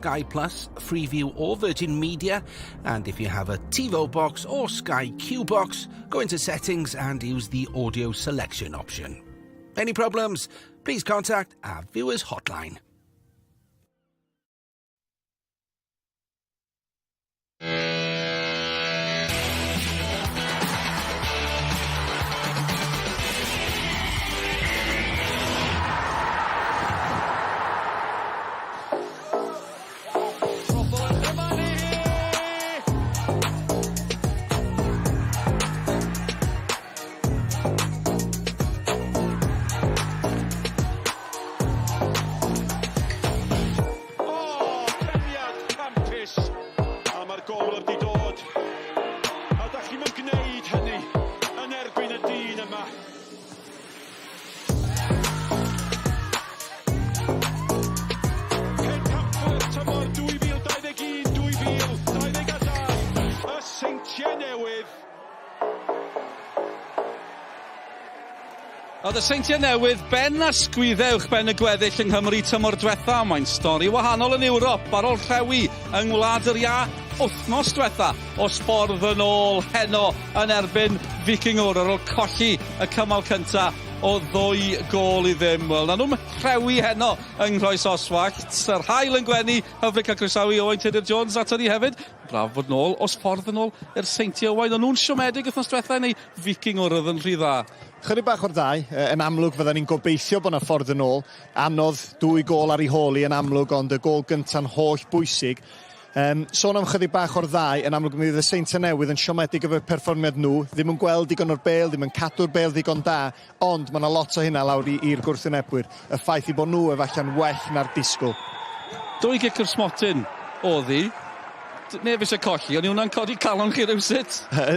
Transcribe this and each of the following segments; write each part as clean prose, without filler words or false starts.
Sky Plus, Freeview or Virgin Media. And if you have a TiVo box or Sky Q box, go into settings and use the audio selection option. Any problems? Please contact our viewers hotline. O, peniad campus! A mae'r gôl wedi dod. A da chi'm yn gwneud hynny yn erbyn y dyn yma. Pencampwyr tymor 2021-2022, y Seintiau Newydd. Oedd y Seintiau Newydd ben a sgwydde uwchben y gweddill yng Nghymru tymor dwetha, mae'n stori wahanol yn Ewrop ar ôl rhewi yng Ngwlad yr Iâ wythnos dwetha os ffordd yn ôl heno yn erbyn Vikingur ar ôl colli y cymal cynta o ddwy gôl i ddim. Wel, na nhw'n rhewi heno yng Nghroes Oswallt. Yr haul yn gwenu, hyfryd cael croesawu Owain Tudur Jones ato ni hefyd. Braf bod nôl, os ffordd yn ôl i'r Seintiau Owain. O'n nhw'n siomedig wythnos diwetha neu Vikingur oedd yn rhy dda? Chydig bach o'r ddau. Yn amlwg fydda ni'n gobeithio bod 'na ffordd yn ôl. Anodd, dwy gôl ar ei hôl hi yn amlwg, ond y gôl gynta'n holl bwysig. Um, sôn am chydig bach o'r ddau, yn amlwg mi fydd y Seintiau Newydd yn siomedig efo'u perfformiad nhw, ddim yn gweld digon o'r bêl, ddim yn cadw'r bêl ddigon da, ond mae yna lot o hynna lawr i'r gwrthwynebwyr. Y ffaith i bod nhw efallai'n well na'r disgwyl. Dwy gic o'r smotyn oedd hi. Neb eisiau colli, ond hwnna'n codi calon chi rywsut?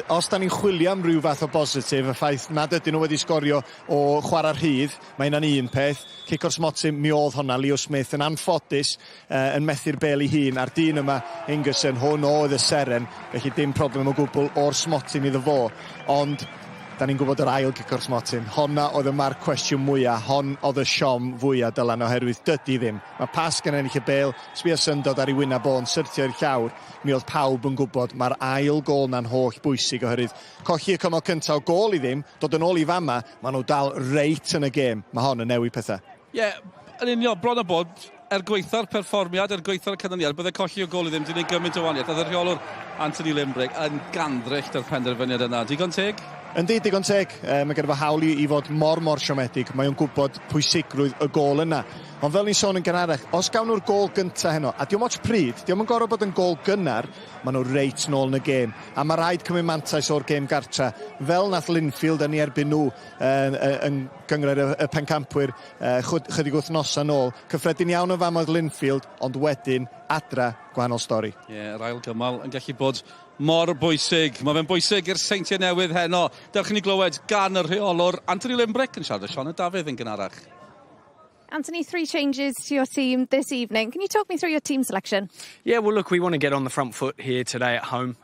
Os da ni'n chwilio am ryw fath o bositif, y ffaith nad ydyn nhw wedi sgorio o chwarae rhydd, mae hynna'n un peth. Cic o'r smotyn, mi oedd honna, Leo Smith yn anffodus yn methu'r bêl ei hun, a'r dyn yma, Ingerson, hwn oedd y seren, felly dim problem o gwbl o'r smotyn iddo fo. Ond da ni'n gwybod yr ail gic o'r smotyn. Honna oedd y marc cwestiwn mwyaf, hon oedd y siom fwyaf Dylan, oherwydd dydy ddim. Mae Pasg yn ennill y bêl, sbia syndod ar ei wyneb o'n syrthio i'r llawr, mi oedd pawb yn gwybod mae'r ail gôl na'n holl bwysig oherwydd colli y cymal cyntaf o gôl i ddim, dod yn ôl i fama, maen nhw dal reit yn y gêm. Mae hon yn newid pethau. Ie, yeah, yn union, bron a bod, er gwaetha'r perfformiad, er gwaetha'r canlyniad, bydde colli o gôl i ddim 'di neud gymaint o wahaniaeth. Oedd y rheolwr Anthony Limbrick yn gandryll 'da'r penderfyniad yna. Digon teg? Yndi, digon teg. E, mae gen fo hawl i, i fod mor, mor siomedig. Mae o'n gwybod pwysigrwydd y gôl yna. Ond fel ni'n sôn yn gynharach, os gawn nhw'r gôl gynta heno, a diolch ots pryd, diolch yn gorfod bod yn gôl gynnar, maen nhw reit nôl yn y gêm. A mae rhaid cymryd mantais o'r gêm gartra. Fel nath Linfield yn ei erbyn nhw yn, yn gynghrair y, y pencampwyr chydig wythnosau nôl. Cyffredin iawn yn fama oedd Linfield, ond wedyn adra, gwahanol stori. Ie, yeah, yr ail gymal yn gallu bod mor bwysig. Mae fe'n bwysig i'r Seintiau Newydd heno. Dewch i ni glywed gan y rheolwr Anthony Limbrick yn siarad â Sioned Dafydd yn gynharach. Anthony, three changes to your team this evening. Can you talk me through your team selection? Yeah, well, look, we want to get on the front foot here today at home.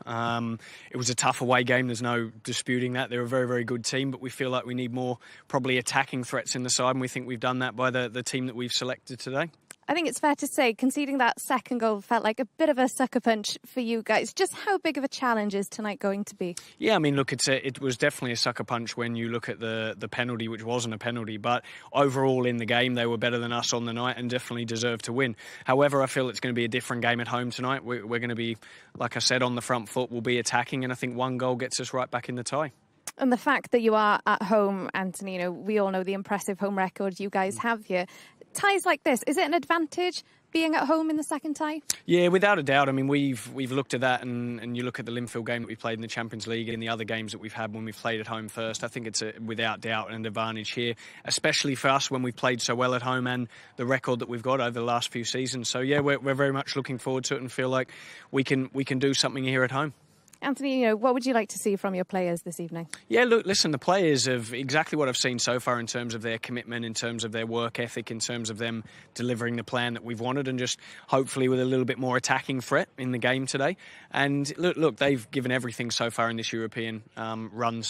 It was a tough away game, there's no disputing that. They're a very, very good team, but we feel like we need more probably attacking threats in the side, and we think we've done that by the team that we've selected today. I think it's fair to say conceding that second goal felt like a bit of a sucker punch for you guys. Just how big of a challenge is tonight going to be? Yeah, I mean, look, it was definitely a sucker punch when you look at the penalty, which wasn't a penalty, but overall in the game, they were better than us on the night and definitely deserved to win. However, I feel it's going to be a different game at home tonight. We're going to be, like I said, on the front foot. We'll be attacking, and I think one goal gets us right back in the tie. And the fact that you are at home, Anthony, we all know the impressive home record you guys have here. Ties like this, is it an advantage being at home in the second tie? Yeah, without a doubt. I mean, we've looked at that, and you look at the Linfield game that we played in the Champions League and the other games that we've had when we've played at home first. I think it's without doubt an advantage here, especially for us when we've played so well at home and the record that we've got over the last few seasons. So yeah, we're very much looking forward to it and feel like we can do something here at home. Anthony, what would you like to see from your players this evening? Yeah, look, listen, the players have exactly what I've seen so far in terms of their commitment, in terms of their work ethic, in terms of them delivering the plan that we've wanted, and just hopefully with a little bit more attacking threat in the game today. And look, they've given everything so far in this European run,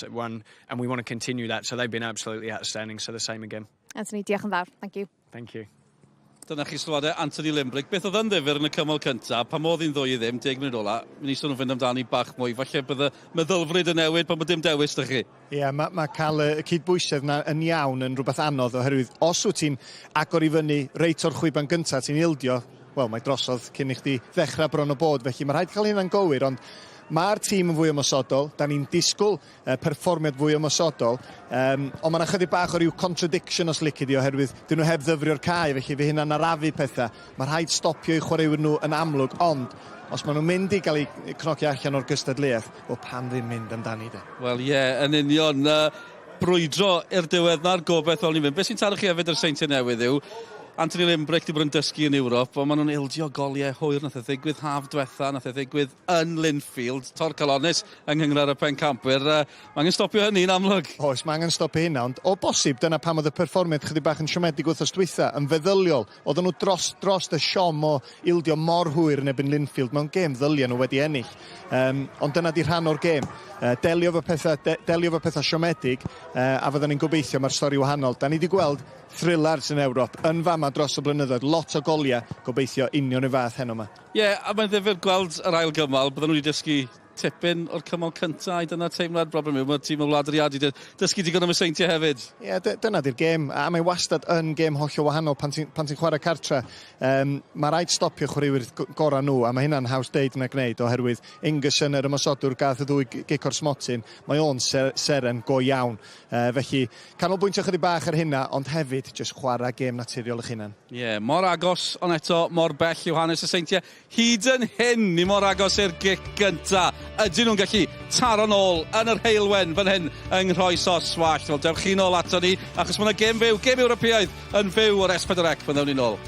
and we want to continue that. So they've been absolutely outstanding. So the same again. Anthony, diolch yn fawr. Thank you. Thank you. Dyna chi sylwadau Anthony Limbrick. Beth oedd yn ddifyr yn y cymal cyntaf, pan oedd hi'n 2-0, 10 munud ola, mi wnaethon nhw fynd amdani bach mwy. Falle bydd y meddylfryd yn newid pan bod dim dewis 'da chi. Ie, yeah, mae cael y cydbwysedd 'na yn iawn yn rhywbeth anodd oherwydd os wyt ti'n agor i fyny reit o'r chwiban gyntaf, ti'n ildio, wel, mae drosodd cyn i chdi ddechrau bron o bod, felly mae rhaid cael hynna'n gywir, ond mae'r tîm yn fwy ymosodol, da ni'n disgwyl perfformiad fwy ymosodol, ond mae yna chydig bach o ryw contradiction os lici di, oherwydd dyn nhw heb ddyfrio'r cae, felly fe hynna'n arafu pethau. Mae rhaid stopio eu chwaraewyr nhw yn amlwg, ond os maen nhw'n mynd i gael eu cnocio allan o'r gystadleuaeth, wel pam ddim mynd amdani de? Wel ie, yeah, yn union. Brwydro i'r diwedd na'r gobeith fel ni'n mynd. Beth sy'n taro chi hefyd yr Seintiau Newydd yw, Anthony Limbrick wedi bod yn dysgu yn Ewrop, ond maen nhw'n ildio goliau hwyr, nath e ddigwydd haf diwetha, nath e ddigwydd yn Linfield, torcalonnus yng Nghynghrair y Pencampwyr. Mae angen stopio hynny'n amlwg. Oes, mae angen stopio hynna, ond o bosib dyna pam oedd y perfformiad chydig bach yn siomedig wythnos dwytha, yn feddyliol. Oedden nhw dros, dros y siom o ildio mor hwyr yn erbyn Linfield mewn gêm ddylia nhw wedi ennill. Ond dyna di rhan o'r gêm. Delio efo pethau, delio efo pethau siomedig, a fydden ni'n gobeithio mae'r stori wahanol. Da ni wedi gweld thrillers yn Ewrop yn fama dros y blynyddoedd, lot o goliau, gobeithio union y fath heno yma. Ie, yeah, a mae'n ddifyr gweld yr ail gymal, bydden nhw wedi dysgu tipyn o'r cymal cyntaf, dyna teimlad broblem yw, mae'r tîm o Wlad yr Iâ wedi dysgu digon am y Seintiau hefyd. Ie, yeah, dyna di'r gêm, a mae wastad yn gêm hollol wahanol pan ti'n ti chwarae cartre. Mae rhaid stopio chwaraewyr gorau nhw, a mae hynna'n haws deud na gwneud, oherwydd Ingerson, yr ymosodwr, gath y ddwy gic o'r smotyn, mae o'n seren go iawn. Felly, canolbwyntio chydig bach ar hynna, ond hefyd, jyst chwarae gêm naturiol eich hunan. Ie, yeah, mor agos, ond eto mor bell yw hanes y Seintiau. Hyd yn hyn, ni mor agos i'r gic gynta. Ydyn nhw'n gallu taro nôl yn yr heulwen fan hyn yng Nghroesoswallt? Wel, dewch chi nôl ato ni, achos mae yna gêm fyw, gêm Ewropeaidd yn fyw o'r S4C pan ddown ni nôl.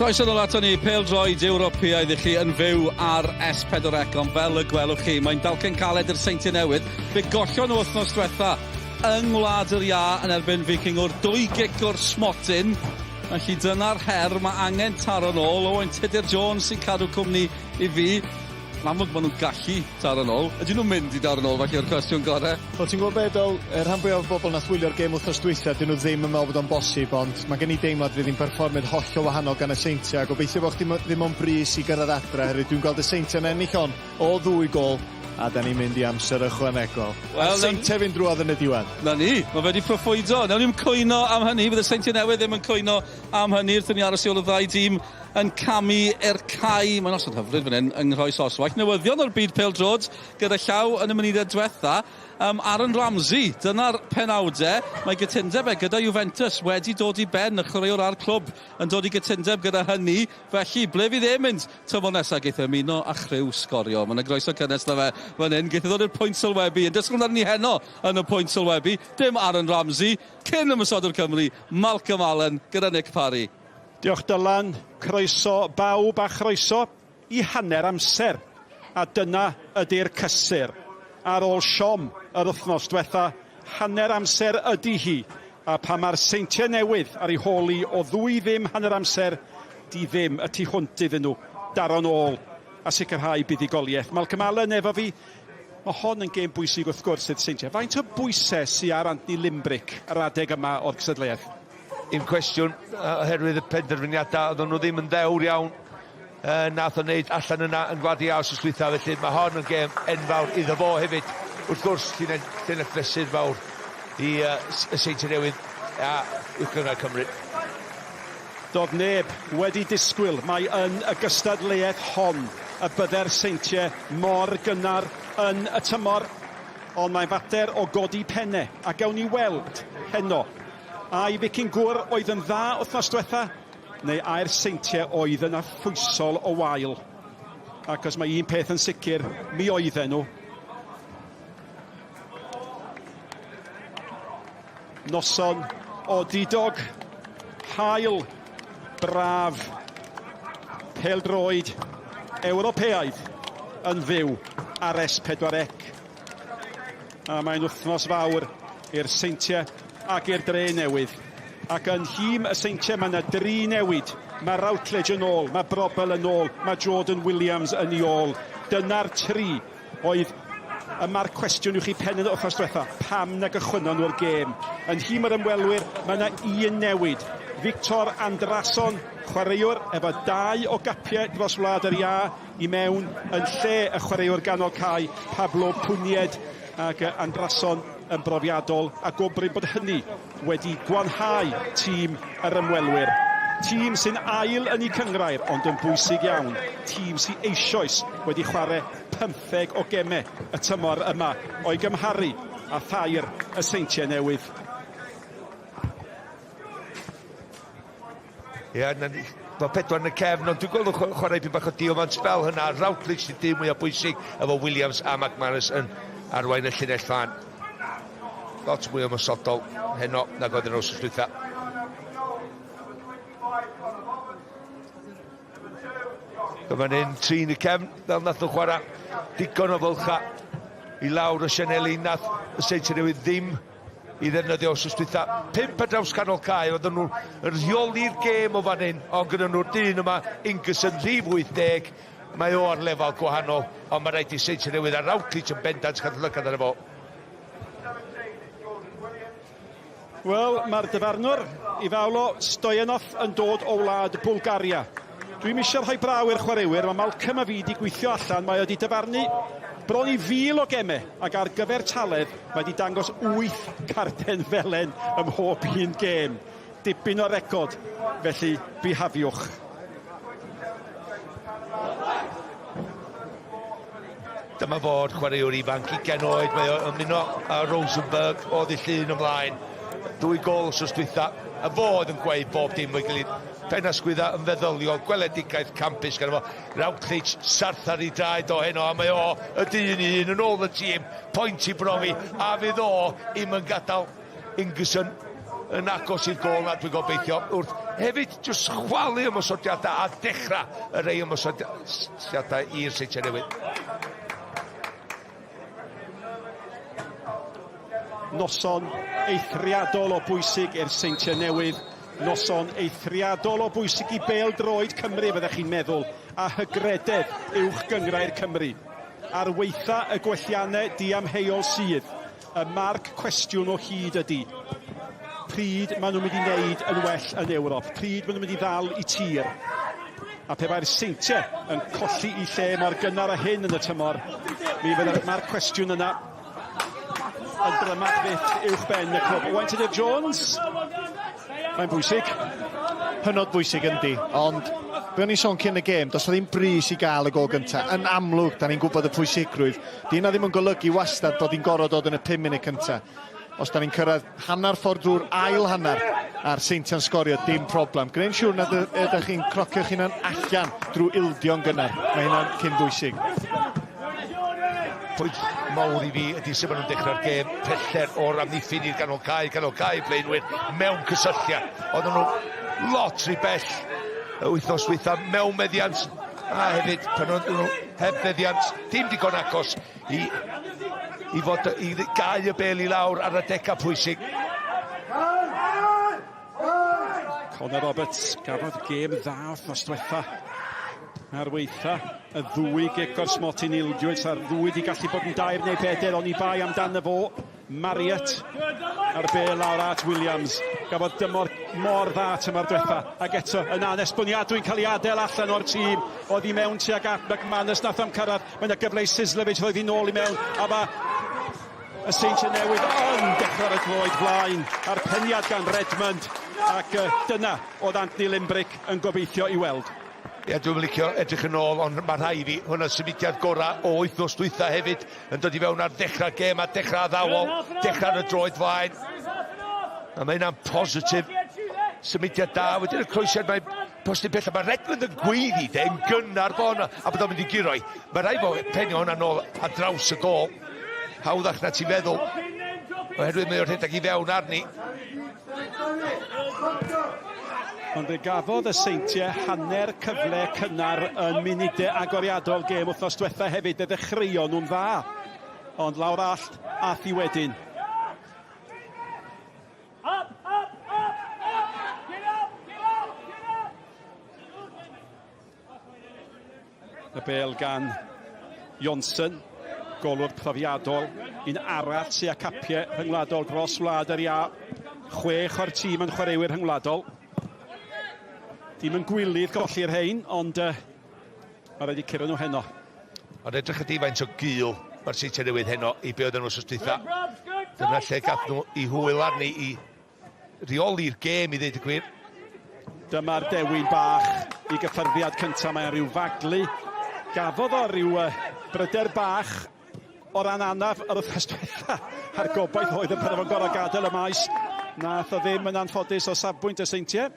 Croeso nôl ato ni, pêl-droed Ewropeaidd i chi yn fyw ar S4C, ond fel y gwelwch chi, mae'n dalcen caled i'r Seintiau Newydd. Fe gollon nhw wythnos diwetha yng Ngwlad yr Iâ yn erbyn Vikingwr, dwy gic o'r smotyn. Felly dyna'r her, mae angen taro nôl. Owain Tudur Jones sy'n cadw cwmni i fi. Yn amlwg maen nhw'n gallu taro nôl. Ydyn nhw'n mynd i daro nôl felly yw'r cwestiwn gorau? Wel ti'n gwybod be Dol, y rhan fwyaf o bobl nath wylio'r gêm wythnos dwytha, dyn nhw ddim yn meddwl bod o'n bosib, ond mae gen i deimlad fydd hi'n perfformiad hollol wahanol gan y Seintiau, a gobeithio bod chdi ddim mewn brys i gyrraedd adre, oherwydd dwi'n gweld y Seintiau'n ennill hon o ddwy gôl, a da ni'n mynd i amser ychwanegol. Wel, A'r Seintiau fynd drwodd yn y diwedd. 'Na ni, mae fe wedi proffwydo. Nawn ni'm cwyno am hynny, bydd y Seintiau Newydd ddim yn cwyno am hynny wrth i ni aros i ôl y ddau dîm yn camu i'r cae. Mae'n noson hyfryd fan hyn yng Nghroesoswallt. Newyddion o'r byd pêl-droed gyda llaw yn y munudau diwetha. Um, Aaron Ramsey, dyna'r penawdau. Mae gytundeb e gyda Juventus wedi dod i ben, y chwaraewr a'r clwb yn dod i gytundeb gyda hynny. Felly, ble fydd e'n mynd tymor nesaf? Geith e ymuno â chriw sgorio. Mae yna groeso cynnes na fe fan hyn. Geith e ddod i'r pwynt sylwebu. Yn dysgu amdano ni heno yn y pwynt sylwebu. Dim Aaron Ramsey, cyn ymosodwr Cymru, Malcolm Allen gyda Nick Parry. Diolch Dylan, croeso bawb a chroeso i hanner amser. A dyna ydy'r cysur. Ar ôl siom yr wythnos diwetha, hanner amser ydy hi. A pan mae'r Seintiau Newydd ar ei hôl hi o ddwy ddim hanner amser, di ddim y tu hwnt iddyn nhw daro'n ôl a sicrhau buddugoliaeth. Malcolm Allen efo fi. Mae hon yn gêm bwysig wrth gwrs i'r Seintiau. Faint o bwysau sy ar Anthony Limbrick yr adeg yma o'r gystadleuaeth? Un cwestiwn, oherwydd y penderfyniadau, oedden nhw ddim yn ddewr iawn uh, nath o wneud allan yna yn Gwlad Iâ wrth dwytha, felly mae hon yn gêm enfawr iddo fo hefyd. Wrth gwrs, llinell, llinell fesur fawr i uh, y Seintiau Newydd a Uwch Gynghrair Cymru. Doedd neb wedi disgwyl mai yn y gystadleuaeth hon y bydde'r Seintiau mor gynnar yn y tymor, ond mae'n fater o godi penne, a gawn ni weld heno Ai Vicingwr oedd yn dda wythnos diwetha, neu ai'r Seintiau oedd yn affwysol o wael? Ac os mae un peth yn sicr, mi oedden nhw. Noson odidog, haul, braf, pêl-droed Ewropeaidd yn fyw ar S4C. A mae'n wythnos fawr i'r Seintiau ac i'r Dre Newydd. Ac yn nhîm y Seintiau mae yna dri newid. Mae Routledge yn ôl, mae Brobel yn ôl, mae Jordan Williams yn ei ôl. Dyna'r tri oedd y mae'r cwestiwn i'w chi pen yn y wythnos diwetha, pam na gychwynnon nhw'r gêm? Yn nhîm yr ymwelwyr, mae yna un newid. Victor Andrason, chwaraewr efo dau o gapiau dros Wlad yr Iâ, i mewn yn lle y chwaraewr ganol cae Pablo Punyed ac Andrason yn brofiadol a go brin bod hynny wedi gwanhau tîm yr ymwelwyr. Tîm sy'n ail yn eu cynghrair ond yn bwysig iawn, tîm sy'n eisoes wedi chwarae pymtheg o gemau y tymor yma o'i gymharu â thair y Seintiau Newydd. Ie, yeah, na ni. Mae pedwar yn y cefn, ond dwi'n gweld nhw'n chwarae pyn bach o diomant fel hynna. Routledge di dim mwyaf bwysig efo Williams a McManus yn arwain y llinell fan. Lot mwy ymosodol heno nag oedd yn wrth dwytha. Dyma ni'n trin y cefn, fel nath nhw chwarae digon o fylcha i lawr y sianeli nath y Seintiau Newydd ddim i ddefnyddio wsos dwytha. Pump ar draws canol cae, oedden nhw'n rheoli'r gêm o fan hyn, ond gyda nhw'r dyn yma, Ingerson, rhif 80, mae o ar lefel gwahanol, ond mae rhaid i Seintiau Newydd a Routledge yn bendant cadw llygad arno fo. Wel, mae'r dyfarnwr, Ivaylo Stoyanov, yn dod o wlad Bwlgaria. Dwi'm eisiau rhoi braw i'r chwaraewyr, mae Malcolm a fi wedi gweithio allan, mae o wedi dyfarnu bron i fil o gemau, ac ar gyfer taledd mae wedi dangos wyth carden felen ym mhob un gêm. Dipyn o record, felly bihafiwch. Dyma fod chwaraewr ifanc, 20 oed, mae o'n ymuno â Rosenberg o ddydd Llun ymlaen. Dwy gol wsos dwytha, a fo oedd yn gweud bob dim o'i gilydd. Pen a sgwydda yn feddyliol, gweledigaeth campus ganddo fo. Routledge, sarth ar ei draed o heno, a mae o y dyn i un yn ôl y tîm, pwynt i brofi, a fydd o ddim yn gadael Ingerson. yn agos i'r gôl na dwi'n gobeithio wrth hefyd jyst chwalu ymosodiadau a dechrau y rei ymosodiadau i'r Seintiau Newydd. Noson eithriadol o bwysig i'r Seintiau Newydd. Noson eithriadol o bwysig i bêl-droed Cymru, fyddech chi'n meddwl, a hygrededd uwch gynghrair Cymru. Ar waetha y gwelliannau diamheuol sydd, y marc cwestiwn o hyd ydy, pryd maen nhw'n mynd i wneud yn well yn Ewrop? Pryd maen nhw'n mynd i ddal i tir? A pe bai'r Seintiau yn colli i lle mor gynnar â hyn yn y tymor, mi fydde'r marc cwestiwn yna yn drymach fyth uwch ben y clwb. Owain Tudur Jones, mae'n bwysig. Hynod bwysig yndi, ond be o'n i'n sôn cyn y gêm, does ddim brys i gael y gol gyntaf. Yn amlwg, da ni'n gwybod y pwysigrwydd. Di hynna ddim yn golygu wastad bod hi'n gorfod dod yn y 5 munud cyntaf. Os da ni'n cyrraedd hanner ffordd drwy'r ail hanner a'r Seintiau'n sgorio, dim problem. Gwneud siŵr nad ydych chi'n crocio'ch hunan allan drwy ildio'n gynnar. Mae hynna'n cyn bwysig. Pwynt mawr i fi ydy sut maen nhw'n dechrau'r gêm, pellter o'r amddiffyn i'r ganol cae, ganol cae blaenwyr mewn cysylltiad. Oedden nhw lot rhy bell y wythnos dwytha mewn meddiant a hefyd pan oedden nhw heb feddiant, dim digon agos i, i fod i gau y bel i lawr ar adegau pwysig. Conor Roberts gafodd gêm dda wythnos diwetha ar weitha y ddwy gic o'r smotyn ildiwyd a'r ddwy di gallu bod yn dair neu bedair oni bai amdano fo Marriott a'r bêl lawr at Williams gafodd dymor mor dda tymor diwetha ac eto yn anesboniadwy'n cael ei adael allan o'r tîm oedd i mewn tuag at McManus nath am cyrraedd mae yna gyfle i Sislevic roedd hi nôl i mewn a mae y Seintiau Newydd yn dechrau ar y droed flaen a'r peniad gan Redmond ac dyna oedd Anthony Limbrick yn gobeithio i weld. Ie, dwi'n licio edrych yn ôl, ond mae rhai i fi, hwnna'n symudiad gorau o wythnos dwytha hefyd, yn dod i fewn ar ddechrau gêm a dechrau addawol, dechrau ar y droed flaen. A mae hynna'n positif. Symudiad da, wedyn y croesiad mae postyn pellach. Mae Redmond yn gweiddi de, yn gynnar bo hwnna, a bod o'n mynd i guro i. Mae rhaid bod penio hwnna nôl ar draws y gôl. Hawddach na ti'n feddwl, oherwydd mae o'n rhedeg i fewn arni. Ond fe gafodd y Seintiau hanner cyfle cynnar yn munudau agoriadol gêm wythnos diwetha hefyd. Fe ddechreuon nhw'n dda, ond lawr allt ath i wedyn. Y bêl gan Johnson, golwr profiadol, un arall sy'n â capiau rhyngwladol dros wlad yr iâ. Chwech o'r tîm yn chwaraewyr rhyngwladol. Dim yn gwilydd golli'r rhain, ond uh, mae rhaid i curo nhw heno. Ond edrych ydi faint o gul mae'r Seintiau Newydd heno i be oedden nhw wrth dwytha. Dyna lle gath nhw i hwyl arni i reoli'r gêm i ddeud y gwir. Dyma'r dewin bach i gyffyrddiad cyntaf. Mae rhyw faglu. Gafodd o ryw bryder bach o ran anaf yr wythnos diwetha. A'r gobaith oedd y pan fo'n gorau gadael y maes. Nath o ddim yn anffodus o safbwynt y Seintiau.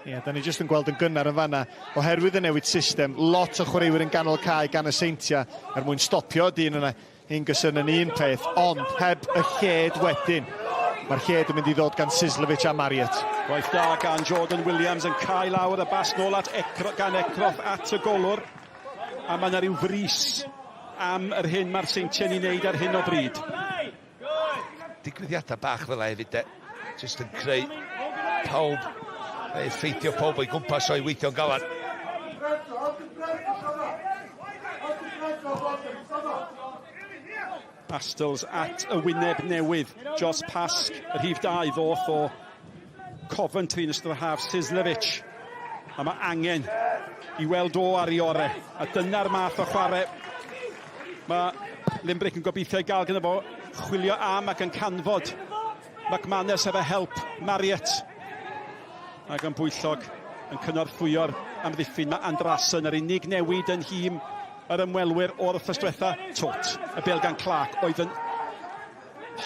Ie, yeah, da ni jyst yn gweld yn gynnar yn fanna, oherwydd y newid system, lot o chwaraewyr yn ganol cae gan y Seintiau er mwyn stopio dyn yna. Ingerson yn un peth, ond heb y lled wedyn. Mae'r lled yn mynd i ddod gan Sislevic a Marriott. Gwaith da gan Jordan Williams yn cael lawr y bas nôl at Ecro, gan Ecroff at y golwr. A mae yna rhyw frys am yr hyn mae'r Seintiau'n ei wneud ar hyn o bryd. Digwyddiadau bach fel hefyd de, jyst yn creu pawb, effeithio pawb o'i gwmpas o'i weithio'n galad. Astles at y wyneb newydd. Jos Pask, y rhif 2 ddoth o Coventry yn ystod yr haf, Sislevic. A mae angen i weld o ar ei ore. A dyna'r math o chwarae mae Limbrick yn gobeithio i gael gyda fo. Chwilio am ac yn canfod McManus efo help Marriott. Ac yn bwyllog yn cynorthwyo'r amddiffyn. Mae Andrasen yr unig newid yn nhîm yr ymwelwyr o'r wythnos diwetha. Tot, y bêl gan Clark oedd yn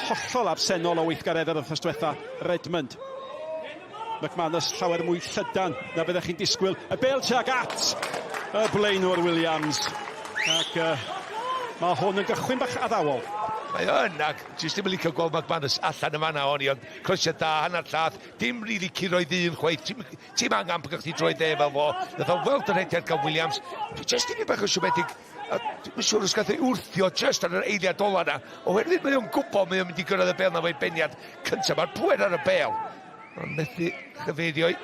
hollol absennol o weithgaredd yr wythnos diwetha. Redmond. McManus llawer mwy llydan na fyddech chi'n disgwyl. Y bêl tuag at y blaenwr Williams. Ac Mae hwn yn gychwyn bach addawol. Mae o yn, ac jyst ddim yn licio gweld McManus allan yn fanna o'n i, ond croesiad da, hanner llath, dim rili curo i ddyn chwaith, ti'm ti'm angen pan chdi droi dde fel fo. Nath o weld yr rhediad gan Williams, dwi jyst dipyn bach yn siomedig, a dwi'm yn siŵr os gath ei wrthio jyst ar yr eiliad ola 'na, oherwydd mae o'n gwybod mae o'n mynd i gyrraedd y bêl 'na fo'i beniad cyntaf, mae'r pŵer ar y bêl, ond methu chyfeirio i.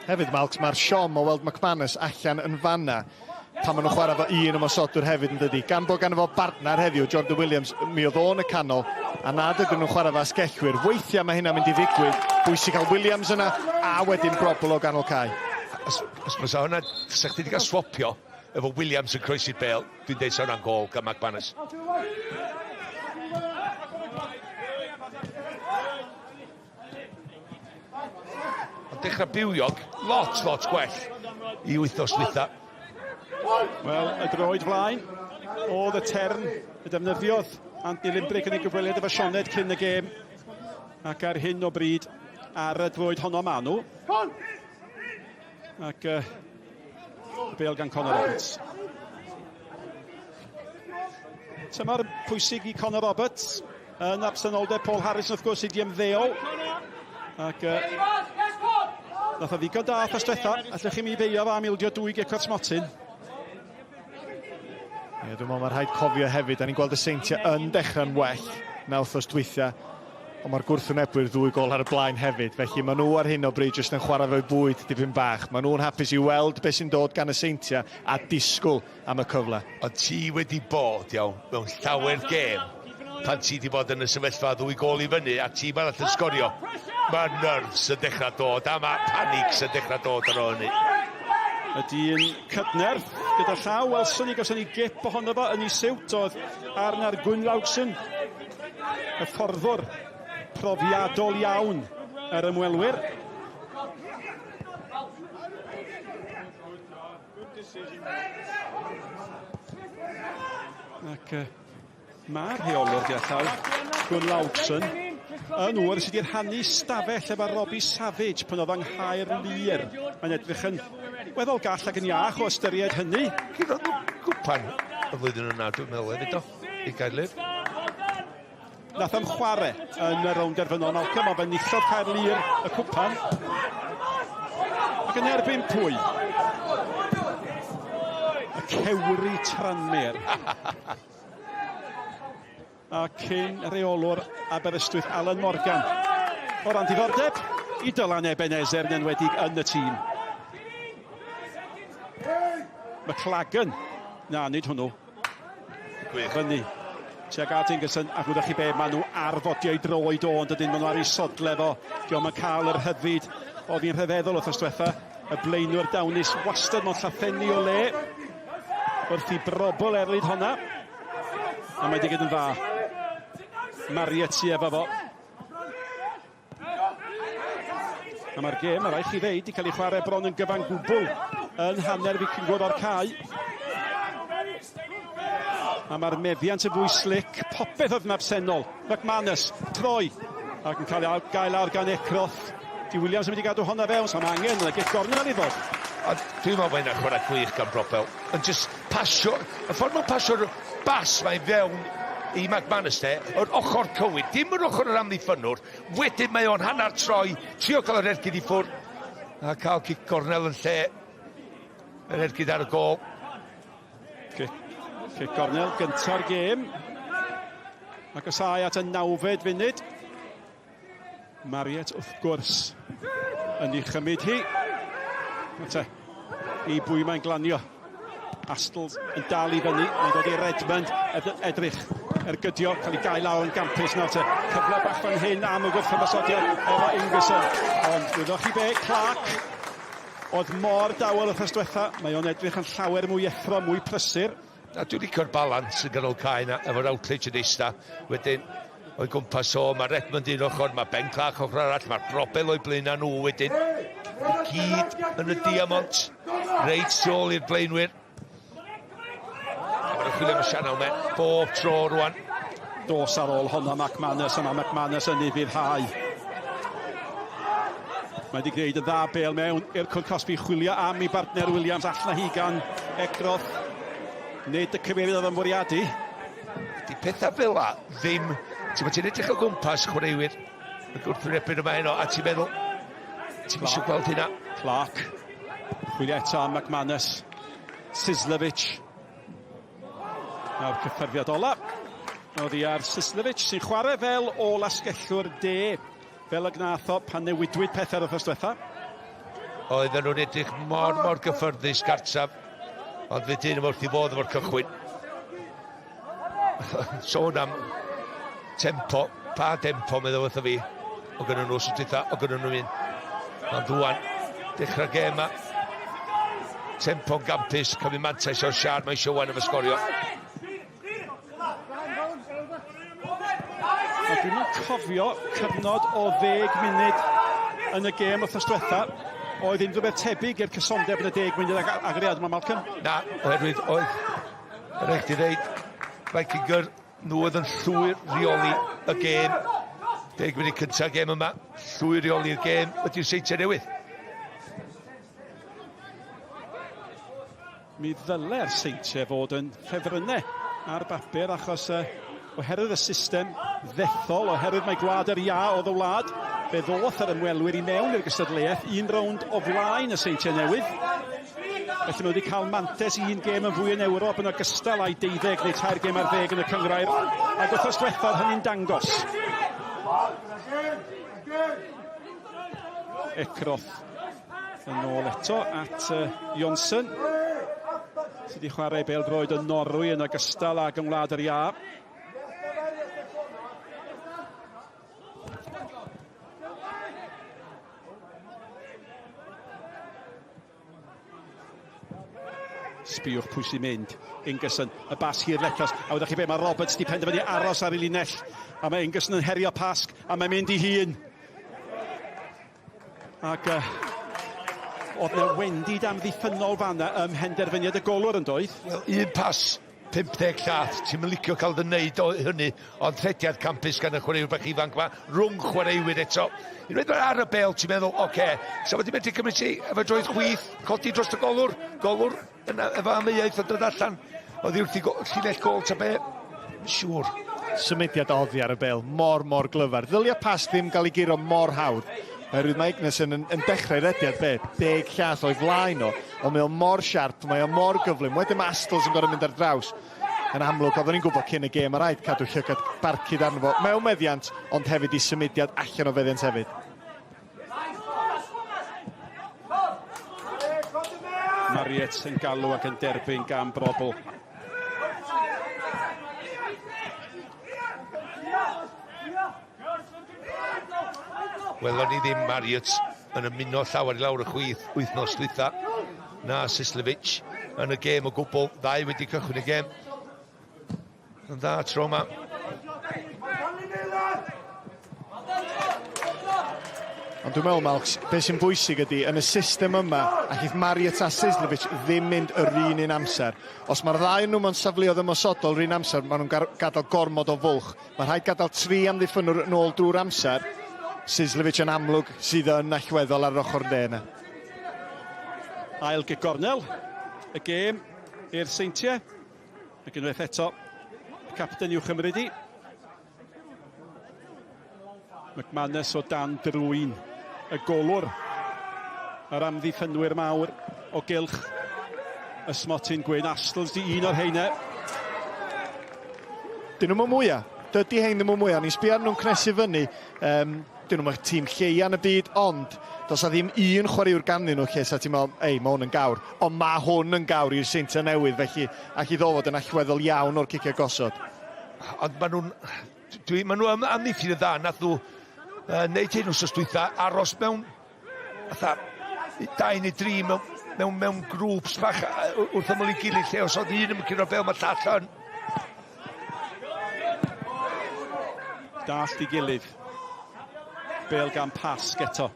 Hefyd, Malcs, mae'r siom o weld McManus allan yn fanna pan maen nhw'n chwarae fo un ymosodwr hefyd yn dydy. Gan bod gan fo bartner heddiw, Jordan Williams, mi oedd o'n y canol, a nad ydyn nhw'n chwarae fo asgellwyr. Weithiau mae hynna'n mynd i ddigwydd. Bwysig cael Williams yna, a wedyn Brobl o ganol cae. Os, os fysa hwnna, fysa chdi wedi cael swopio efo Williams yn croesi'r bêl, dwi'n deud sa hwnna'n gôl gan McManus. Ond dechrau bywiog, lot, lot gwell i wythnos dwytha. Wel, y droed flaen oedd y term y defnyddiodd Anthony Limbrick yn ei gyfweliad efo Sioned cyn y gêm. Ac ar hyn o bryd, ar y droed honno maen nhw. Ac uh, bêl gan Conor Roberts. Tymor pwysig i Conor Roberts yn absenoldeb Paul Harris wrth gwrs sydd wedi ymddeol. Ac uh, nath o ddigon da wrth diwetha. Allwch chi mi feio fo am ildio dwy gic o'r smotyn. Ie, dwi'n meddwl mae rhaid cofio hefyd, da ni'n gweld y Seintiau yn dechrau'n well na wythnos dwytha, ond mae'r gwrthwynebwyr ddwy gol ar y blaen hefyd, felly maen nhw ar hyn o bryd jyst yn chwarae fo'u bwyd dipyn bach. Maen nhw'n hapus i weld beth sy'n dod gan y Seintiau a disgwyl am y cyfle. Ond ti wedi bod, iawn, mewn llawer gêm pan ti wedi bod yn y sefyllfa ddwy gôl i fyny a tîm arall yn sgorio, mae nerves yn dechrau dod a mae panics yn dechrau dod ar ôl hynny. Y dyn cydnerth gyda llaw, welson ni, gawson ni gip ohono fo yn ei siwt oedd Arnar Gunnlaugsson, y fforddwr profiadol iawn yr ymwelwyr. Ac uh, mae'r rheolwr diallaw, Gunnlaugsson, yn ŵr sydd wedi rhannu stafell efo Robbie Savage pan oedd yng Nghaerlŷr. Mae'n edrych yn weddol gall ac yn iach o ystyried hynny. Curodd nhw gwpan y flwyddyn yna, dwi'n meddwl, hefyd do, i Gaerlŷr. Nath am chwarae yn y rownd derfynol Malcolm, ond fe nillodd Caerlŷr y cwpan. Ac yn erbyn pwy? Y cewri Tranmere. A cyn reolwr Aberystwyth Alan Morgan. O ran diddordeb i Dylan Ebenezer yn enwedig yn y tîm. McLagan. Na, nid hwnnw. Gwych. Fyny. Tuag at Ingerson, ac wyddoch chi be, maen nhw ar fodiau droed o, ond ydyn, maen nhw ar ei sodle fo. Diolch yn cael yr hyfyd. Oedd hi'n rhyfeddol wrth diwetha. Y blaenwr dawnus wastad mewn llathenni o le. Wrth i brobl erlid honna. A mae wedi gwneud yn dda. Marietti efo fo. A mae'r gêm, mae rhaid chi ddeud, wedi cael ei chwarae bron yn gyfan gwbl yn hanner Ficingwr o'r cae. A mae'r meddiant yn fwy slick, popeth oedd yn absennol. McManus, troi, ac yn cael ei gael lawr gan Ecroth. Di Williams yn mynd i gadw honna fewn, so mae angen, yna gic gornel i ddod. A dwi'n meddwl bod hynna'n chwarae gwych gan Brobel. Yn just pasio, y ffordd mae'n pasio'r bas mae fewn i McManus de, yr ochr cywir, dim yr ochr yr amddiffynnwr, wedyn mae o'n hanner troi, trio cael yr ergyd i ffwrdd, a cael cic gornel yn lle yr ergyd ar y gôl. Cic, cic gornel gynta'r gêm. Agosau at y nawfed funud. Mariet wrth gwrs yn ei chymryd hi. Te, i bwy mae'n glanio. Astles yn dal i fyny, mae'n dod i Redmond, ed edrych ergydio, cael ei gael lawr yn gampus nawr te. Cyfle bach fan hyn am y gwrthymosodiad efo Ingerson. Ond wyddoch chi be, Clark oedd mor dawel wythnos diwetha, mae o'n edrych yn llawer mwy effro, mwy prysur. A dwi'n licio'r balans yn ganol cae 'na efo Routledge yn eista. Wedyn o'i gwmpas o, mae Redmond un ochr, mae Ben Clark ochr arall, mae'r Brobel o'i blaenau nhw wedyn. I gyd yn y diamont, reit tu ôl i'r blaenwyr. A mae'n chwilio am y sianel me, bob tro rwan. Dos ar ôl honna McManus, a mae McManus yn ei fuddhau. Mae wedi gwneud y dda bel mewn i'r cwrt cosbi, chwilio am ei bartner Williams, allan hi gan Egroth. Nid y cyfeiriad oedd yn fwriadu. Di pethau fel la ddim... Ti'n ti'n edrych o gwmpas chwaraewyr y gwrthwynebydd yma heno, a ti'n meddwl, ti'n eisiau gweld hynna. Clark, chwilio eto am McManus, Sislevic. Nawr cyffyrddiad ola. Oddi ar Sislevic sy'n chwarae fel ôl asgellwr de, fel y gnath o pan newidwyd pethau yr wythnos diwetha. Oedden nhw'n edrych mor, mor gyffyrddus gartref, ond fe dyn nhw wrth i fodd efo'r cychwyn. Sôn am tempo, pa tempo meddwl wrtho fi, o gynnyn nhw wrth dwytha, o gynnyn nhw un. Ond rwan, dechrau'r gêm yma, tempo'n gampus, cymryd mantais o'r siar, mae eisiau wan efo sgorio. A dwi'm yn cofio cyfnod o ddeg munud yn y gêm wythnos diwetha oedd unrhyw beth tebyg i'r cysondeb yn y deg munud ag agoriad yma, Malcolm. Na, oherwydd oedd, rhaid ti ddeud, Vikinger, nhw oedd yn llwyr reoli y gêm. Deg munud cyntaf gêm yma, llwyr reoli'r gêm ydy'r Seintiau Newydd. Mi ddyle'r Seintiau fod yn ffefrynnau ar bapur achos uh, oherwydd y system ddethol, oherwydd mae Gwlad yr Iâ oedd y wlad, fe ddoth yr ymwelwyr i mewn i'r gystadleuaeth un rownd o flaen y Seintiau Newydd. Felly mae wedi cael mantes un gêm yn fwy yn Ewrop yn ogystal â'i deuddeg neu tair gêm ar ddeg yn y cynghrair, ac wythnos diwethaf hynny'n dangos. Ekroth Yn ôl eto at uh, Johnson, sydd wedi chwarae bêl-droed yn Norwy yn ogystal ag yng Ngwlad yr Iâ. Sbiwch pwy sy'n mynd. Ingerson, y bas hir lecos. A wyddoch chi be, mae Roberts wedi penderfynu aros ar ei linell. A mae Ingerson yn herio Pasg, a mae'n mynd i hun. Ac uh, oedd yna wendid amddiffynnol fanna ym mhenderfyniad y golwr yn doedd? Wel, un pas 50 llath, ti'n mynd licio cael dy wneud o hynny, ond rhediad campus gan y chwaraewyr bach ifanc ma, rhwng chwaraewyr eto. Unwaith mae ar y bel, ti'n meddwl, oce, okay, so wedi medru cymryd ti efo droed chwith, codi dros y golwr, golwr Yna, efo amheuaeth o dod allan oddi wrth i llinell gôl ta be, siŵr. Symudiad oddi ar y bêl, mor, mor glyfar. Ddylia pas ddim gael ei guro mor hawdd. Oherwydd mae Ignason yn, yn dechrau rediad be, deg llath o'i flaen o, ond mae o mor siarp, mae o mor gyflym. Wedyn mae Astles yn gorfod mynd ar draws. Yn amlwg, oeddwn ni'n gwybod cyn y gêm, mae rhaid cadw llygad barcud arno fo mewn meddiant, ond hefyd i symudiad allan o feddiant hefyd. Marriott yn galw ac yn derbyn gan Brobl. Welon ni ddim Marriott yn ymuno llawer i lawr y chwith wythnos dwytha. Na Sislevic yn y gêm o gwbl. Ddau wedi cychwyn y gêm. Yn dda tro yma. Ond dwi'n meddwl, Malks, beth sy'n bwysig ydy, yn y system yma, allith Mariot a Sislevic ddim mynd yr un un amser. Os mae'r ddau nhw mewn safleoedd ymosodol yr un amser, maen nhw'n gadael gormod o fwlch. Mae rhaid gadael tri amddiffynnwr yn ôl drwy'r amser. Sislevic yn amlwg sydd yn allweddol ar yr ochr dde yna. Ail gic gornel, y gêm i'r Seintiau. Ac unwaith eto, y capten i'w chymryd i. McManus o dan drwyn y golwr. Yr amddiffynwyr mawr o gylch y smotyn gwyn. Astles di un o'r heine. Dyn nhw'n mwyaf. Dydy hein ddim yn mwyaf. Ni'n sbio arnyn nhw'n cnesu fyny. Um, dyn nhw'n tîm lleia yn y byd, ond does na ddim un chwaraewr ganddyn nhw lle sa ti'n meddwl, ei, mae hwn yn gawr. Ond mae hwn yn gawr i'r Seintiau Newydd, felly all i ddofod yn allweddol iawn o'r ciciau gosod. Ond maen nhw'n... Dwi, maen nhw am, amddiffyn yn dda, nath nhw uh, neud hyn wrth dwytha, aros mewn fatha dau neu dri mewn, mewn, mewn grŵps bach wrth ymyl ei gilydd lle os oedd un yn curo fel mae llall yn. Dallt i gilydd. Bel gan Pasg eto.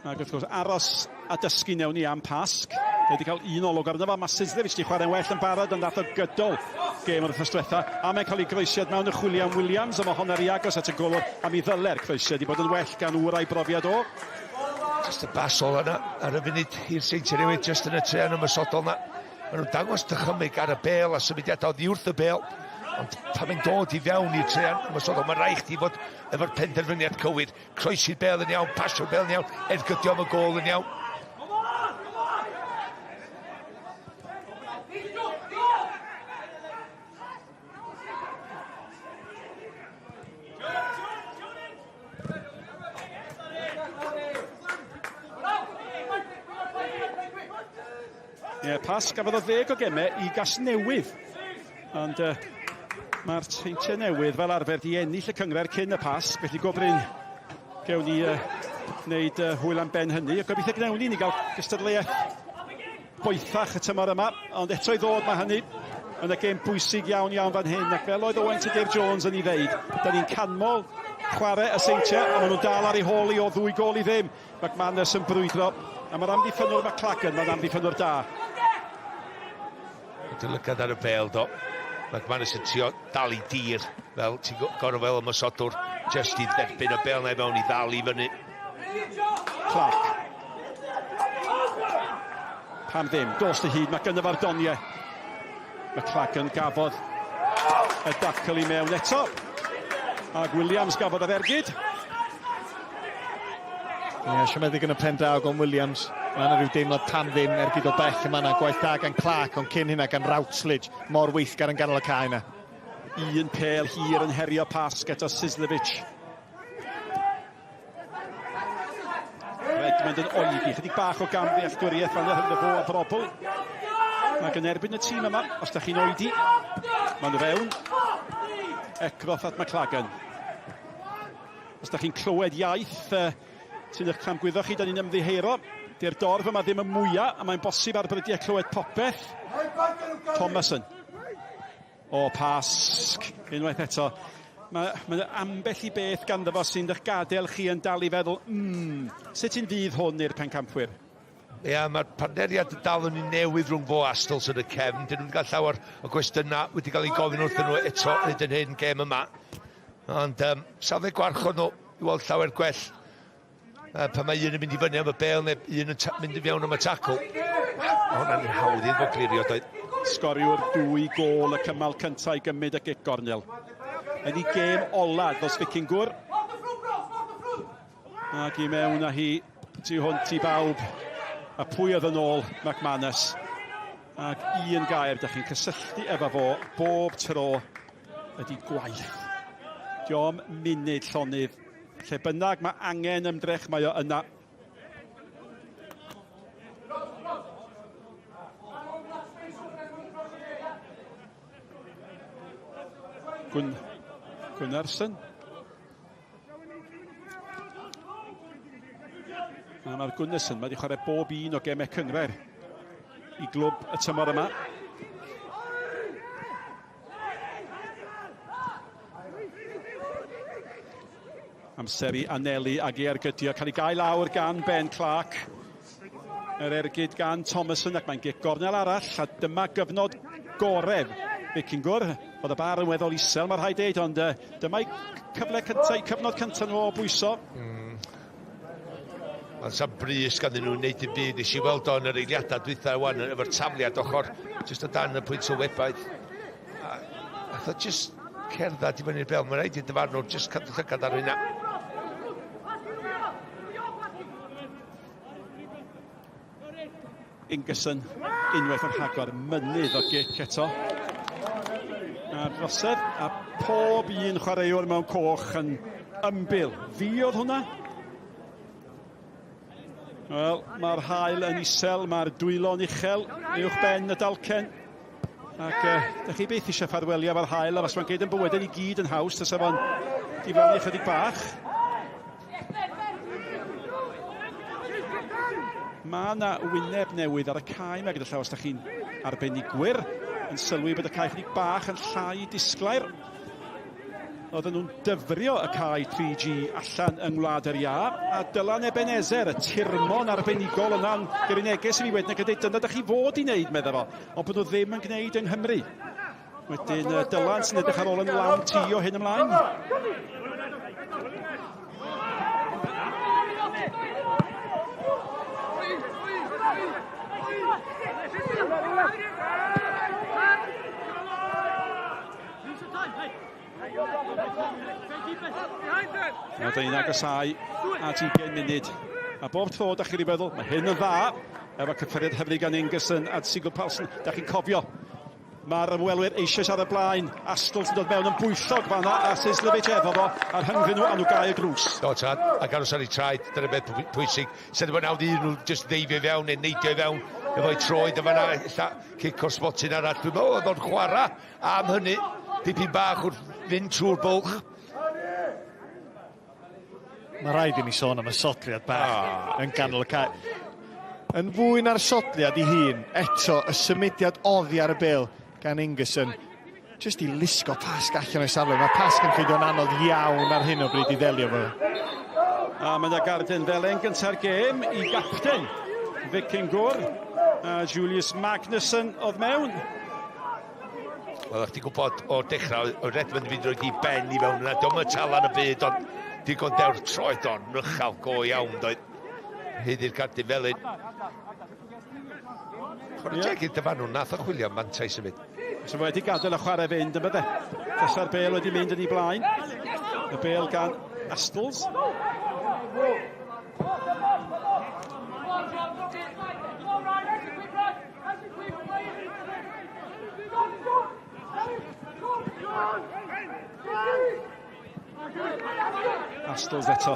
Ac wrth gwrs, aros a dysgu newn ni am Pasg. Fe wedi cael un olwg arno fo. Mae Sislevic wedi chwarae'n well yn barod ond ath o gydol gêm yr wythnos diwetha. A mae'n cael ei groesiad mewn y chwilio am Williams, a mae hon ar ei agos at y golwr. A mi ddyle'r croesiad i bod yn well gan ŵr a'i brofiad o. Just y bas ola yna ar y funud i'r Seintiau Newydd, just yn y trean ymosodol yna. Maen nhw'n dangos dychymyg ar y bel a symudiadau oddi wrth y bel. Ond pan mae'n dod i fewn i'r trean ymosodol, mae'n rhaid chdi fod efo'r penderfyniad cywir. Croesi'r bel yn iawn, pasio'r bel yn iawn, ergydio am y gôl yn iawn. Ie, yeah, pas gafodd o ddeg o gemau i Gasnewydd. Ond uh, mae'r Seintiau Newydd fel arfer di ennill y cynghrair cyn y Pasg, felly go brin gewn ni uh, wneud uh, hwyl am ben hynny. A gobeithio gnewn ni ni gael gystadleuaeth boethach y tymor yma, ond eto i ddod mae hynny yn y gêm bwysig iawn iawn fan hyn, ac fel oedd Owain Tudur Jones yn ei ddeud, da ni'n canmol chwarae y Seintiau, a maen nhw'n dal ar ei hôl i o ddwy gôl i ddim. McManus yn brwydro, a mae'r amddiffynnwr McLagan, mae'n amddiffynnwr da. Dy lygad ar y bêl do. McManus yn trio dal i dir, fel ti'n gorfod fel ymosodwr, jyst i dderbyn y bêl na i mewn i ddal i fyny. Clark. Pam ddim, dos dy hyd, mae gynno fo'r doniau. McLagan gafodd y dacl i mewn eto. Ac Williams gafodd yr ergyd. Ie, yeah, siomedig yn y pen draw gan Williams. Mae yna rhyw deimlad pam ddim ergyd o bell yma yna. Gwaith da gan Clark, ond cyn hynna gan Routledge. Mor weithgar yn ganol y cae yna. Un pêl hir yn herio Pasg eto Sislevic. Redmond yn oedi, chydig bach o gamddealltwriaeth fan rhyngddo fo a Brobl. Ac yn erbyn y tîm yma, os da chi'n oedi, maen nhw fewn. Eckroth at McLagan. Os da chi'n clywed iaith uh, sy'n eich tramgwyddo chi, da ni'n ymddiheuro. Di'r dorf yma ddim y mwyaf, a mae'n bosib ar brydiau clywed popeth. Thomason. O, Pasg, unwaith eto. Mae, mae ambell i beth ganddo fo sy'n eich gadael chi yn dal i feddwl, mm, sut un fydd hwn i'r pencampwyr? Ia, mae'r partneriad yn dal yn un newydd rhwng fo a Stolz yn y cefn. Dyn nhw'n cael llawer o gwestiynau wedi cael eu gofyn wrthyn nhw eto hyd yn hyn gêm yma. Ond um, safle gwarchod nhw i weld llawer gwell uh, pan mae un yn mynd i fyny am y bel neu un yn mynd i fewn am y tacl. Mae hwnna'n hawdd iddo fo glirio, doedd. Sgoriwr dwy gôl y cymal cyntaf i gymryd y gic gornel. Yn ei gêm ola dros Ficingwr. Ac i mewn â hi tu hwnt i bawb. A pwy oedd yn ôl? McManus. Ac un gair, da chi'n cysylltu efo fo bob tro ydy gwaith. Diom munud llonydd. Lle bynnag mae angen ymdrech, mae o yna. Gwyn, Gunnarsson. A mae'r Gunnarsson wedi chwarae bob un o gemau cynghrair i glwb y tymor yma. Amser i anelu ag i ergydio. Cael ei gael lawr gan Ben Clark. Yr ergyd gan Thomason ac mae'n gic gornel arall. A dyma gyfnod goref Vikingur. Oedd y bar yn weddol isel, mae rhaid deud, ond uh, dyma'i cyfle cyntaf, cyfnod cyntaf nhw o bwyso. Mm. Mae'n sam brys ganddyn nhw wneud dim byd. Nes i weld o yn yr eiliadau dwytha wan efo'r tafliad ochr jyst o dan y pwynt sylwebaeth. A nath o jyst cerdded i fyny'r bel. Mae'n rhaid i'r dyfarnwr jyst cadw llygad ar hynna. Ingerson unwaith yn rhagor, mynydd o gic eto. A drosedd, a pob un chwaraewr mewn coch yn ymbil. Fi oedd hwnna? Wel, mae'r hael yn isel, mae'r dwylo'n uchel, uwch ben y dalcen. Ac uh, da chi byth eisiau ffarwelio efo'r hael, a fas mae'n gwneud yn bywydau ni gyd yn haws, tas efo'n diflannu chydig bach. Mae yna wyneb newydd ar y cae yma gyda llaw os da chi'n arbenigwyr yn sylwi bod y cae chydig bach yn llai disglair. Oedden nhw'n dyfrio y cae 3G allan yng Ngwlad yr Iâ, a Dylan Ebenezer, y tirmon arbenigol yna'n gyrru neges i fi wedyn ac yn dweud dyna da chi fod i wneud, medda fo, ond bod nhw ddim yn gwneud yng Nghymru. Wedyn Dylan sy'n edrych ar ôl yn lawn ti o hyn ymlaen. Mae dyn ni'n agosáu at 20 munud. A bob tro, da chi wedi meddwl, mae hyn yn dda, efo cyffyriad hyfryd gan Ingerson a Sigurd Palsson. Da chi'n cofio, mae'r ymwelwyr eisoes ar y blaen. Astl sy'n dod mewn yn bwyllog fanna, a Sislevic efo fo, a rhyngddyn nhw, a nhw gau y drws. Do, tad, ac aros ar ei traed, dyna beth pwysig. Sydd wedi bod yn nhw jyst ddeifio i fewn neu neidio i fewn efo'i troed yma na, ella cic o'r smotyn arall. Dwi'n meddwl oedd o'n chwarae am hynny, dipyn bach wrth fynd trwy'r bwlch. Mae rhaid i ni sôn am y sodliad bach oh, yn ganol y cae. Yn fwy na'r sodliad i hun, eto y symudiad oddi ar y bel gan Ingerson. Jyst i lusgo Pasg allan o'i safle. Mae Pasg yn ffeindio'n anodd iawn ar hyn o bryd i ddelio fo. A mae yna gardyn felen gynta'r gêm i gapten Vikingur. A Julius Magnusson oedd mewn. Wel, o'ch ti'n gwybod o'r dechrau, oedd Redmond yn mynd roed i ben i fewn yna. Diolch yn talan y byd, ond digon dewr troed o'n nychal go iawn, doedd. Hyd i'r gardyn felyn. Chwarae teg i'r dyfarnwr, nath o chwilio am mantais hefyd. So wedi gadael y chwarae fynd yn bydde. Tasa'r bel wedi mynd yn ei blaen. Y bel gan Astles. Astles eto.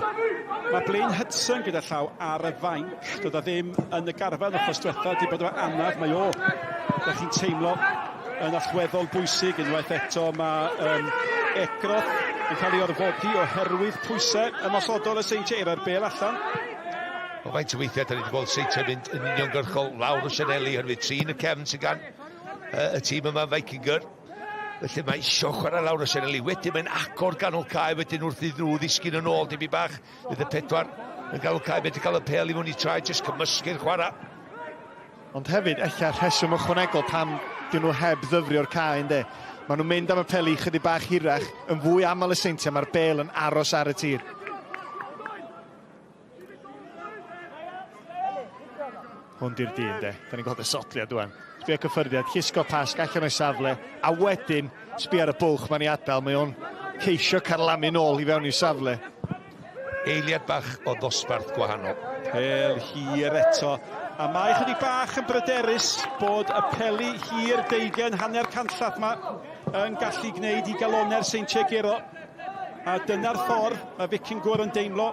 Mae Blaine Hudson gyda llaw ar y fainc. Doedd o ddim yn y garfan wythnos diwetha, di bod efo anaf. Mae o, da chi'n teimlo, yn allweddol bwysig unwaith eto. Mae um, Egroth yn cael ei orfodi oherwydd pwysau ymosodol y Seintiau i'r bel allan. O faint o weithiau da ni wedi gweld Seintiau mynd yn uniongyrchol lawr o Sianeli, oherwydd trin y cefn sydd gan y tîm yma Vikingur. Felly mae isio chwarae lawr o Sianeli. Wedyn mae'n agor ganol cae, wedyn wrth iddyn nhw ddisgyn yn ôl dipyn bach. Bydd y pedwar yn ganol cae, medru cael y pêl i mewn i traed, jyst cymysgu'r chwarae. Ond hefyd, ella rheswm ychwanegol pam dyn nhw heb ddyfrio'r cae, ynddo. Maen nhw'n mynd am y peli chydig bach hirach, yn fwy aml y Seintiau, mae'r bel yn aros ar y tir. Hwn di'r dyn, de. Da ni'n gweld y sodliad dwan. Sbio cyffyrddiad, llusgo pasg allan o'i safle, a wedyn sbio ar y bwlch mae'n ei adael. Mae o'n ceisio carlamu nôl i fewn i'w safle. Eiliad bach o ddosbarth gwahanol. Pel hir eto. A mae chydig bach yn bryderus bod y peli hir deugen hanner canllath ma yn gallu gwneud i galonau'r Seintiau guro. A dyna'r ffordd mae Vikingur yn deimlo.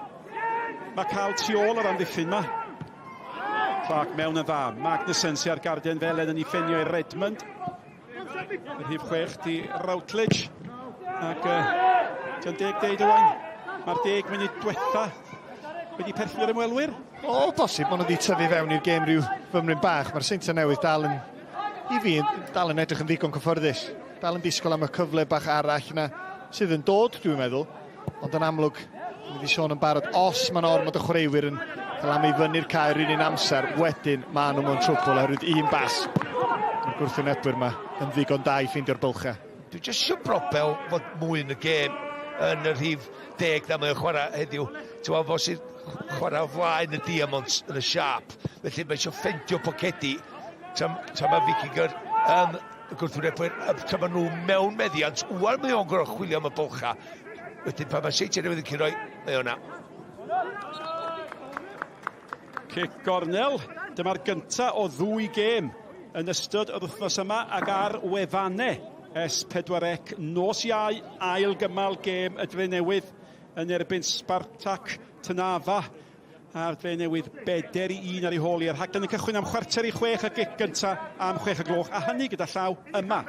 Mae cael tu ôl yr amddiffyn ma. Clark mewn yn dda. Magnusson sy'n ar garden felen yn ei ffenio i Redmond. Y rhif 6 di Routledge. Ac uh, dio'n deg deud Owain, mae'r deg munud diwetha wedi perthyn i'r ymwelwyr. O, bosib, maen nhw wedi tyfu fewn i'r gêm rhyw fymryn bach. Mae'r Seintiau Newydd dal yn, i fi, dal yn edrych yn ddigon cyfforddus. Dal yn disgwyl am y cyfle bach arall yna sydd yn dod, dwi'n meddwl. Ond yn amlwg, ni wedi sôn yn barod, os mae'n ormod o chwaraewyr yn cael am i fyny'r cae yr un un amser, wedyn maen nhw mewn trwbl oherwydd un bas. Mae'r gwrthwynebwyr yma yn ddigon da i ffeindio'r bylchau. Dwi jyst eisiau brobel fod mwy yn y gêm yn y rhif deg na mae'n chwarae heddiw. Ti'n meddwl fo sy'n chwarae o flaen y diamonds yn y siap. Felly mae eisiau ffeindio pocedi. Tra, tra mae Vikingur um, y gwrthwynebwyr, tra maen nhw mewn meddiant, wwan mae o'n gorfod chwilio am y bylcha. Wedyn pan mae Seintiau Newydd yn curo, mae o'na. Cic gornel, dyma'r gynta o ddwy gêm yn ystod yr wythnos yma ac ar wefannau S4C nos Iau, ail gymal gêm y Drenewydd yn erbyn Spartak Trnava a'r Drenewydd 4-1 ar ei hôl i'r rhaglen yn cychwyn am 5:45 y gic gynta am 6 y gloch a hynny gyda llaw yma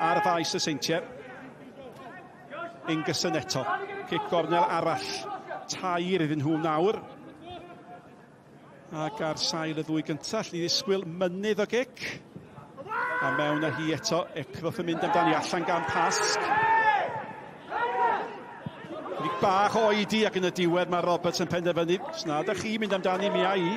ar faes y Seintiau. Ingerson eto, cic gornel arall, tair iddyn nhw nawr. Ac ar sail y ddwy gyntaf, ni ddisgwyl mynydd o gic. A mewn â hi eto, Eckroth yn mynd amdani allan gan Pasg. Chydig bach o oedi ac yn y diwedd mae Roberts yn penderfynu, os na da chi mynd amdani, mi a i.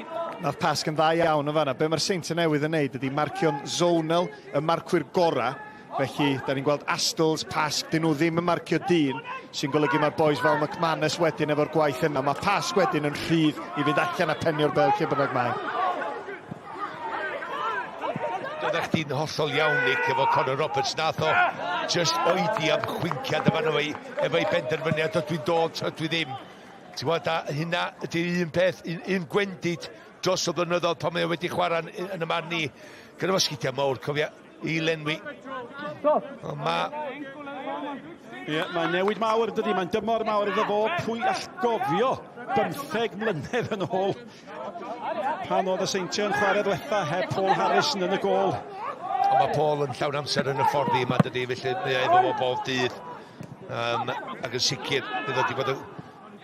Nath Pasg yn dda iawn o fanna. Be mae'r Seintiau Newydd yn neud ydy marcio'n zonal y marcwyr gorau. Felly, da ni'n gweld Astles, Pasg, dyn nhw ddim yn marcio dyn, sy'n golygu mae'r boys fel McManus wedyn efo'r gwaith yna. Mae Pasg wedyn yn rhydd i fynd allan a penio'r bel lle bynnag mae. Oeddech chdi'n hollol iawn, Nick, efo Conor Roberts. Nath o just oedi am chwinciad efo efo'i efo benderfyniad, o dwi'n dod, o dwi ddim. Ti'n gwybod, a hynna ydy'r un peth, un, un gwendid dros y blynyddoedd pan mae o wedi chwarae yn, yn y marn i. Gyda fo sgidiau mawr, cofia, i lenwi. Ond mae... Ie, yeah, mae'n newid mawr dydy, mae'n dymor mawr iddo fo. Pwy all gofio 15 mlynedd yn ôl pan oedd y Seintiau yn chwarae ddiwetha heb Paul Harrison yn y gôl. Ond mae Paul yn llawn amser yn y ffordd i yma dydy, felly mae o efo fo bob dydd. Um, ac yn sicr, bydd o wedi bod yn,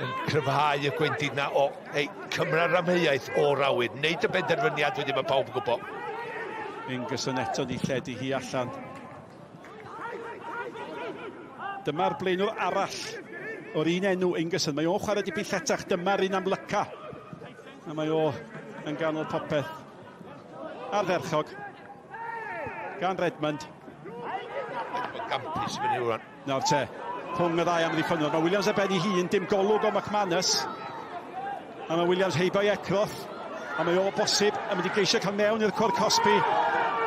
yn cryfhau y gwendid na o, hei, cymra'r amheuaeth o'r awyr. Neud y benderfyniad wedyn mae pawb yn gwybod. Ingerson eto di lledu hi allan. Dyma'r blaenwr arall o'r un enw Ingerson. Mae o'n chwarae dipyn lletach. Dyma'r un amlyca. A mae o yn ganol popeth. Ardderchog. Gan Redmond. Mae'n gampus i fyny rwan. Nawr te, rhwng y ddau amddiffynnwr. Mae Williams ar ben ei hun, dim golwg o McManus. A mae Williams heibio i Eckroth. A mae o bosib yn mynd i geisio cael mewn i'r cwr cosbi.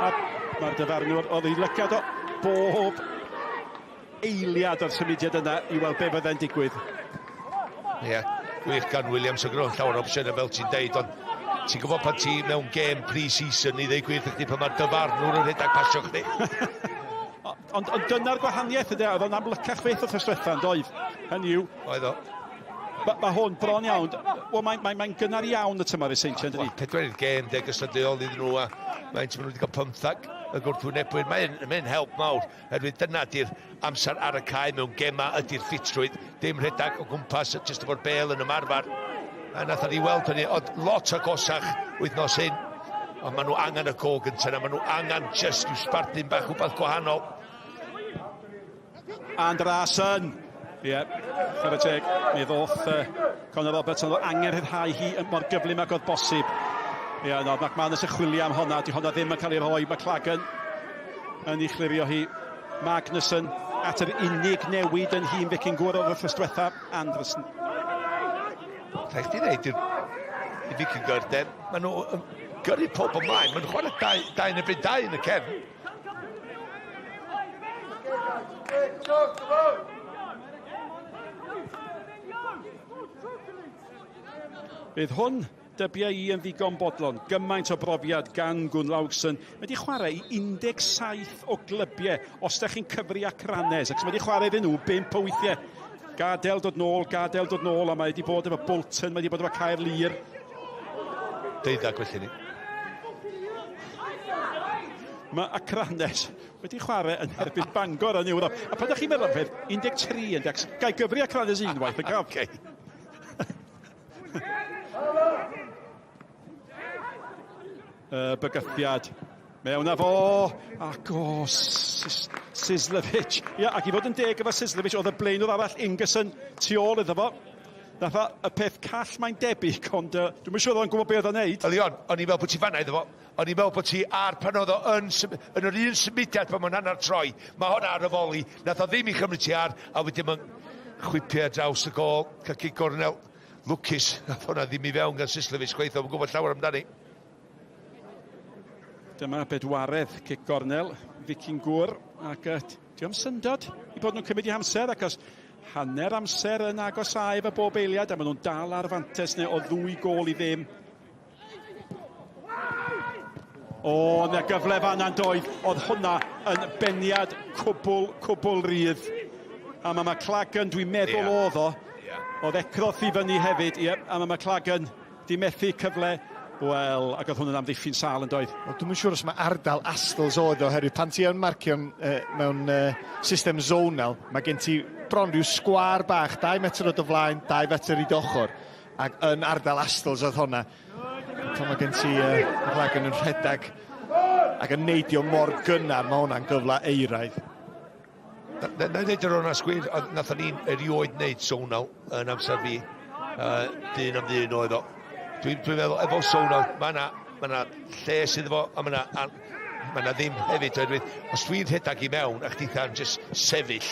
A mae'r dyfarnwr oedd ei lygad o bob eiliad o'r symudiad yna i weld be fyddai'n digwydd. Ie, yeah, gwych gan Williams o grwn llawer o opsiynau fel ti'n deud, ond ti'n gwybod pan ti mewn gêm pre-season i ddeud gwir chdi pan mae'r dyfarnwr yn rhedeg pasio chdi. Ond, ond dyna'r gwahaniaeth ydy, oedd o'n amlycach fyth wrth diwetha, yn doedd? Hynny yw... Oedd o. Mae ma hwn bron iawn. Wel, mae'n mae, mae gynnar iawn y tymor i Seintiau, yn dydi? Pedwerydd gêm, deg gystadleuol iddyn nhw, a mae'n maen nhw wedi cael pymthag y gwrthwynebwyr. Mae'n mae help mawr, herwydd dyna di'r amser ar y cae mewn gema ydy'r ffitrwydd, dim rhedeg o gwmpas, jyst efo'r bel yn ymarfer. A nath ni weld hynny, ond lot agosach wythnos hyn. Ond maen nhw angen y gol gyntaf yna, maen nhw angen just i'w sbardun bach rhywbeth gwahanol. Andrasen! Ie, yeah, chwarae teg, mi ddoth uh, Conor Roberts, ond angen rhyddhau hi mor gyflym ag oedd bosib. Ie, yeah, no, McManus yn chwilio am honna, di honna ddim yn cael ei rhoi, McLagan yn ei chlirio hi. Magnusson at yr unig newid yn nhîm Vikingur o'r wythnos diwetha, Anderson. Rhaid chdi ddeud i'r i Vikingur de, maen nhw yn gyrru pob ymlaen, maen nhw'n chwarae dau, dau yn erbyn dau yn y cefn. Bydd hwn dybia i yn ddigon bodlon. Gymaint o brofiad gan Gunnlaugsson. Mae wedi chwarae i 17 o glybiau, os da chi'n cyfri Akranes, ac mae wedi chwarae iddyn nhw 5 o weithiau. Gadael dod nôl, gadael dod nôl, a mae wedi bod efo Bolton, mae wedi bod efo Caerlŷr. Deuddag felly ni. Mae Akranes wedi chwarae yn erbyn Bangor yn Ewrop. A pan ydych chi'n meddwl am peth, 13 yn dex. Gai gyfri Akranes unwaith, yn cael. Okay. Y bygythiad. Mewn â fo! Ac o, Sislevic. Ia, ac i fod yn deg efo Sislevic, oedd y blaenwr arall Ingerson tu ôl iddo fo. Nath o y peth call mae'n debyg, ond uh, dwi'n siŵr oedd o'n gwybod beth oedd o'n neud. Leon, o'n i'n meddwl bod ti fanna iddo fo. O'n i'n meddwl bod ti ar pan oedd o yn, yn yr un symudiad pan mae'n hanner troi. Mae hwnna ar y foli. Nath o ddim i chymryd ti ar, a wedyn mae'n chwipio ar draws y gôl, cael cic gornel. Lwcus, nath hwnna ddim i fewn gan Sislevic chwaith, o'n gwybod llawer amdani. Dyma bedwaredd cic gornel, Vikingur, ac uh, diolch syndod i bod nhw'n cymryd i hamser, ac os hanner amser yn agosáu efo bob eiliad, a maen nhw'n dal ar fantes neu o ddwy gôl i ddim. O, na gyfle fanna'n doedd. Oedd hwnna yn beniad cwbl, cwbl rydd. A mae McLagan, dwi'n meddwl yeah. oedd o. Yeah. Oedd Eckroth i fyny hefyd, ie. Yeah. A mae McLagan di methu cyfle. Wel, ac oedd hwnna'n amddiffyn sâl yn doedd. Wel, dwi'm yn siŵr os mae ardal Astles oedd o, oherwydd pan ti yn marcio uh, mewn uh, system zonal, mae gen ti bron rhyw sgwar bach, 2 metr o dy flaen, 2 fetr i dy ochr. Ac yn ardal Astles oedd honna. Pan mae gen ti uh, McLagan yn rhedeg ac yn neidio mor gynnar, mae hwnna'n gyfle euraidd. Na i ddeud yr onest gwir, nathon ni'n erioed wneud zonal yn amser fi. Uh, dyn am ddyn oedd o. Dwi'n dwi meddwl, efo zonal, mae yna ma na lle sydd efo, a mae yna ma na ddim hefyd, oherwydd os dwi'n rhedeg i mewn a chditha'n just sefyll,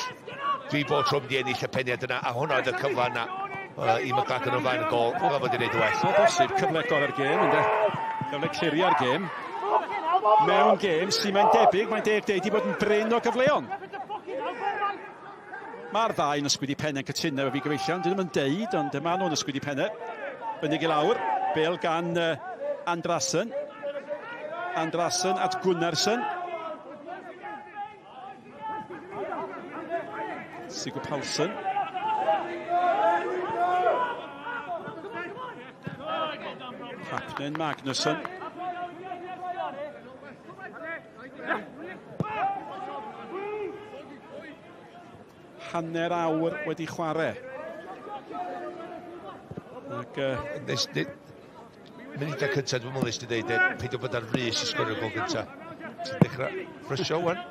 dwi bob tro mynd i ennill y peniad yna, a hwnna oedd y cyfle yna uh, i McLagan o flaen y gol, ddyla fod i wneud y well. O bosib, cyfle gorau'r gêm, ynddo? Cyfle clirio'r gêm. Mewn gêm sy'n mae'n debyg, mae'n deg deud i bod yn brin o gyfleon. Mae'r ddau yn ysgwyd i pennau yn cytuno efo fi gyfeillion. Dyn nhw'n deud, ond maen nhw'n ysgwyd i pennau. Fyny i lawr, bel gan Andrasen. Andrasen at Gunnarsson. Sigurd Palsson. Hapnen Magnusson. Hanner awr wedi chwarae. Ac, Nes, ne, munudau cyntaf, dwi'n meddwl nes ti ddeud, peidio bod ar frys i sgorio gol gyntaf. Ti'n dechrau frysio, wan?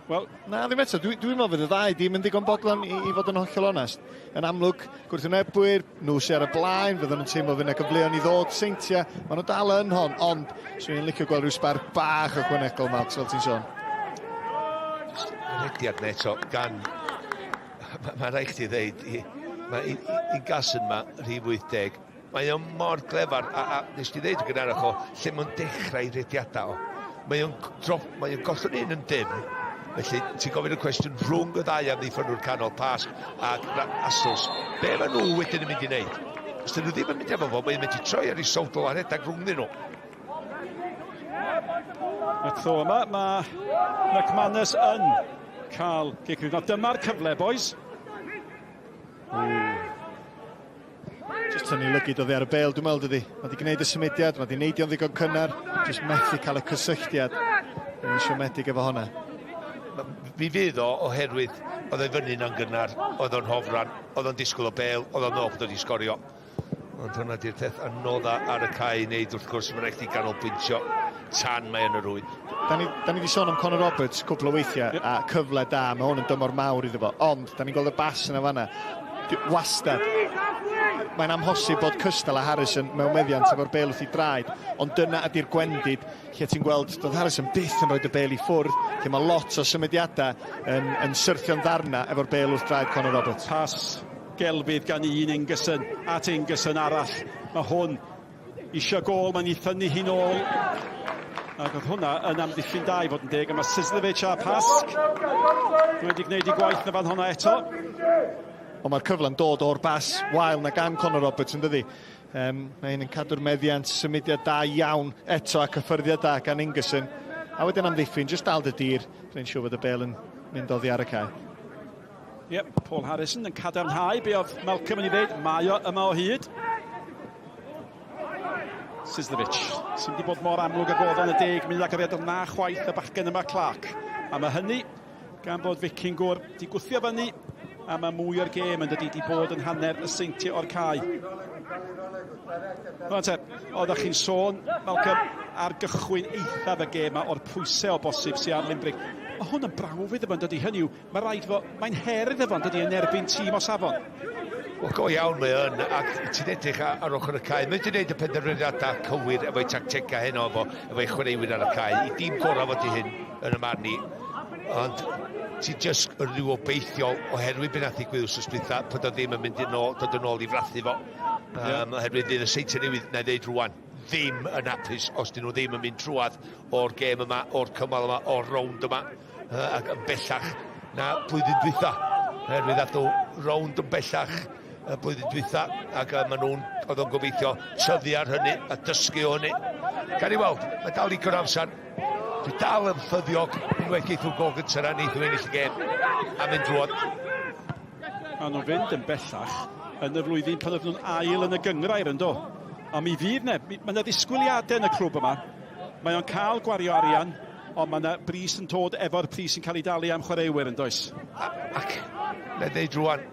Wel, na, ddim eto. Dwi'n dwi meddwl fydd y ddau dim yn ddigon bodlon i fod yn hollol onest. Yn amlwg, gwrthwynebwyr, nhw sy'n ar y blaen, fydden nhw'n teimlo fydd yna gyfleon i ddod, Seintiau, maen nhw dal yn hon, ond swn i'n licio gweld rhyw sbarc bach o gwanegol, Malc, fel ti'n sôn. Just rhediad na eto gan... Mae ma rhaid chdi ddeud, mae Ingason ma, rhif 80, mae o'n mor glefar, a nes ti ddeud yn gynharach o, lle mae'n dechrau ei rediadau o. Mae o'n drop, mae o'n gollwng un yn dim, felly ti'n gofyn y cwestiwn rhwng y ddau amddiffynwr canol Pasg ac Astles, be maen nhw wedyn yn mynd i wneud? Os dyn nhw ddim yn mynd efo fo, mae'n mynd i troi ar ei sowdl a rhedeg rhwngddyn nhw. Y tro yma, mae McManus yn cael gic rydd. Dyma'r cyfle, boys. Just tynnu lygid oddi ar y bêl, dwi'n meddwl, dydi. Mae wedi gwneud y symudiad, mae wedi neidio'n ddigon cynnar, just methu cael y cysylltiad. Mae'n siomedig efo hwnna. Mi fydd o oherwydd oedd o'i fyny na'n gynnar, oedd o'n hofran, oedd o'n disgwyl o bêl, oedd o'n meddwl bod wedi sgorio. Ond hwnna di'r peth anodda ar y cae i wneud, wrth gwrs, mae'n rhaid i ganolbwyntio tan mae yn y rwyd. Da ni wedi sôn am Conor Roberts cwpl o weithiau, yep. A cyfle da, mae hwn yn dymor mawr iddo fo, ond da ni'n gweld y bas yna fanna, wastad. Mae'n amhosib bod cystal a Harrison mewn meddiant efo'r bêl wrth ei draed, ond dyna ydy'r gwendid lle ti'n gweld doedd Harrison byth yn rhoi y bêl i ffwrdd, lle mae lot o symudiadau yn syrthio'n ddarna efo'r bêl wrth draed Conor Roberts. Pas gelfydd gan un Ingerson at Ingerson arall. Mae hwn eisiau gôl, mae'n ei thynnu hi'n ôl. Ac oedd hwnna yn amddiffyn da i fod yn deg. A mae Sislevic a Pasg wedi gwneud ei gwaith na fan hwnna eto. Ond mae'r cyfle'n dod o'r bas wael na gan Conor Roberts yn dydi. Mae hyn yn cadw'r meddiant, symudiad da iawn eto a cyffyrddiad da gan Ingerson. A wedyn amddiffyn, jyst dal dy dir, gwneud siŵr fod y bêl yn mynd oddi ar y cae. Yep, Paul Harrison yn cadarnhau be oedd Malcolm yn ei ddeud, mae o yma o hyd. Sislevic, sy'n wedi bod mor amlwg ag oedd yn y 10 munud agoriadol na chwaith y bachgen yma Clark. A mae hynny gan bod Vikingur di gwthio fyny, a mae mwy o'r gêm yn dydi di bod yn hanner y Seintiau o'r cae. Rwan te, oeddech chi'n sôn, Malcolm, ar gychwyn eithaf y gêm yma o'r pwysau o bosib sy'n ar Limbrick. Mae hwn yn brawf iddo fo, yn dydi? Hynny yw, mae rhaid fo, mae'n her iddo fo, yn dydi, yn erbyn tîm o safon. Wel, go iawn mae yn, ac ti'n edrych ar ochr y cae. Mae wedi gwneud y penderfyniadau cywir efo'i tactegau heno, efo'i chwaraewyr ar y cae. I dîm gorau fod i hyn yn y marn i. Ond ti jyst yn rhyw obeithiol oherwydd beth nath ddigwydd wsos dwytha, bod o ddim yn mynd yn ôl, dod yn ôl i frathu fo. Oherwydd fydd y Seintiau Newydd, na i ddeud rwan, ddim yn hapus os dyn nhw ddim yn mynd trwadd o'r gêm yma, o'r cymal yma, o'r rownd yma, ac yn bellach na blwyddyn dwytha. Oherwydd ath nhw rownd yn bellach y blwyddyn dwytha, ac maen nhw'n, oedd o'n gobeithio tyfu ar hynny a dysgu o hynny. Gawn ni weld, mae dal digon o amser. Dwi dal yn ffyddiog unwaith geith nhw gol gyntaf na neith nhw ennill y gêm a mynd drwodd. A nhw'n fynd yn bellach yn y flwyddyn pan oedden nhw'n ail yn y gynghrair yn do. A mi fydd ne, mae yna ddisgwyliadau yn y clwb yma. Mae o'n cael gwario arian, ond mae yna bris yn dod efo'r pris yn cael ei dalu am chwaraewyr yn does. Ac, na i ddeud rwan,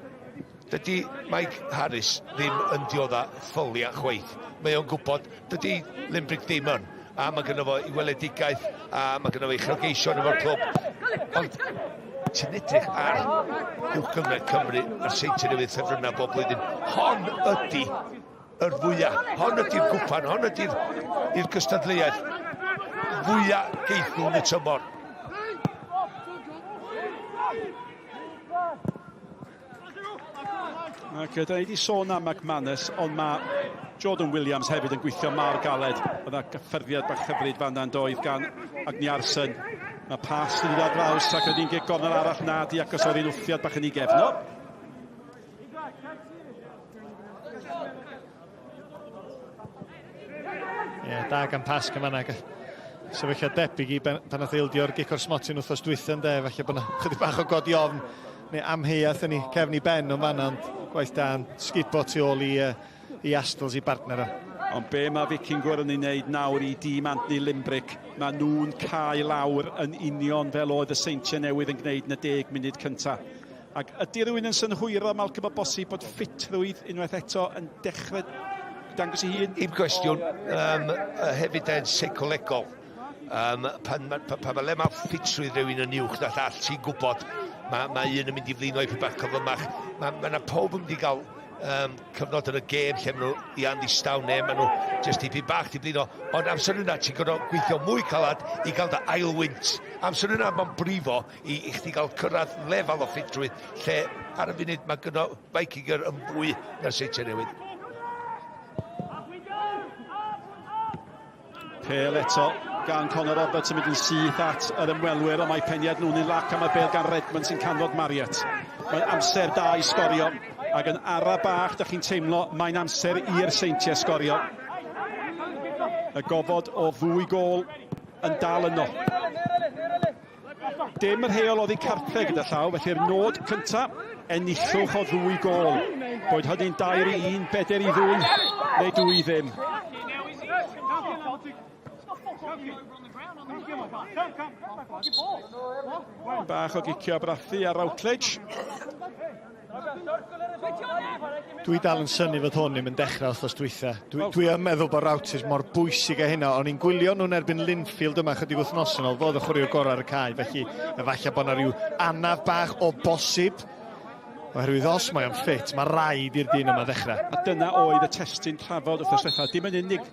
dydy Mike Harris ddim yn diodda ffolia chwaith. Mae o'n gwybod, dydy Limbrick ddim yn. A mae gynno fo i weledigaeth, a mae gynno fo i uchelgeision efo'r clwb. Ond ti'n edrych ar Uwch Gynghrair Cymru a'r Seintiau Newydd ffefrynnau bob blwyddyn. Hon ydy yr fwyaf. Hon ydy'r gwpan, hon ydy'r i'r gystadleuaeth fwyaf geith nhw yn y tymor. Ac da ni wedi sôn am McManus, ond mae Jordan Williams hefyd yn gweithio mor galed. Oedd yna gyffyrddiad bach hyfryd fan yna'n doedd gan Agniarsen. Mae pas yn dod ar draws ac oedd hi'n gic gornel arall na di acos oedd hi'n wthiad bach yn ei gefn o. Ie, yeah, da gan Pasg yn fanna. Sefyllfa debyg i ben, pan nath ildio'r gic o'r smotyn wythnos dwytha ynde, falle bod yna chydig bach o godi ofn neu amheuaeth yn ei cefn i ben o'n fanna, ond gwaith da yn sgubo tu ôl i, uh, i Astles i bartner o. Ond be mae Vikingur yn ei wneud nawr i dîm Anthony Limbrick, mae nhw'n cael lawr yn union fel oedd y Seintiau Newydd yn gwneud yn y 10 munud cyntaf. Ac ydy rhywun yn synhwyro, Malcolm, o bosib bod ffitrwydd unwaith eto yn dechrau dangos ei hun? Un cwestiwn, um, hefyd yn seicolegol. Um, pan, pan, pan mae lefel ffitrwydd rhywun yn uwch na llall, ti'n gwybod, mae, mae un yn mynd i flino i bach cyflymach. Mae, mae yna pob yn mynd i gael um, cyfnod yn y gêm lle maen nhw i Andy Stawn neu maen nhw jyst tipyn bach di blino. Ond amser yna ti'n gorfod gweithio mwy calad i gael dy ailwynt. Amser yna mae'n brifo i, i chdi gael cyrraedd lefel o ffitrwydd lle ar y funud mae gynno Vikinger yn fwy na'r Seintiau Newydd. Pêl eto gan Conor Roberts yn mynd yn syth at yr ymwelwyr, ond mae peniad nhw'n un lac am y bêl gan Redmond sy'n canfod Marriott. Mae'n amser da i sgorio, ac yn ara bach, da chi'n teimlo, mae'n amser i'r Seintiau sgorio. Y gofod o ddwy gôl yn dal yno. Dim yr heol oddi cartre gyda llaw, felly'r nod cyntaf, enillwch o ddwy gôl. Boed hynny'n 2 i 1, 4 i 2, neu 2-0. Bach o gicio brathu ar Routledge. Dwi dal yn synnu fod hwn ddim yn dechrau wythnos dwytha. Dwi, dwi yn meddwl bod Routledge mor bwysig â hynna. O'n i'n gwylio nhw'n erbyn Linfield yma chydig wythnos yn ôl, fod y chwaraewr gorau ar y cae, felly efallai bod yna rhyw anaf bach o bosib. Oherwydd os mae o'n ffit, mae rhaid i'r dyn yma ddechrau. A dyna oedd y testun trafod wythnos diwetha. Dim yn unig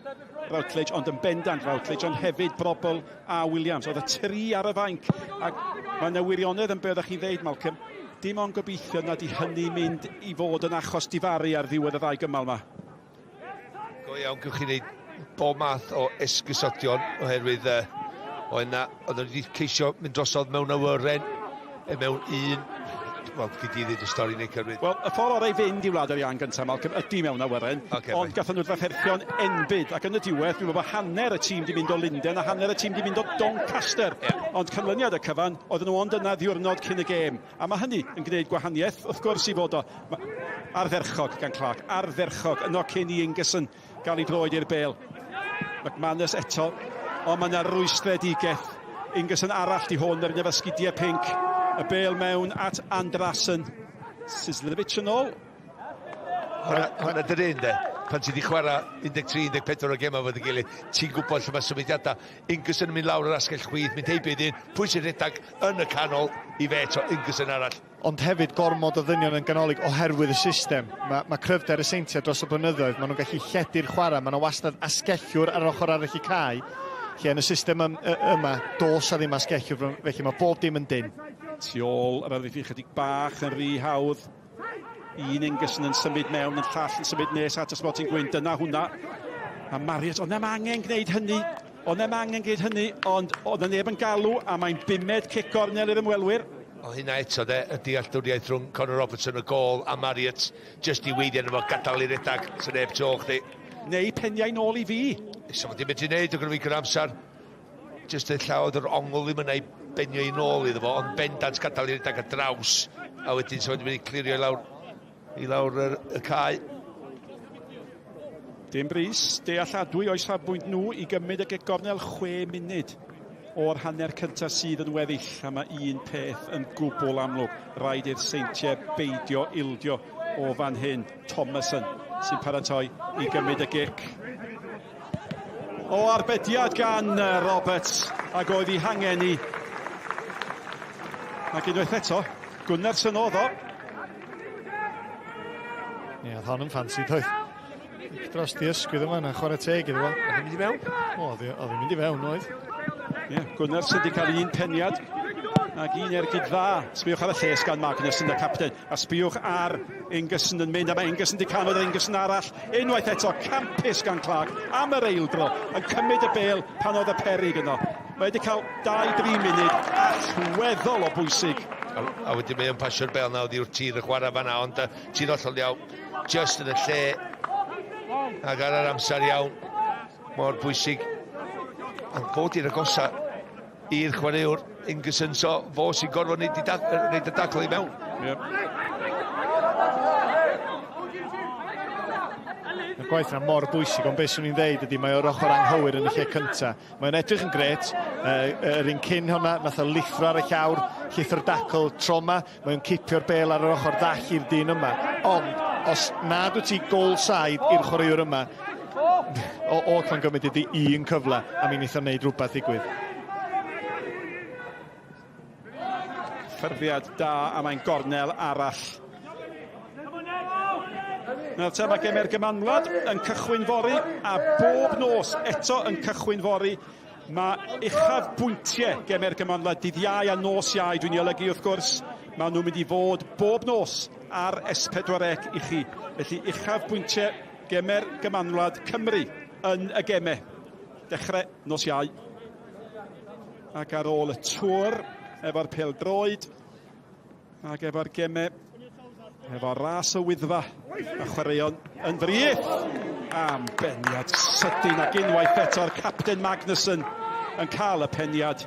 Routledge, ond yn bendant Routledge, ond hefyd Brobbel a Williams. Oedd y tri ar y fainc. Ac mae yna wirionedd yn be oeddech chi'n ddeud, Malcolm. Dim ond gobeithio nad i hynny mynd i fod yn achos difaru ar ddiwedd y ddau gymal yma. Go iawn, gewch chi wneud bob math o esgusodion oherwydd oedd yna, oedden nhw wedi ceisio mynd drosodd mewn awyren, e mewn un, wel, gei di ddweud y stori neu cymryd. Wel, y ffordd orau i fynd i Wlad yr Iâ gyntaf, Malcolm, ydy mewn awyren, okay, ond gathen nhw drafferthion enbyd, ac yn y diwedd, dwi'n meddwl bod hanner y tîm di mynd o Lundain a hanner y tîm di mynd o Doncaster. Yeah. Ond canlyniad y cyfan, oedden nhw ond yna ddiwrnod cyn y gêm. A mae hynny yn gwneud gwahaniaeth, wrth gwrs, i fod o ardderchog gan Clark, ardderchog yno cyn i Ingerson gael ei droed i'r bêl. McManus eto, ond mae yna rwystredigaeth. Ingerson arall di hwn, yr un efo sgidiau pinc. Y bêl mewn at Andrasen. Sislevic yn ôl. Hwna dy'r un, de. Pan ti wedi chwarae 13, 14 o gemau fod y gilydd, ti'n gwybod lle mae symudiadau. Ingerson yn mynd lawr yr asgell chwith, mynd heibio i ddyn, pwy sy'n rhedeg yn y canol i fe eto, Ingerson arall. Ond hefyd gormod o ddynion yn ganolig oherwydd y system. Mae, mae cryfder y Seintiau dros y blynyddoedd, maen nhw'n gallu lledu'r chwarae, maen nhw wastad asgellwr ar ochr arall i cae, lle yn y system ym, yma, dos a ddim asgellwr, felly mae bob dim yn dyn. Tu ôl yr amddiffyn chydig bach yn rhy hawdd. Un Ingerson yn symud mewn, yn llall yn symud nes at y smotyn gwyn. Dyna hwnna. A Marriott, ond ddim angen gwneud hynny. Ond ddim angen gwneud hynny, ond oedd neb yn galw, a mae'n bumed cic gornel i'r ymwelwyr. O hynna eto de, y dealltwriaeth rhwng Conor Robertson y gôl a Marriott, jyst i weithio efo gadael i redag, sy'n neb tu ôl chdi. Neu peniau nôl i fi. So fod i'n mynd i wneud, o gyda fi gyda amser. Jyst y llaw oedd yr ongl ddim yna i benio i nôl iddo fo, ond bendant gadael i redag ar draws. A wedyn so wedi mynd i clirio i lawr y cae. Dim brys, dealladwy o'i safbwynt nhw i gymryd y gic gornel 6 munud o'r hanner cyntaf sydd yn weddill, a mae un peth yn gwbl amlwg. Rhaid i'r Seintiau beidio ildio o fan hyn. Thomason sy'n paratoi i gymryd y gic. O arbediad gan Roberts, ac oedd ei hangen i. Ac unwaith eto, Gunnarsson oedd o. Ie, oedd hon yn ffansi, doedd. Dros di ysgwydd yma, na chwarae teg iddo fo. Oedd hi'n mynd i mewn? O, oedd hi'n mynd i fewn, oedd. Ie, yeah, Gunnarsson wedi cael un peniad ac un ergyd dda. Sbiwch ar y lles gan Magnus yn y capten. A sbiwch ar Ingerson yn mynd, a mae Ingerson di canfod yr Ingerson arall. Unwaith eto, campus gan Clark am yr eildro, yn cymryd y bêl pan oedd y perig yno. Mae wedi cael 2-3 munud allweddol o bwysig. A, a wedyn mae o'n pasio'r bêl nawr i'r tir y chwarae fanna, ond ti'n hollol iawn, just yn y lle ac ar yr amser iawn, mor bwysig. Ond fod i'r agosa i'r chwaraewr Ingerson, so fo sy'n gorfod wneud y dacl i mewn. Yep. Mae'r gwaith yna mor bwysig, ond beth swn i'n ddeud ydy mae o'r ochr anghywir yn y lle cynta. Mae'n edrych yn gret, yr un cyn hwnna, nath o lithro ar y llawr, llithro'r dacl tro yma, mae'n cipio'r bêl ar yr ochr ddall i'r dyn yma. Ond, os nad wyt ti goal side i'r chwaraewr yma, o mae'n gymryd ydy un cyfle, a mi wneith o wneud rhywbeth ddigwydd. Ffyrddiad da, a mae'n gornel arall. Nawr te, mae Gemau'r Gymanwlad yn cychwyn fory, a bob nos eto yn cychwyn fory. Mae uchaf bwyntiau Gemau'r Gymanwlad dydd Iau a nos Iau, dwi'n ei olygu wrth gwrs, maen nhw'n mynd i fod bob nos ar S4C i chi. Felly uchaf bwyntiau Gemau'r Gymanwlad Cymru yn y gemau. Dechrau nos Iau. Ac ar ôl y tŵr, efo'r pêl-droed, ac efo'r gemau, efo'r ras y Wyddfa, a chwaraeon yn frith. Am beniad sydyn, ac unwaith eto'r capten Magnusson yn cael y peniad.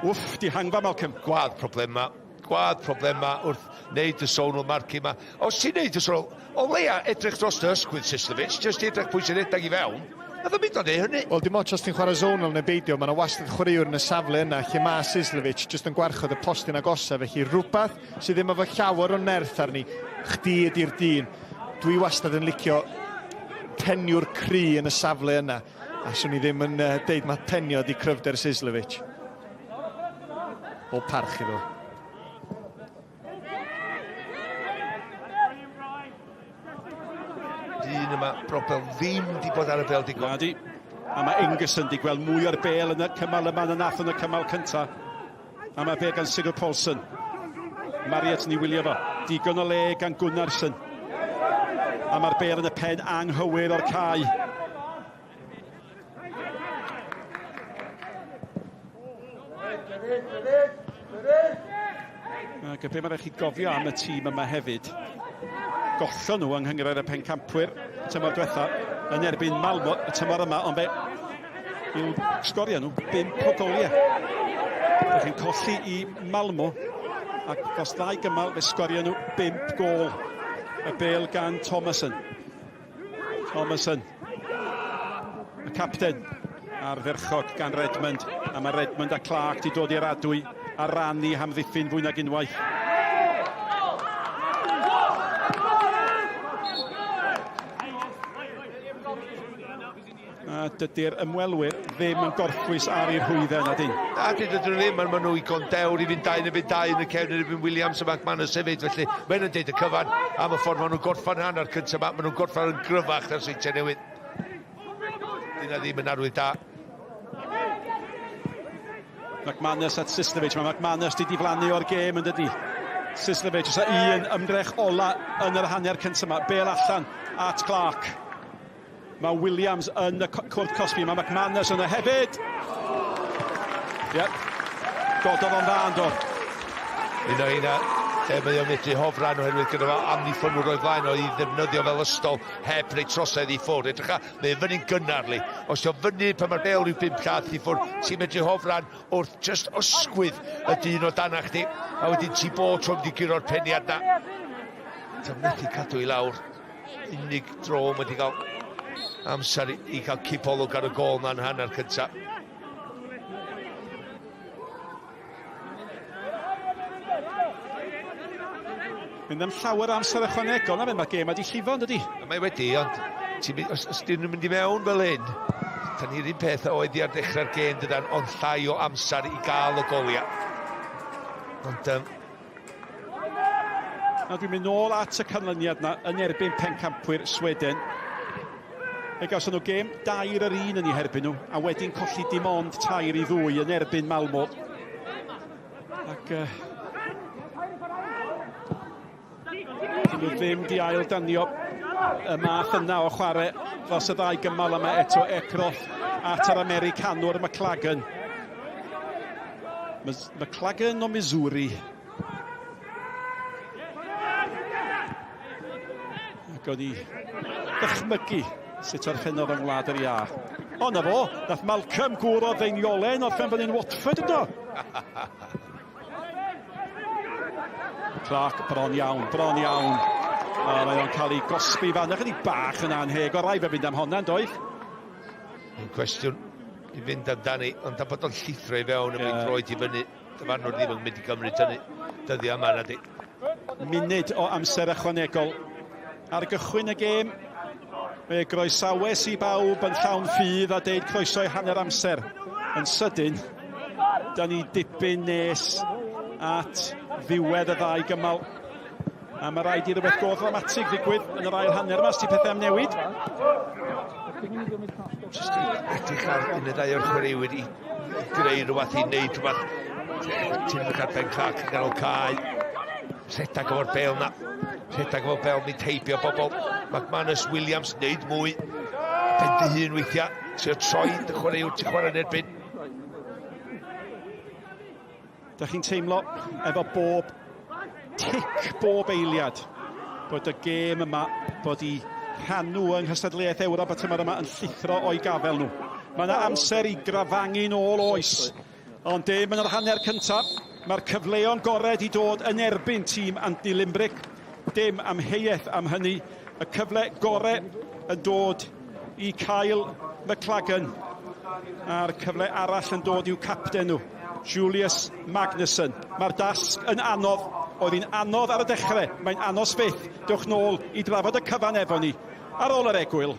Wff, dihangfa Malcolm. Gwad problema, gwad problema wrth wneud y zonal marking ma. Os ti'n wneud y zonal, o leia edrych dros dy ysgwydd Sislovic, jyst edrych pwy sy'n edrych i fewn. Nath o mynd o'n neud hynny. Wel, dim ots os ti'n chwarae zonal neu beidio, mae yna wastad chwaraewr yn y safle yna lle mae Sislovic jyst yn gwarchod y postyn agosa, felly rhywbeth sydd ddim efo llawer o nerth arni, chdi ydy'r dyn. Dwi wastad yn licio peniwr cry yn y safle yna, a swn i ddim yn deud mae penio ydi cryfder Sislovic. Bob parch iddo. Dyn yma, broblem ddim di bod ar y bêl digon. Nadi. A mae Ingerson di gweld mwy o'r bêl yn y cymal yma na nath yn y cymal cynta. A mae fe gan Sigurd Paulsen. Marriott yn ei wylio fo. Digon o le gan Gunnarsson. A mae'r bêl yn y pen anghywir o'r cae. Ac be mae'n rhaid chi gofio am y tîm yma hefyd, gollon nhw yng Nghynghrair y Pencampwyr y tymor diwetha yn erbyn Malmo y tymor yma, ond fe i'w sgorio nhw 5 o goliau. Ydych chi'n colli i Malmo, ac dros ddau gymal fe sgorio nhw 5 gôl. Y bêl gan Thomason. Thomason, y capten, ardderchog gan Redmond, a mae Redmond a Clark di dod i'r adwy ar ran i hamddiffyn fwy nag unwaith. A dydy'r ymwelwyr ddim yn gorffwys ar eu rhwyddau, na dyn. Na, dyn dydyn nhw ddim, maen nhw i dewr i fynd 2 yn erbyn 2 yn y cefn yn erbyn Williams a McManus hefyd, felly maen nhw'n deud y cyfan am y ffordd maen nhw'n gorffan hanner cyntaf yma, maen nhw'n gorffan yn gryfach na'r Seintiau Newydd. Dyna ddim yn arwydd da. McManus at Sislovic, mae McManus di diflannu o'r gêm yn dydi. Sislovic, oes un ymdrech ola yn yr hanner cyntaf yma, bêl allan at Clark. Mae Williams yn y cwrt cosbi, mae McManus yna hefyd. Yep. Gododd o'n dda yn dod. Un o heina, lle mae o'n medru hofran oherwydd gyda fo amddiffynwr o'i flaen o i ddefnyddio fel ystol heb rei trosedd i ffwrdd. Edrych mae fyny'n gynnar li. Os ti'n fyny pan mae'r bêl rhyw 5 llath i ffwrdd, ti'n medru hofran wrth just ysgwydd y dyn o danach chdi, a wedyn ti bod tro mynd i guro'r peniad na. Ti'n methu cadw i lawr. Unig dro mae wedi cael amser i cael cipolwg ar y gôl na'n hanner cyntaf. Mynd am llawer o amser ychwanegol, na fe, mae'r gêm wedi llifo, yn dydi? Mae wedi, ond os dyn nhw'n mynd i mewn fel hyn, dan ni'r un peth a oedd i ar ddechrau'r gêm, dydan, ond llai o amser i gael y goliau. Ond... Na, dwi'n mynd nôl at y canlyniad na yn erbyn pencampwyr Sweden. Fe gawson nhw gêm 2-1 yn eu herbyn nhw, a wedyn colli dim ond 3-2 yn erbyn Malmo. Ac Dyn nhw ddim di ail danio y math yna o chwarae dros y ddau gymal yma eto. Ekroth at yr Americanwr McLagan. McLagan o Missouri. Ac o'n i ddychmygu sut orffennodd yng Ngwlad yr Iâ. O, na fo, nath Malcolm gŵr o Ddeiniolen orffen fan hyn Watford yndo. Clark bron iawn, bron iawn. O, mae o'n cael ei gosbi fan. Ychydig bach yn anheg. O rai fe fynd am honna, yn doedd? Un cwestiwn i fynd amdani, ond am bod o'n llithro i fewn, yn mynd droed i fyny, dyfarnwr ddim yn mynd i gymryd hynny dyddiau yma, na di. Munud o amser ychwanegol. Ar gychwyn y gêm, fe groesawes i bawb yn llawn ffydd a deud croeso i hanner amser. Yn sydyn, da ni dipyn nes at ddiwedd y ddau gymal. A mae rhaid i rywbeth go ddramatig ddigwydd yn yr ail hanner yma, os ti pethau am newid. Jyst i edrych ar un neu ddau o'r chwaraewyr i greu rhywbeth, i wneud rhywbeth. Ti'n edrych ar Ben Clark yn ganol cae. Rhedeg efo'r bel na. Rhedeg efo'r bel, mynd heibio bobl. McManus, Williams, wneud mwy. Ben dy hun weithiau. Trio troi dy chwaraewr, ti'n chwarae'n erbyn. Da chi'n teimlo efo bob tic, bob eiliad, bod y gêm yma, bod i rhannu yng nghystadleuaeth Ewrop y tymor yma yn llithro o'i gafel nhw. Mae yna amser i grafangu'n ôl oes, ond dim yn yr hanner cyntaf. Mae'r cyfleon gorau wedi dod yn erbyn tîm Anthony Limbrick. Dim amheuaeth am hynny. Y cyfle gorau yn dod i Kyle McLagan. A'r cyfle arall yn dod i'w capten nhw, Julius Magnusson. Mae'r dasg yn anodd. Oedd hi'n anodd ar y dechrau. Mae'n anos fyth. Dewch nôl i drafod y cyfan efo ni ar ôl yr egwyl.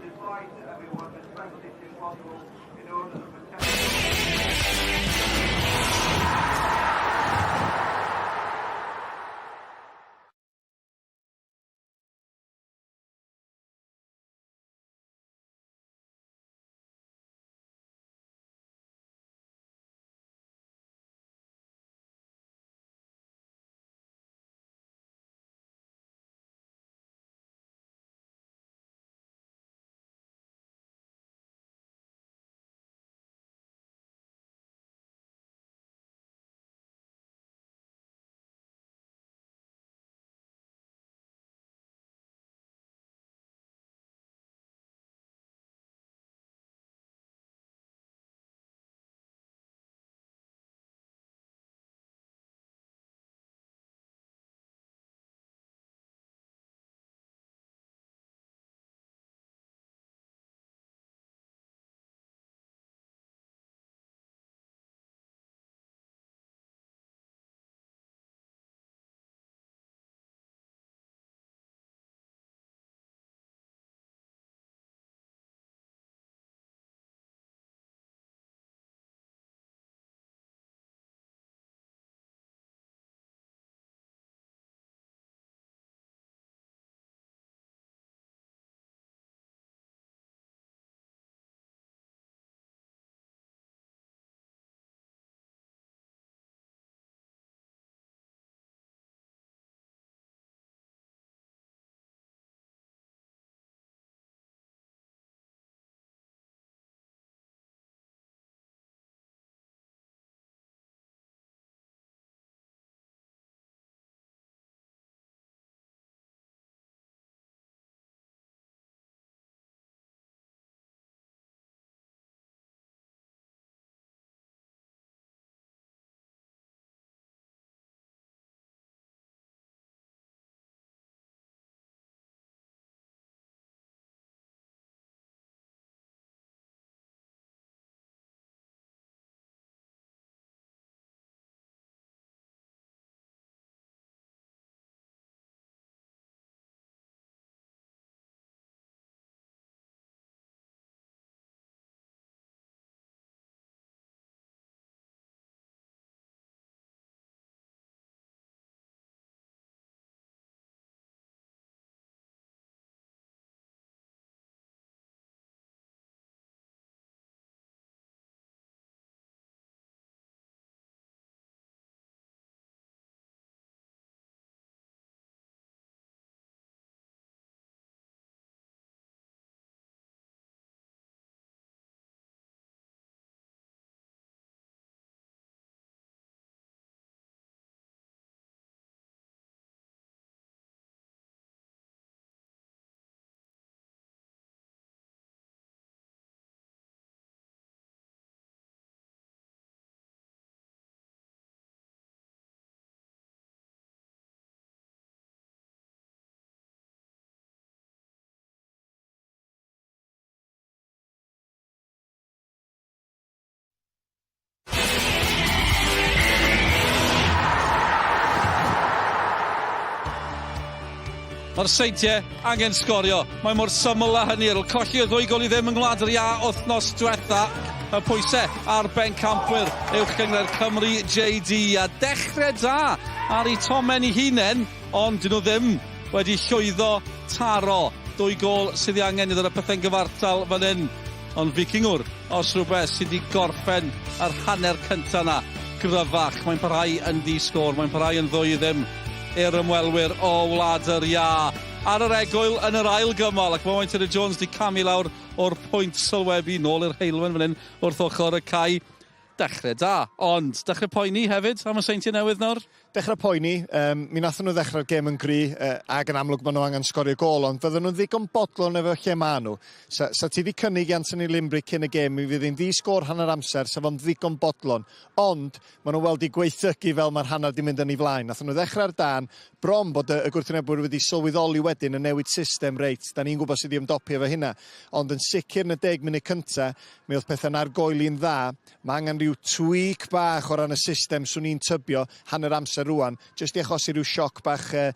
Mae'r Seintiau angen sgorio. Mae mor syml â hynny ar ôl colli y ddwy gol i ddim yng Ngwlad yr Iâ wythnos diwetha. Y pwysau ar bencampwyr Uwch Gynghrair Cymru JD a dechrau da ar eu tomen eu hunain, ond dyn nhw ddim wedi llwyddo taro. Dwy gol sydd ei angen i ddod â pethau'n gyfartal fan hyn. Ond Vikingwr, os rhywbeth, sydd wedi gorffen yr hanner cyntaf 'na gryfach. Mae'n parhau yn ddi-sgôr, mae'n parhau yn ddwy i ddim i'r ymwelwyr o Wlad yr Iâ. Ar yr egwyl yn yr ail gymal, ac mae Owain Tudur Jones wedi camu lawr o'r pwynt sylwebu nôl i'r heulwen fan hyn wrth ochr y cae. Dechrau da, ond dechrau poeni hefyd am y Seintiau Newydd nawr? Dechrau poeni, um, mi nathon nhw ddechrau'r gêm yn gry, uh, ac yn amlwg maen nhw angen sgorio gôl, ond fydden nhw'n ddigon bodlon efo lle maen nhw. Sa, sa ti wedi cynnig i Anthony Limbrick cyn y gêm, mi fydd hi'n ddi sgôr hanner amser, sa fo'n ddigon bodlon. Ond, maen nhw weld i gweithygu fel mae'r hanner di mynd yn ei flaen. Nathon nhw ddechrau'r dan, bron bod y, y gwrthwynebwyr wedi sylweddoli wedyn yn newid system reit. Da ni'n gwybod sydd wedi ymdopi efo hynna. Ond yn sicr yn y deg munud cyntaf, Mi oedd pethau'n argoeli'n dda. Mae angen rhyw tweak bach o ran y system, swn i'n tybio, hanner amser rwan, jyst i achosi rhyw sioc bach a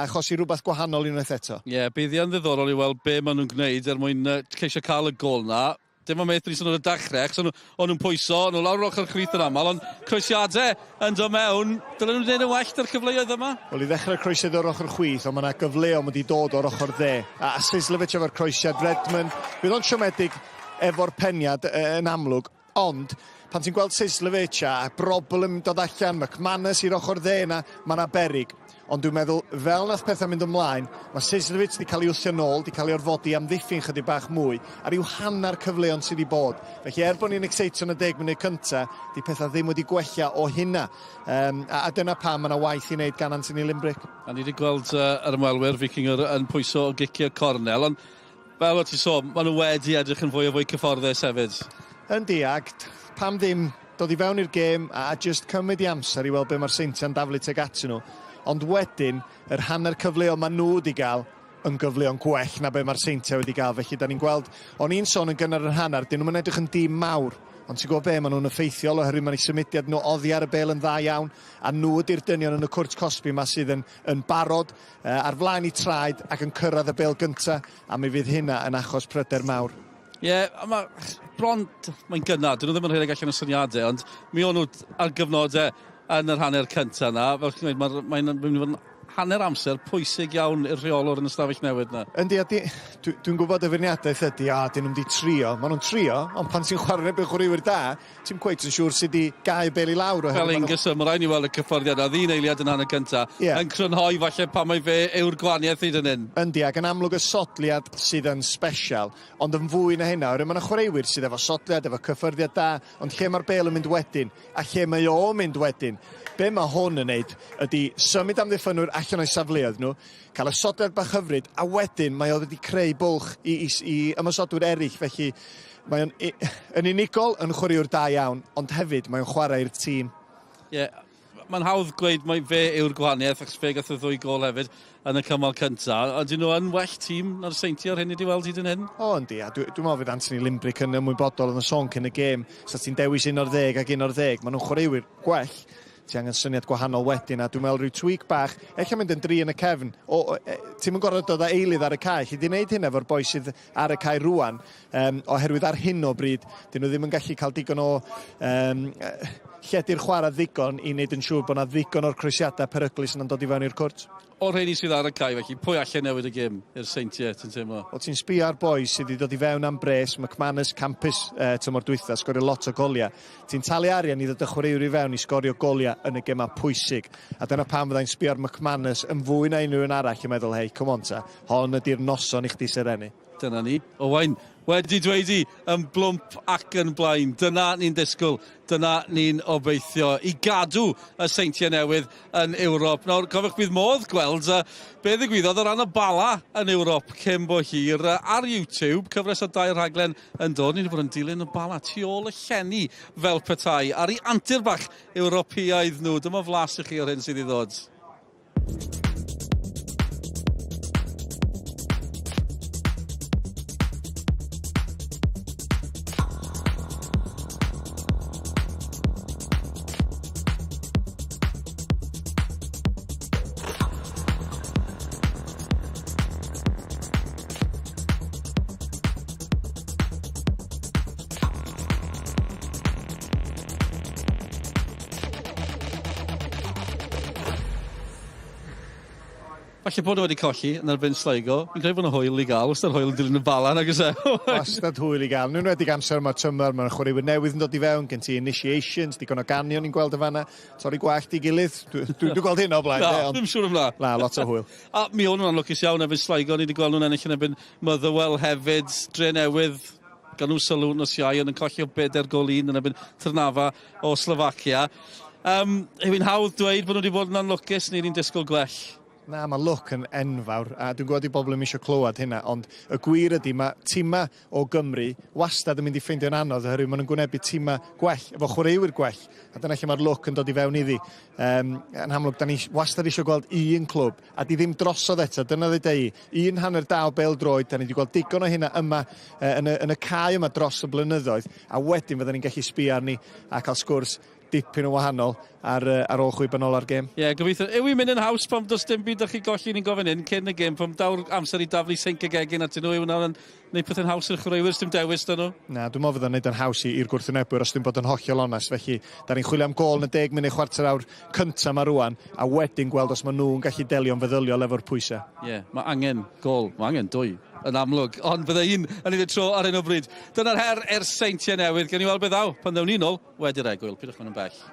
achosi rhywbeth gwahanol unwaith eto. Ie, yeah, bydd hi'n ddiddorol i weld be maen nhw'n gwneud er mwyn ceisio cael y gol na. Dim ond beth ni'n sôn o'r dechrau, achos o'n nhw'n pwyso, o'n nhw lawr yr ochr chwith yn aml, ond croesiadau yn dod mewn, dylen nhw'n gwneud yn well dy'r cyfleoedd yma? Wel, i ddechrau'r croesiad o'r ochr chwith, ond mae yna gyfleoedd wedi dod o'r ochr dde. A, a Sislevic efo'r croesiad, Redmond, bydd o'n siomedig efo'r peniad yn amlwg, ond pan ti'n gweld Sislevic a broblem dod allan, McManus i'r ochr dde yna, mae yna berig. Ond dwi'n meddwl, fel nath pethau mynd ymlaen, mae Sislevic wedi cael ei wthio nôl, wedi cael ei orfodi amddiffyn chydig bach mwy, a rhyw hanner cyfleon sydd wedi bod. Felly er bod ni'n exeitio yn y deg munud cynta, di pethau ddim wedi gwella o hynna. Um, a, a dyna pam mae yna waith i wneud gan Anthony Limbrick. A ni wedi gweld uh, yr ymwelwyr Vikinger yn pwyso o gicio cornel, ond Fel o't ti'n sôn, maen nhw wedi edrych yn fwy a fwy cyfforddus hefyd. Yndi, ac pam ddim dod i fewn i'r gêm a jyst cymryd i amser i weld be mae'r Seintiau'n daflu tuag atyn nhw. Ond wedyn, yr hanner cyfleon maen nhw wedi gael yn gyfleon gwell na be mae'r Seintiau wedi gael. Felly, da ni'n gweld, o'n i'n sôn yn gynnar yn hanner, dyn nhw'n edrych yn dîm mawr. Ond ti'n gwybod be, maen nhw'n effeithiol oherwydd mae'n eu symudiad nhw oddi ar y bêl yn dda iawn, a nhw ydy'r dynion yn y cwrt cosbi yma sydd yn, yn barod ar flaen i traed ac yn cyrraedd y bêl gynta, a mi fydd hynna yn achos pryder mawr. Ie, yeah, mae bron, mae'n gynnar, dyn nhw ddim yn rhedeg allan o syniadau, ond mi o'n nhw ar gyfnodau yn yr hanner cyntaf yna, fel chi'n gweud, mae'n mae mynd i fod yn hanner amser pwysig iawn i'r rheolwr yn y stafell newid yna. Yndi, a di, dwi'n dwi gwybod y feirniadaeth ydy, a dyn nhw'n di trio, maen nhw'n trio, ond pan ti'n chwarae yn chwaraewyr da, Ti'm cweit yn siŵr sut i gau y bêl i lawr oherwydd... Fel Ingerson, mae rhaid ni weld y cyffyrddiad 'na, ddyn eiliad yn hanner cynta, yeah. yn crynhoi falle pan mae fe yw'r gwahaniaeth hyd yn hyn. Yndi, ac yn amlwg y sodliad sydd yn special, ond yn fwy na hynna, oherwydd mae yna chwaraewyr sydd efo sodliad, efo cyffyrddiad da, ond lle mae'r bêl yn mynd wedyn, a lle mae o'n mynd wedyn. Be mae hwn yn neud ydy symud amddiffynwyr allan o'i safleoedd nhw, cael y sodliad bach hyfryd, a wedyn mae o wedi creu bwlch i, i, i ymosodwyr eraill, felly Mae o'n yn unigol yn chwaraewr da iawn, ond hefyd mae o'n chwarae i'r tîm. Ie, yeah, mae'n hawdd gweud mai fe yw'r gwahaniaeth, achos fe gath y ddwy gol hefyd yn y cymal cyntaf. Ond dyn nhw yn well tîm na'r Seintiau o'r hyn i wedi weld hyd yn hyn? O, yndi, a dwi'n dwi meddwl fydd Anthony Limbrick yn ymwybodol oedd yn sôn cyn y gêm. Sa ti'n dewis un o'r ddeg ac un o'r ddeg, maen nhw'n chwaraewyr gwell ti angen syniad gwahanol wedyn, a dwi'n meddwl rhyw tweak bach, ella mynd yn dri yn y cefn. O, o, e, ti'n mynd gorfod dod â eilydd ar y cae, lle di wneud hynna efo'r boi sydd ar y cae rwan, um, oherwydd ar hyn o bryd, dyn nhw ddim yn gallu cael digon o um, lledu'r chwarae ddigon i wneud yn siŵr bod yna ddigon o'r croesiadau peryglus yna'n dod i fewn i'r cwrt. O'r rheini sydd ar y cae, felly, pwy allan newid y gêm i'r Seintiau, ti'n teimlo? Wel, ti'n sbio ar boys sydd wedi dod i fewn am bres, McManus, Campus, tymor dwytha, sgorio lot o goliau. Ti'n talu arian i ddod â chwaraewr i fewn i sgorio goliau yn y gemau pwysig. A dyna pam fyddai'n sbio ar McManus yn fwy na unrhyw un arall yn meddwl, hei, come on ta, hon ydy'r noson i chdi serennu. Dyna ni. Owain, wedi dweud i, yn blwmp ac yn blaen. Dyna ni'n disgwyl, dyna ni'n obeithio i gadw y Seintiau Newydd yn Ewrop. Nawr, cofiwch bydd modd gweld uh, be ddigwyddodd o ran y Bala yn Ewrop cyn bo hir uh, ar YouTube, cyfres o dair rhaglen yn dod. Ni wedi bod yn dilyn y Bala tu ôl y llenni fel petai, ar ei antur bach Ewropeaidd nhw. Dyma flas i chi o'r hyn sydd i ddod. Falle bod nhw wedi colli yn erbyn Sligo. Fi'n credu bod 'na hwyl i gael, wastad hwyl yn dilyn y Bala, nag oes e? Wastad hwyl i gael. Yn enwedig amser yma tymor, mae'n chwaraewyr newydd yn dod i fewn, gen ti initiations, digon o ganion ni'n gweld yn fanna, torri gwallt i gilydd. Dwi, dwi, dwi gweld hyn o blaen. Na, ddim siŵr am na. Na, lot o hwyl. A mi o'n nhw'n anlwcus iawn efo'n Sligo, ni wedi gweld nhw'n ennill yn erbyn Motherwell hefyd, Dre Newydd, gan nhw sylw nos Iau, ond yn colli o 4-1 yn erbyn Trnava o Slofacia. Yw'n hawdd dweud bod nhw wedi bod yn anlwcus, neu'n ni'n disgwyl gwell? Na, mae lwc yn enfawr, a dwi'n gwybod i bobl ddim eisiau clywed hynna, ond y gwir ydy, mae tima o Gymru wastad yn mynd i ffeindio'n anodd, oherwydd maen nhw'n gwynebu tima gwell, efo chwaraewyr gwell, a dyna lle mae'r lwc yn dod i fewn iddi. Yn amlwg, da ni wastad eisiau gweld un clwb, a di ddim drosodd eto, dyna ddweud i, un hanner da o bêl-droed, da ni wedi gweld digon o hynna yma yn y cae yma dros y blynyddoedd, a wedyn fydden ni'n gallu sbio arni a cael sgwrs dipyn o wahanol ar ôl chwiban ola'r gêm. Ie, yeah, gobeithio. Yw i'n mynd yn haws pan does dim byd â chi golli, ni'n gofyn hyn cyn y gêm, pan daw'r amser i daflu sinc y gegin atyn nhw, yw hwnna'n gwneud pethau'n haws i'r chwaraewyr, dim dewis 'da nhw? Na, dwi'n meddwl fydd o'n neud yn haws i'r gwrthwynebwyr os dwi'n bod yn hollol onest. Felly, da ni'n chwilio am gôl yn y 10 munud chwarter awr cyntaf ma rwan, a wedyn gweld os maen nhw'n gallu delio'n feddyliol efo'r pwysau. Ie, yeah, mae angen gôl, mae angen dwy yn amlwg, ond bydde un yn ei tro ar hyn o bryd. Dyna'r her ers Seintiau Newydd. Gawn ni weld beth ddaw pan ddewn ni nôl wedi'r egwyl. Pidwch mynd yn bell.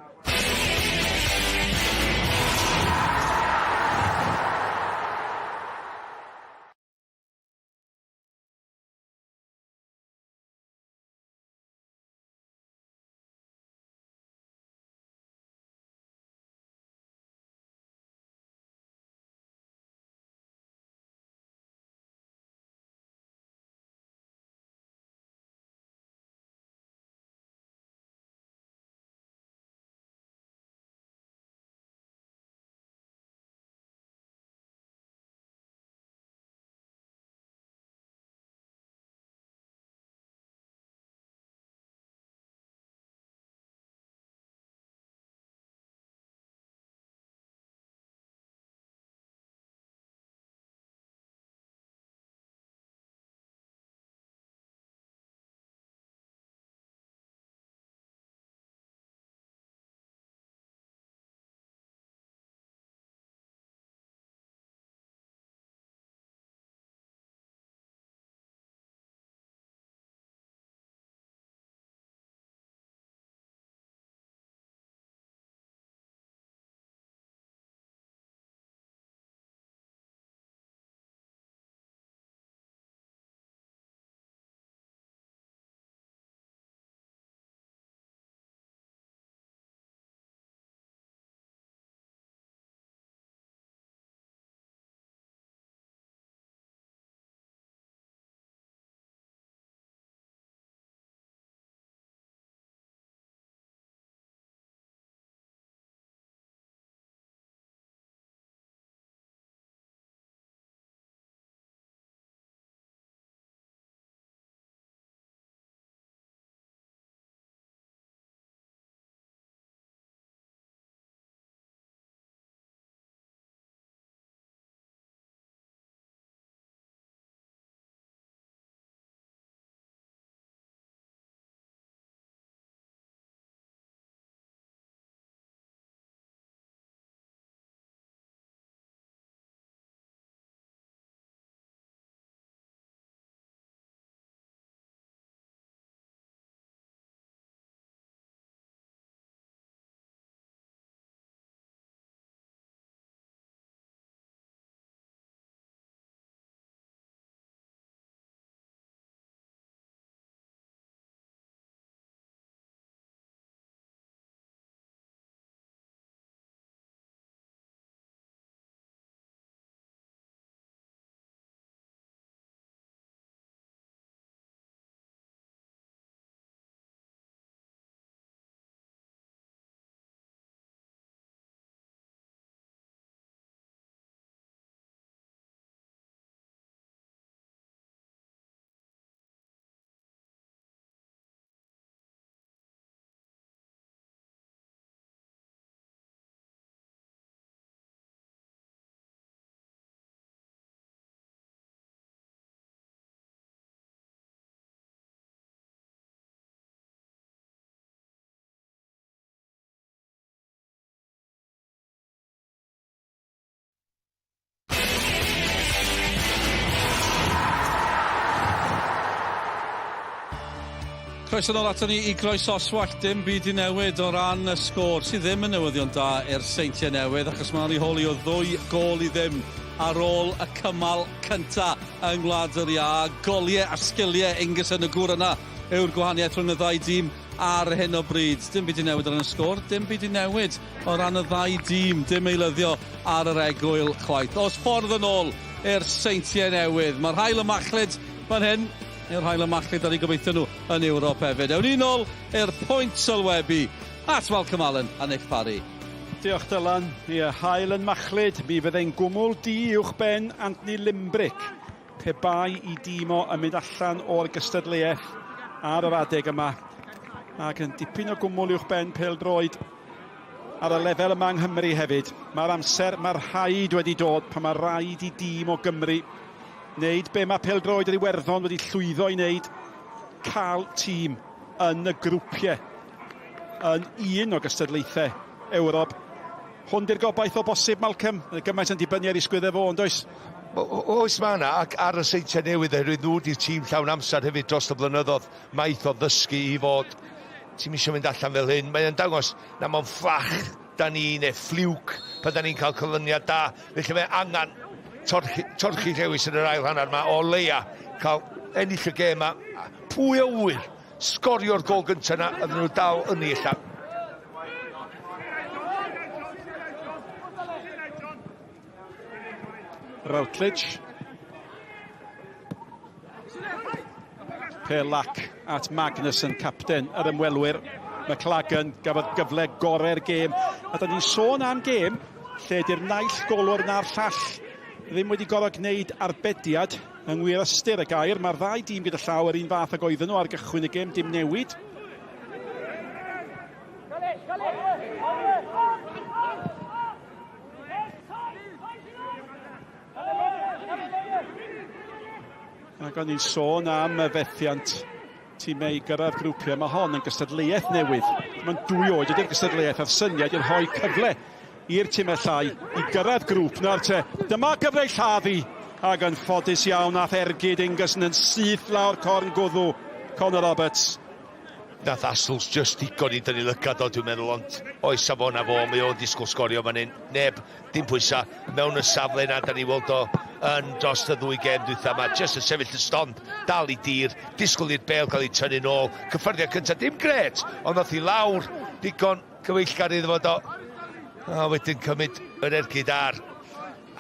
Croeso nôl aton ni i Groesoswallt, dim byd i newid o ran y sgôr, sydd ddim yn newyddion da i'r Seintiau Newydd, achos mae'n ei holi o ddwy gôl i ddim ar ôl y cymal cynta yng Ngwlad yr Iâ. Goliau a sgiliau Ingerson y gŵr yna yw'r gwahaniaeth rhwng y ddau dîm ar hyn o bryd. Dim byd i newid o ran y sgôr, dim byd i newid o ran y ddau dîm, dim eilyddio ar yr egwyl chwaith. Os ffordd yn ôl i'r Seintiau Newydd, mae'r haul yn machlud fan hyn, i'r haul yn machlud da ni gobeithio nhw yn Ewrop hefyd. Ewn ni nôl i'r pwynt sylwebu at Malcolm Allen a Nick Parry. Diolch Dylan. Ie, haul yn machlud, mi fyddai'n gwmwl du uwch ben Anthony Limbrick pe bai i dîm o yn mynd allan o'r gystadleuaeth ar yr adeg yma. Ac yn dipyn o gwmwl uwch ben pêl-droed ar y lefel yma yng Nghymru hefyd. Mae'r amser, mae'r rhaid wedi dod pan mae rhaid i dîm o Gymru wneud be mae pêl-droed yr Iwerddon wedi llwyddo i wneud, cael tîm yn y grwpiau yn un o gystadlaethau Ewrop. Hwn di'r gobaith o bosib, Malcolm. Mae gymaint yn dibynnu ar isgwydd efo, ond oes? Oes mae yna, ac ar y Seintiau Newydd, oherwydd nhw di'r tîm llawn amser hefyd dros y blynyddoedd maith o ddysgu i fod. Ti'm eisiau mynd allan fel hyn. Mae'n dangos na mewn fflach da ni neu ffliwc pan da ni'n cael canlyniad da. Felly mae angen torchi, torchi llewis yn yr ail hanner yma o leia cael ennill y gêm yma. Pwy a ŵyr sgorio'r gol gyntaf yna, ydyn nhw dal yn ei allan. Routledge. Pelac at Magnuson, capten yr ymwelwyr. McLagan gafodd gyfle gorau'r gêm. A da ni'n sôn am gêm lle di'r naill golwr na'r llall ddim wedi gorfod gwneud arbediad yng ngwir ystyr y gair. Mae'r ddau dîm gyda llaw yr un fath ag oedden nhw ar gychwyn y gêm, dim newid. Ac o'n i'n sôn am y fethiant tîmau i gyrraedd grwpiau. Mae hon yn gystadleuaeth newydd. Mae'n dwy oed ydy'r gystadleuaeth a'r syniad yw'r rhoi cyfle i'r timau llai i gyrraedd grŵp. Nawr te, dyma gyfle i lladdu ac yn ffodus iawn ath ergyd Ingerson yn syth lawr corn gwddw Connor Roberts. Nath Astles just digon i dynnu lygad o, dwi'n meddwl, ond oes safon fo, mae o'n disgwyl sgorio fan hyn. Neb, dim pwysa, mewn y safle yna, da ni weld o yn dros y ddwy gêm dwytha yma, just yn sefyll y stond, dal i dir, disgwyl i'r bêl cael ei tynnu nôl, cyffyrddiad cyntaf, dim gret, ond nath i lawr, digon cyfeillgar iddo fod o. A wedyn cymryd yr ergyd ar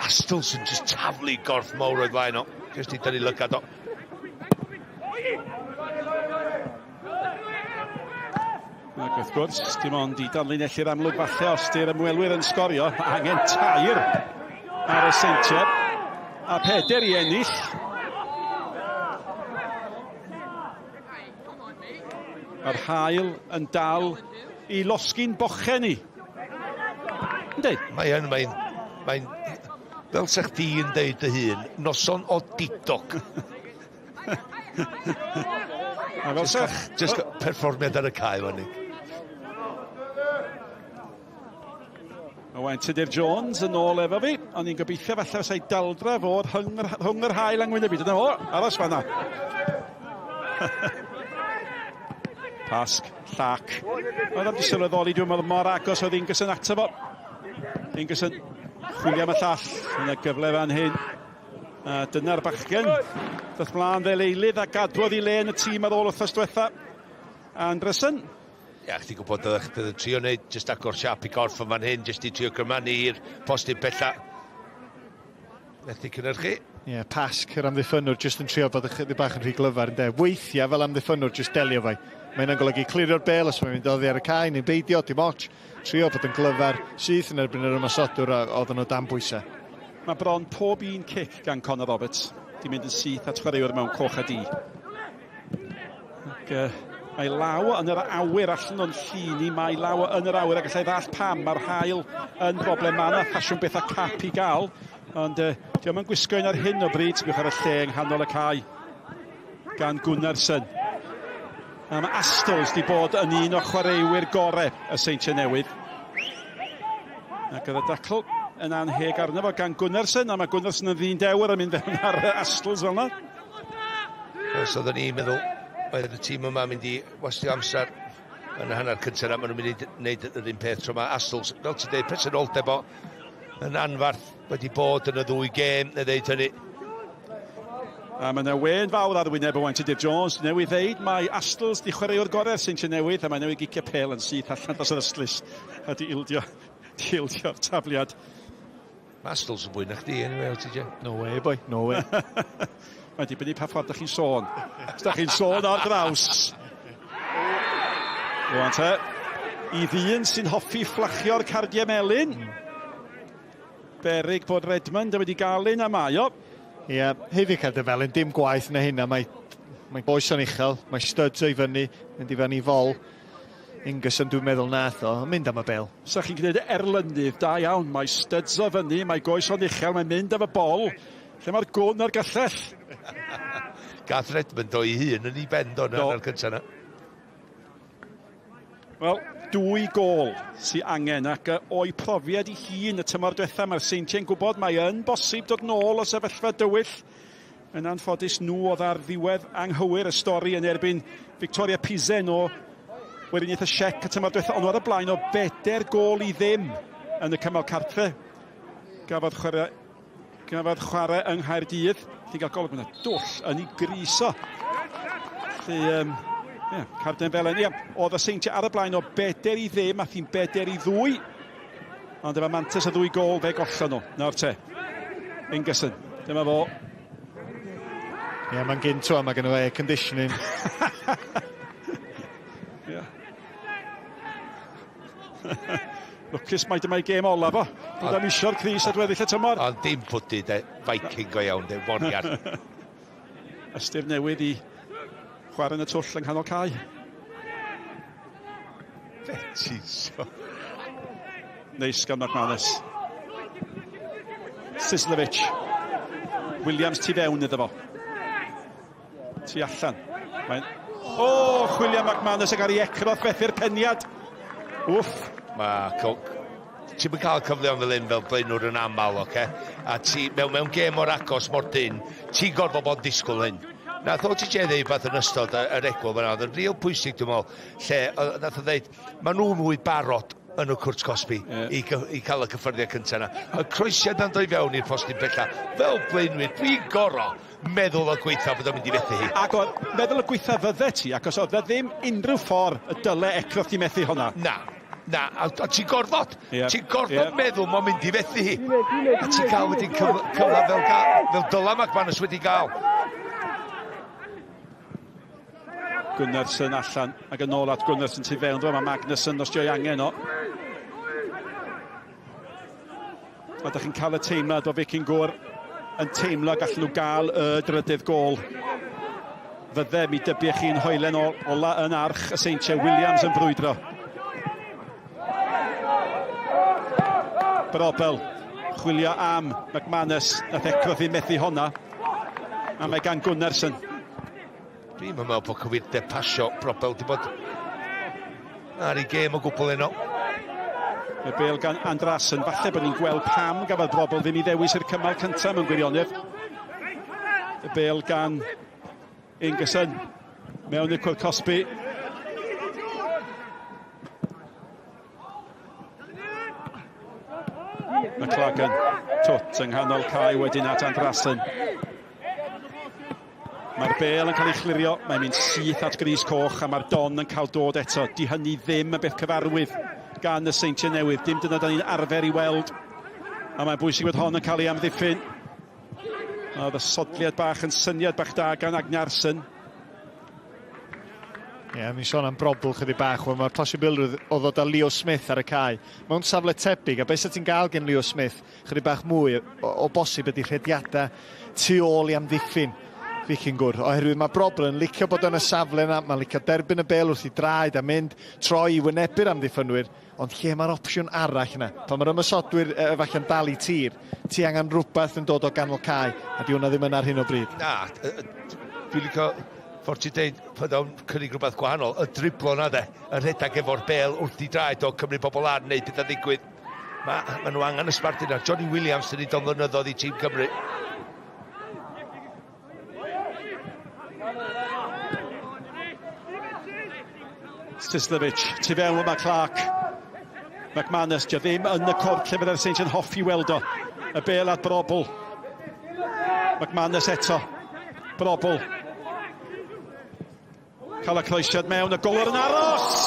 Astles yn just taflu gorff mawr o'i flaen o, just i dynnu lygad o. Ac wrth gwrs, dim ond i danlinellu'r amlwg falle os di'r ymwelwyr yn sgorio, mae angen tair ar y Seintiau a peder i ennill. Mae'r haul yn dal i losgi'n bochen ni. Yndi? Mae yn, mae'n, mae'n, fel sa chdi yn deud dy hun, noson o didog. A fel sa... Just perfformiad ar y cae, fan ni. Owain Tudur Jones yn ôl efo fi. O'n i'n gobeithio falle fysa'i daldra fod rhwng, rhwng yr haul yng ngwyneb i. Dyna fo, aros fanna. Pasg, llac. Oedd am di sylweddoli, dwi'n meddwl mor agos oedd Ingus yn ato fo. Ingus yn chwilio am y llall. Yna gyfle fan hyn. A dyna'r bachgen. Ddoth mlaen fel eilydd a gadwodd i le yn y tîm ar ôl wythnos diwetha. Anderson. Ia, chdi gwybod oeddech chdi yn trio wneud jyst agor siap i gorff yn fan hyn, jyst i trio gyrmanu i'r postyn pella. Methu cynhyrchu. Ie, yeah, Pasg, yr amddiffynnwr, jyst yn trio bod ychydig bach yn rhy glyfar, ynde. Weithiau fel amddiffynnwr, jyst delio fo. Mae hynna'n golygu clirio'r bel os mae'n mynd oddi ar y cae neu'n beidio, dim ots. Trio bod yn glyfar, syth yn erbyn yr ymosodwr a oedden nhw dan bwysau. Mae bron pob un cic gan Conor Roberts di mynd yn syth at chwaraewr mewn coch a du. Ac mae law yn yr awyr allan o'n llun i, mae law yn yr awyr a gallai ddall pam mae'r haul yn broblem. Mae yna ffasiwn beth a cap i gael, ond diolch yn gwisgo un ar hyn o bryd, sbiwch ar y lle yng nghanol y cae gan Gunnarsson. A mae Astles di bod yn un o chwaraewyr gorau y Seintiau Newydd. Ac oedd y dacl yn anheg arno fo gan Gunnarsson, a mae Gunnarsson yn ddyn dewr yn mynd fewn ar Astles fel yna. Os oeddwn i'n meddwl, oedd y tîm yma mynd i wastio amser yn y hanner cyntaf yna. Maen nhw'n mynd i wneud yr un peth tro yma. Astles, fel ti'n dweud, presenoldeb o yn anfarth wedi bod yn y ddwy gêm, neu ddeud hynny. A mae yna wên fawr ar wyneb Owain Tudur Jones. Newydd ddeud mae Astles di chwaraewr gorau'r Seintiau Newydd a mae newydd gicio pêl yn syth allan dros yr ystlys a di ildio, di ildio'r tafliad. Mae Astles yn fwy na chdi, anyway, wyt ti, Jay? No way, boy, no way. Mae'n dibynnu pa ffordd da chi'n sôn. Os da chi'n sôn ar draws. Rwan te, i ddyn sy'n hoffi fflachio'r cardiau melyn, Beryg bod Redmond wedi gael un a mae o. Ie, yeah, hefyd cael dyfelyn, dim gwaith na hynna. Mae, mae boes o'n uchel, mae studs o'i fyny, mynd i fyny fol. Ingerson dwi'n meddwl nath o, mynd am y bel. Sa chi'n gwneud erlynydd da iawn, mae studs o fyny, mae goes o'n uchel, mae'n mynd am y bol. Lle mae'r gwn a'r gyllell? Gath Redmond o'i hun yn ei ben do, yn yr cyntaf yna. Wel, dwy gôl sy angen ac o'i profiad i hun y tymor diwetha mae'r Seintiau'n gwybod mae yn bosib dod nôl o sefyllfa dywyll. Yn anffodus nhw oedd ar ddiwedd anghywir y stori yn erbyn Victoria Pizen o Weriniaeth y Siec y tymor diwetha, ond ar y blaen o beder gôl i ddim yn y cymal cartre. Gafodd chwarae, gafodd chwarae yng Nghaerdydd. Ti'n cael golwg, mae'n dwll yn ei griso. Felly, um, yeah, Carden Felen, ie, oedd y Seintiau ar y blaen o beder i ddim, a thi'n beder i ddwy. Ond efo mantais y ddwy gôl, fe gollon nhw. Nawr te, Ingerson, dyma fo. Ie, yeah, mae'n gynt o, mae gen i air conditioning. Ie. yeah. Lwcus mai dyma'i gêm olaf o. Bydd am isio'r Cris at weddill y tymor. Ond dim pwdu de, Viking go iawn de, foniad. Ystyr newydd i chwarae yn y twll yng nghanol cae. Be ti'n so? Neis gan McManus. Sislevic. Williams tu fewn iddo fo. Tu allan. Mae'n... O, oh, chwilio McManus ac ar ei ecrodd fethu'r peniad. Wff. Mae... Ti'n mynd cael cyfleon fel hyn fel blaenwr yn aml, oce? Okay? A ti, mewn, mewn gêm mor agos, mor dyn, ti'n gorfod bod yn disgwyl hyn. Nath OTJ ddeud beth yn ystod yr egwyl fan'na, oedd yn rîl pwysig dwi'n meddwl, lle nath o ddeud, maen nhw'n fwy barod yn y cwrt cosbi yeah. i, i cael y cyffyrddiad cyntaf yna. Y croesiad yn dod i fewn i'r postyn bella, fel blaenwyr, dwi'n goro meddwl y gweitha bod o'n mynd i fethu hi. Ac oedd meddwl y gweitha fydde ti, ac os oedd e ddim unrhyw ffordd y dyle Eckroth i methu hwnna. Na, na, a, a ti'n gorfod, yeah. ti'n gorfod yeah. meddwl mae'n mynd i fethu hi. A ti'n cael wedyn cyfle, cyfle fel, fel Dylan McManus wedi gael. Gunnarsson allan ac yn ôl at Gunnarsson tu fewn. Mae Magnusson os dioi angen o. A da chi'n cael y teimlad o Vikingur yn teimlo gallen nhw gael y drydydd gôl. Fydde, mi dybiech chi'n hoelen o, ola yn arch y Seintiau. Williams yn brwydro. Brobel, chwilio am McManus. Nath Eckroth i methu honna. A mae gan Gunnarsson. Dwi'n meddwl bod cywirdeb pasio Brobel wedi bod ar ei gêm o gwbl heno. Y bel gan Andrasen. Falle bod ni'n gweld pam gafodd Brobel ddim i ddewis i'r cymal cyntaf mewn gwirionedd. Y bel gan Ingerson mewn i'r cwrt cosbi. McLagan, twt yng nghanol cae wedyn at Andrasen. Mae'r bel yn cael ei chlirio, mae'n mynd syth at Gris Coch a mae'r don yn cael dod eto. Di hynny ddim yn beth cyfarwydd gan y Seintiau Newydd. Dim dyna da ni'n arfer i weld. A mae'n bwysig bod hon yn cael ei amddiffyn. Oedd y sodliad bach yn syniad bach da gan Agnarsson. Ie, yeah, mi'n sôn am brobl chydig bach, wel mae'r posibilrwydd o ddod â Leo Smith ar y cae. Mewn safle tebyg, a beth sy'n ti'n gael gen Leo Smith, chydig bach mwy o, o bosib ydy rhediadau tu ôl i amddiffyn Vicingwr, oherwydd mae Brobl yn licio bod yn y safle yna, mae'n licio derbyn y bel wrth i draed a mynd troi i wynebu'r amddiffynwyr, ond lle mae'r opsiwn arall yna? Pan mae'r ymosodwyr efallai'n dal i tir, ti angen rhywbeth yn dod o ganol cae, a di hwnna ddim yna ar hyn o bryd. Na, dwi'n licio ffordd ti'n deud, pan o'n cynnig rhywbeth gwahanol, y driblo na de, y rhedeg efo'r bel wrth i draed o cymryd bobl ar, wneud pethau ddigwydd. Mae ma nhw angen y sbardun yna. Johnny Williams sy'n neud o'n flynyddoedd i tîm Cymru. Sislevic, tu fewn yma Clark. McManus, dio ddim yn y cwrt lle fydde'r Saints yn hoffi weld o. Y bel at Brobl. McManus eto. Brobl. Cael y croesiad mewn, y golwr yn aros!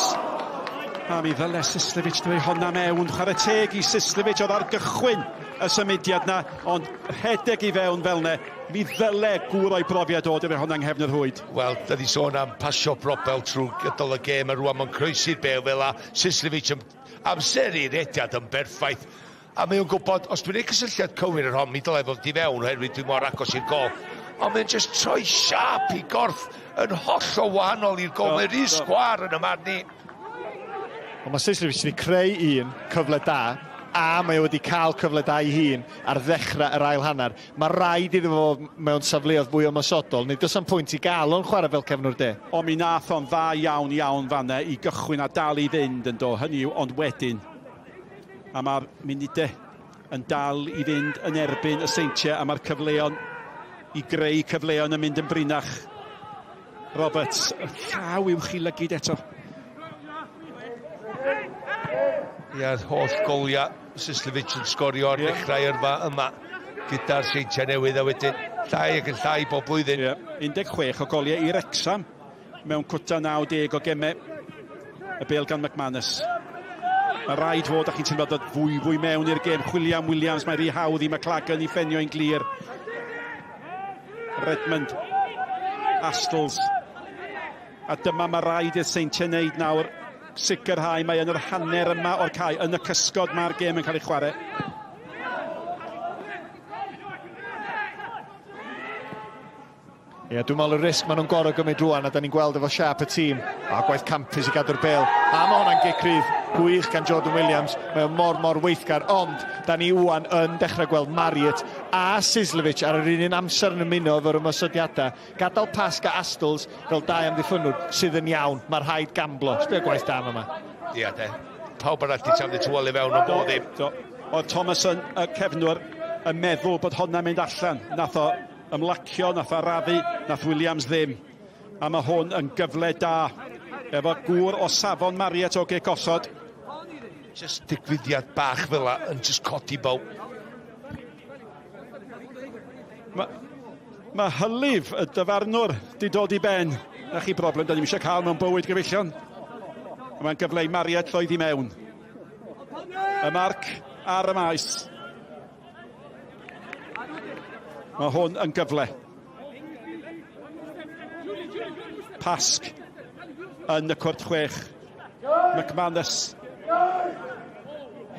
A mi ddyle Sislevic drwy honna mewn. Chwarae teg i Sislevic oedd ar gychwyn y symudiad na, ond rhedeg i fewn fel ne, mi ddyle gŵr o'i brofiad o drwy honna yng nghefn yr rhwyd. Wel, da ni sôn am pasio Brobel trwy gydol y gêm, a rwan mae'n croesi'r bel fel a Sislevic yn amseru rediad yn berffaith. A mae o'n gwybod, os dwi'n ei cysylltiad cywir yr hon, mi dylai fod i fewn oherwydd dwi mor agos i'r gol. Ond mae'n just troi siâp i gorff yn hollol wahanol i'r gol. Mae'n rhy sgwâr yn y marn i. Ond mae Sislevic wedi creu un cyfle da, a mae o wedi cael cyfle da ei hun ar ddechrau yr ail hanner. Mae rhaid iddo fo mewn safleoedd fwy ymosodol, neu does am pwynt i gael o'n chwarae fel cefnwr de. Ond mi nath o'n dda iawn iawn fanna i gychwyn a dal i fynd yn do, hynny yw, ond wedyn. A mae'r munudau yn dal i fynd yn erbyn y Seintiau, a mae'r cyfleon i greu cyfleon yn mynd yn brinach. Roberts, y llaw i'w chi lygid eto. Ia'r holl goliau Sislevic yn sgorio ar ddechrau yrfa yma gyda'r Seintiau Newydd, a wedyn llai ac yn llai bob blwyddyn. Yeah. 16 o goliau i Wrecsam mewn cwta 90 o gemau. Y bel gan McManus. Mae rhaid fod, a chi'n teimlo dod fwy fwy mewn i'r gêm. Chwilio am Williams, mae rhy hawdd i McLagan i ffenio yn glir. Redmond, Astles. A dyma mae rhaid i'r Seintiau wneud nawr. Sicrhau mae yn yr hanner yma o'r cae. Yn y cysgod mae'r gêm yn cael ei chwarae. Ie, yeah, dwi'n meddwl y risg maen nhw'n gorau gymryd rwan, a da ni'n gweld efo siâp y tîm. A gwaith campus i gadw'r bel. A mae hwnna'n gic rydd gwych gan Jordan Williams. Mae o mor, mor weithgar, ond da ni wwan yn dechrau gweld Marriott a Sislevic ar yr un un amser yn ymuno efo'r ymosodiadau. Gadael Pasg a Astles fel dau amddiffynnwr sydd yn iawn. Mae rhaid gamblo. Sbio gwaith da yma. Ie, yeah, de. Pawb arall di taflu tywel i fewn o bod ddim. Do. Oedd Thomason, y cefnwr, yn meddwl bod honna'n mynd allan. Nath o ymlacio, nath arafu, nath Williams ddim. A mae hwn yn gyfle da efo gŵr o safon Marriott o gic osod. Just digwyddiad bach fel la yn just codi bow. Mae ma hylif y dyfarnwr di dod i ben. Na chi broblem, da ni'n eisiau cael mewn bywyd gyfeillion. Mae'n gyfle i Marriott ddoedd i mewn. Y marc ar y maes. Mae hwn yn gyfle. Pasg yn y cwrt chwech. McManus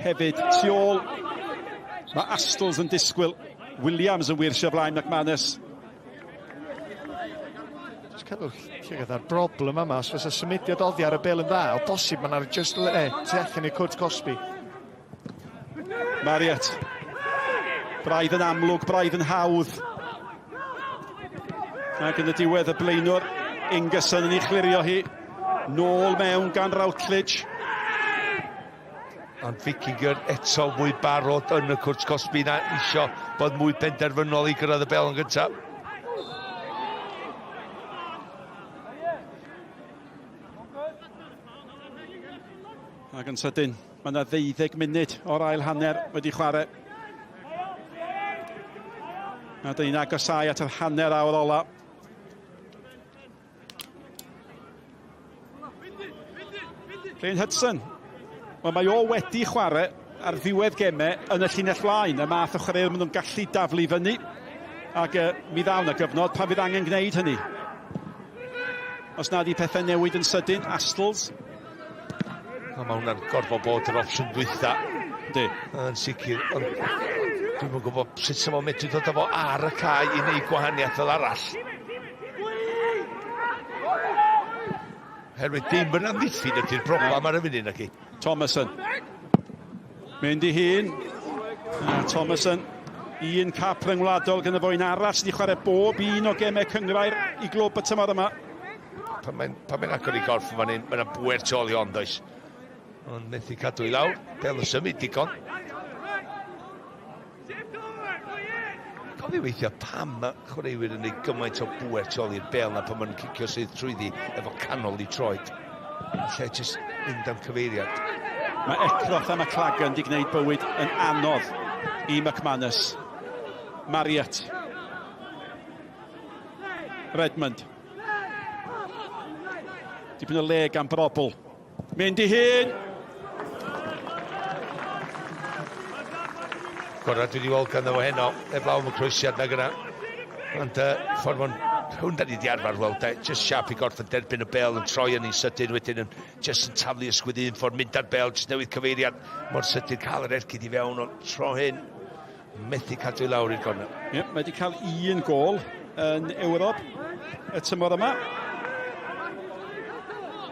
hefyd tu ôl. Mae Astles yn disgwyl. Williams yn wir sio flaen McManus. Just cadw llygad ar broblem yma, os fysa symudiad oddi ar y bel yn dda, o bosib mae'n ar just le, tu allan i'r cwrt cosbi. Marriott. Braidd yn amlwg, braidd yn hawdd. Ac yn y diwedd y blaenwr, Ingerson yn ei chlirio hi. Nôl mewn gan Routledge. Ond Vikinger eto mwy barod yn y cwrt cosbi na isio bod mwy penderfynol i gyrraedd y bel yn gyntaf. Ac yn sydyn, mae yna 12 munud o'r ail hanner wedi chwarae. A dyn ni'n agosau at yr hanner awr ola. Rhyn Hudson. Wel, mae o wedi chwarae ar ddiwedd gemau yn y llinell flaen. Y math o chwaraewyr maen nhw'n gallu daflu fyny. Ac mi ddaw yna gyfnod pan fydd angen gwneud hynny. Os nad i pethau newid yn sydyn, Astles. O, mae hwnna'n gorfod bod yr opsiwn dwytha. Yndi. Yn sicr, ond dwi'm yn gwybod sut sa fo'n medru dod â fo ar y cae i wneud gwahaniaeth fel arall. Herwydd dim yn amddiffyn ydy'r broblem ar y funud, naci. Thomason. Mynd i hun. A Thomason, un cap rhyngwladol gyda fo, un arall sydd wedi chwarae bob un o gemau cynghrair i glwb y tymor yma. Pan mae'n pan mae'n agor i gorff yn fan hyn, mae'n bwer tu ôl i ond oes. Ond methu cadw i lawr, bel yn symud digon. Cofio weithiau pam mae chwaraewyr yn ei gymaint o bwer tu ôl i'r bel na pan maen nhw'n cicio sydd trwyddi efo canol i troed. Lle jyst mynd am cyfeiriad. Mae Eckroth a McLagan di gwneud bywyd yn anodd i McManus. Marriott. Redmond. Dipyn o le gan Brobl. Mynd i hun! Gorau dwi wedi weld ganddo fo heno, eblaw am y croesiad na gyna. Ond uh, ffordd mae'n hwn da ni wedi arfer weld, e, just siap i gorff yn derbyn y bel, yn troi yn ei sydyn, wedyn yn just yn taflu ysgwydd un ffordd, mynd ar bel, just newid cyfeiriad mor sydyn, cael yr ergyd i fewn, ond tro hyn, methu cadw i lawr i'r gornel. Ie, mae wedi cael un gol yn Ewrop y tymor yma.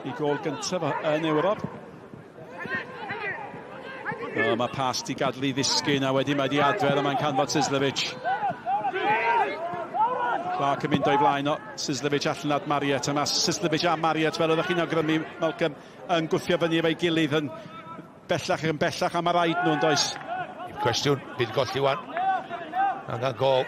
I gol gyntaf yn Ewrop. O, mae pas di gadw i ddisgyn a wedyn mae di adfer a mae'n canfod Sislevic. Clark yn mynd o'i flaen o Sislevic allan at Marriott. A mae Sislevic a Marriott, fel oeddech chi'n awgrymu, Malcolm, yn gwthio fyny efo'i gilydd yn bellach ac yn bellach a mae rhaid nhw'n does. Dim cwestiwn, bydd golli wan. Angen gol.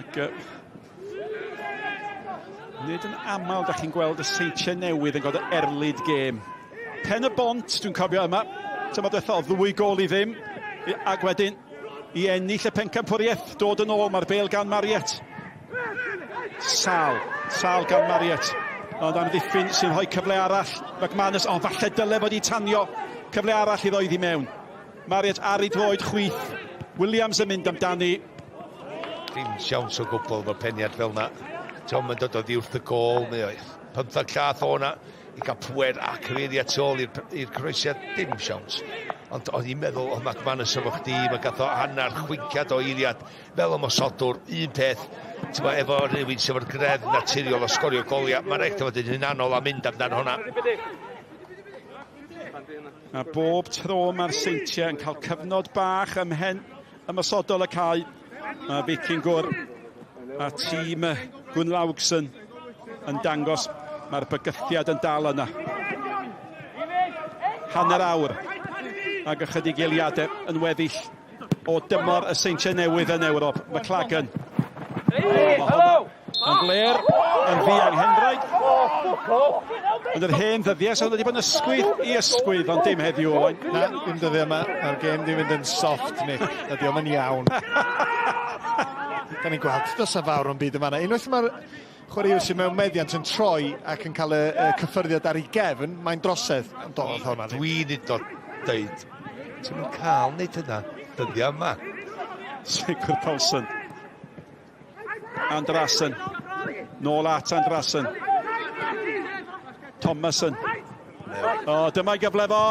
Ac, uh, nid yn aml da chi'n gweld y seintiau newydd yn gweld y erlid gêm. Pen y bont, dwi'n cofio yma, tymor diwethaf, o ddwy gol i ddim, ac wedyn i ennill y pencampwriaeth, dod yn ôl, mae'r bel gan Mariet. Sal, sal gan Mariet. Ond amddiffyn sy'n rhoi cyfle arall. McManus, ond falle dyle fod i tanio. Cyfle arall i ddoedd i mewn. Mariet ar ei droed chwith. Williams yn mynd amdani. Dim siawns o gwbl efo'r peniad fel na. Tom yn dod oddi wrth y gôl, mae o 15 llath o na i gael pwer a cyfeiriad tu ôl i'r croesiad, dim siawns. Ond o'n i'n meddwl, oedd McManus efo chdi, mae gath o hanner chwinciad o eiliad fel ymosodwr, un peth, ti'n efo rhywun sydd efo'r greddf naturiol o sgorio goliau, mae'n rhaid fod yn hunanol a mynd amdano hwnna. A bob tro mae'r Seintiau yn cael cyfnod bach ym mhen ymosodol y cae, mae Vikingur a tîm Gunnlaugsson yn dangos mae'r bygythiad yn dal yna. Hanner awr ac ychydig eiliadau yn weddill o dymor y Seintiau Newydd yn Ewrop. McLagan. Oh, yn bler, yn ddianghenraid. Yn yr hen ddyddiau, so wedi bod yn ysgwydd i ysgwydd, ond dim heddiw, Owain. Na, dim dyddiau yma. Mae'r gêm di fynd yn soft, Nick. Ydy o'm yn iawn. Da ni'n gweld, does na fawr o'n byd yma. Unwaith mae'r chwaraewr sydd mewn meddiant yn troi ac yn cael y, y cyffyrddiad ar ei gefn, mae'n drosedd. Ond doedd hwnna ddim. Dwi'n hyd yn dweud, ti'n mynd cael wneud hynna dyddiau yma. Sigurd Paulsen. Andrasen. Nôl at Andrasen. Thomason. O, dyma'i gyfle fo.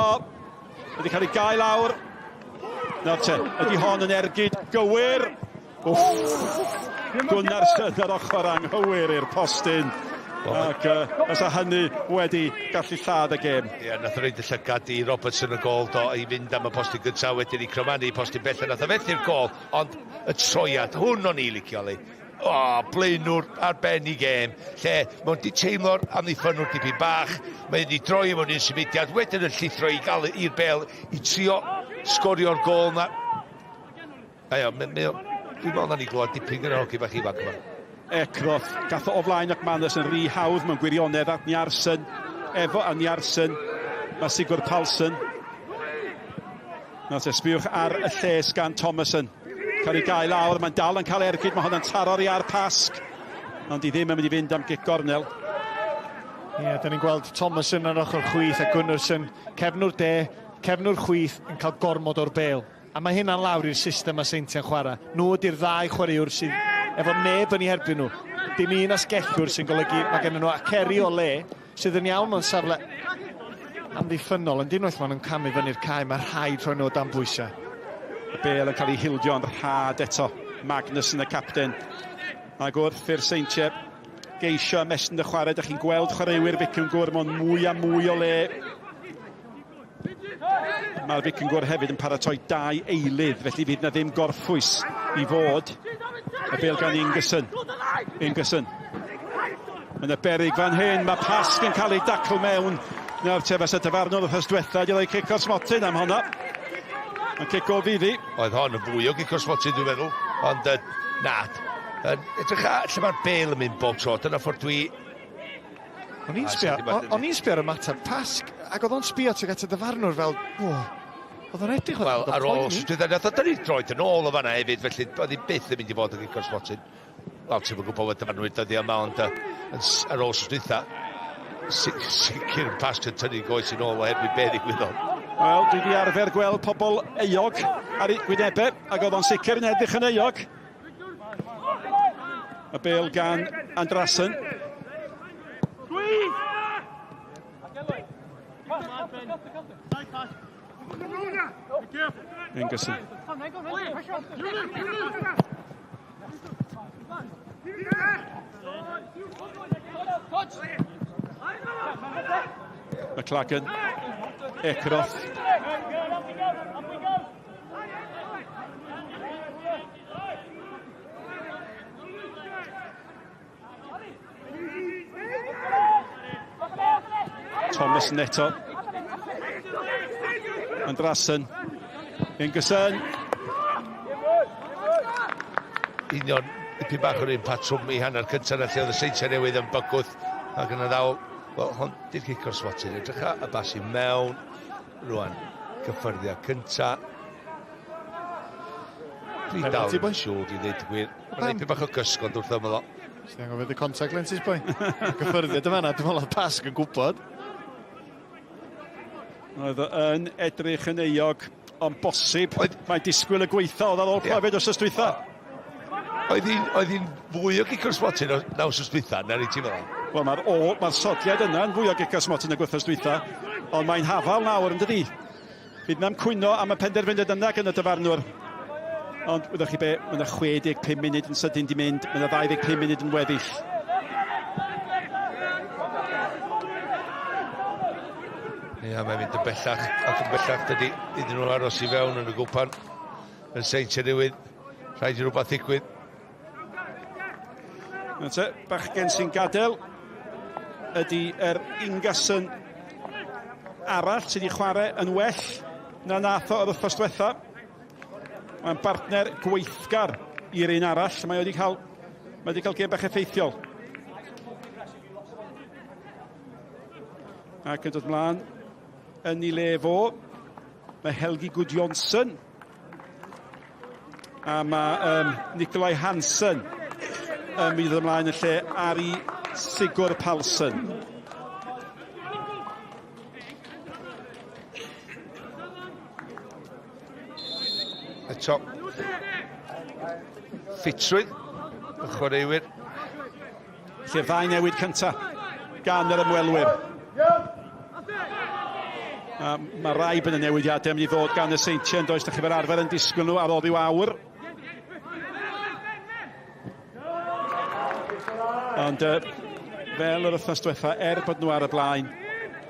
Wedi cael ei gael lawr. Nawr te, ydy hon yn ergyd gywir? Wff. Gunnarsson ar ochr anghywir i'r postyn. Ac uh, fysa hynny wedi gallu lladd y gêm. Ie, yeah, nath o roid y llygad i Robertson y gol do i fynd am y postyn gyntaf wedyn i Cromani, postyn bellach, nath o fethu'r gol, ond y troiad, hwn o'n i licio li. O, blaenwr ar ben i gêm, lle mae'n di teimlo'r amddiffynwr dipyn bach, mae wedi droi mewn un symudiad, wedyn yn llithro i gael i'r bel i trio sgorio'r gol na. Mae o, mae o, dwi'n meddwl na ni glwad dipyn gyda'r hogyn bach ifanc yma. Ekroth, gath o o flaen McManus yn rhy hawdd mewn gwirionedd at Njarsen, efo a Njarsen, mae Sigurd Palsson. Nawr te, sbiwch ar y lles gan Thomason. Cael ei gael lawr, mae'n dal yn cael ergyd, mae hwnna'n taro'r iar pasg. Ond i ddim yn mynd i fynd am gic gornel. Ie, yeah, da ni'n gweld Thomason ar ochr chwith a Gunnarsson, cefnwr de, cefnwr chwith yn cael gormod o'r bel. A mae hynna'n lawr i'r system mae Seintiau'n chwarae. Nhw ydy'r ddau chwaraewr sydd efo neb yn ei herbyn nhw. Dim un asgellwr sy'n golygu mae gen nhw aceri o le sydd yn iawn mewn safle amddiffynnol, ond unwaith maen nhw'n camu fyny'r cae, mae rhaid rhoi nhw o dan bwysau. Y bel yn cael ei hildio'n rhad eto. Magnus yn y capten. Ac wrth i'r Seintiau geisio ymestyn y chwarae, ydych chi'n gweld chwaraewyr Vikingur mewn mwy a mwy o le. Mae'r Vikingur hefyd yn paratoi dau eilydd, felly fydd na ddim gorffwys i fod. Y bel gan Ingerson. Ingerson. Mae yna berig fan hyn, mae Pasg yn cael ei dacl mewn. Nawr te fysa dyfarnwr wythnos diwetha wedi rhoi cic o'r smotyn am honna. Mae'n cic o fiddi. Oedd hon yn fwy o gic o'r smotyn dwi'n meddwl, ond uh, na, Yn edrych a lle mae'r bel yn mynd bob tro. Dyna ffordd dwi... O'n i'n sbio, o'n i'n sbio ar ymateb Pasg, ac oedd o'n sbio tuag at y dyfarnwr fel, o, oedd o'n edrych Wel, ar ôl dwi nath o dynnu droed yn ôl o fanna hefyd, felly oedd hi byth yn mynd i fod yn gico'r smotyn. Wel, ti'm yn gwybod beth dyfarnwyd dyddiau yma, ond ar ôl wsos dwytha, sicr yn Pasg yn tynnu goes yn ôl oherwydd be ddigwyddodd. Wel, dwi wedi arfer gweld pobl euog ar eu gwynebau, ac oedd o'n sicr yn edrych yn euog. Y bel gan Andrasen. Ingerson. McLagan, Ekroth. Thomas Neto. Andrasen. Ingerson. Union, dipyn bach o'r un patrwm i hanner cyntaf na lle oedd y Seintiau Newydd yn bygwth ac yn y ddaw, wel, hon di'r cic o'r smotyn. Edrycha y bas i mewn rwan. Cyffyrddiad cynta. Dwi dal yn siŵr i ddeud y gwir. Mae'n dipyn bach o gysgod wrth ymyl o. Ti'n anghofio dy contact lenses, boi? Gyffyrddiad yma na, dwi'n meddwl oedd Pasg yn gwybod. Oedd yn edrych yn euog, ond bosib. Mae'n disgwyl y gweitha oedd ar ôl profiad wrth dwytha. Oedd hi'n fwy o gico'r smotyn na wsos dwytha, na ni ti'n meddwl? Wel, mae'r ma sodiad yna yn fwy o gico'r smotyn na wythnos dwytha, ond mae'n hafal nawr, yn dydi? Fydd na'm cwyno am y penderfyniad yna gan y dyfarnwr. Ond, wyddoch chi be, mae yna 65 munud yn sydyn di mynd, mae yna 25 munud yn weddill. Ia, mae'n mynd yn bellach, ac yn bellach dydy, iddyn nhw aros i fewn yn y gwpan. Yn Seintiau Newydd, rhaid i rhywbeth ddigwydd. Na te, bachgen sy'n gadael ydy yr Ingerson arall sydd wedi chwarae yn well na nath o yr wythnos diwetha. Mae'n bartner gweithgar i'r un arall. Mae wedi cael, mae wedi cael gêm bach effeithiol. Ac yn dod mlaen yn ei le fo, mae Helgi Gudjonsson a mae Nikolai Hansen yn mynd ymlaen yn lle Ari Sigur Palsson. Eto, ffitrwydd y chwaraewyr. Lle ddau newid cyntaf gan yr ymwelwyr. A mae rai bod y newidiadau yn mynd i ddod gan y Seintiau, yn does, da chi fel arfer yn disgwyl nhw ar ôl rhyw awr. Ond fel yr wythnos diwetha, er bod nhw ar y blaen,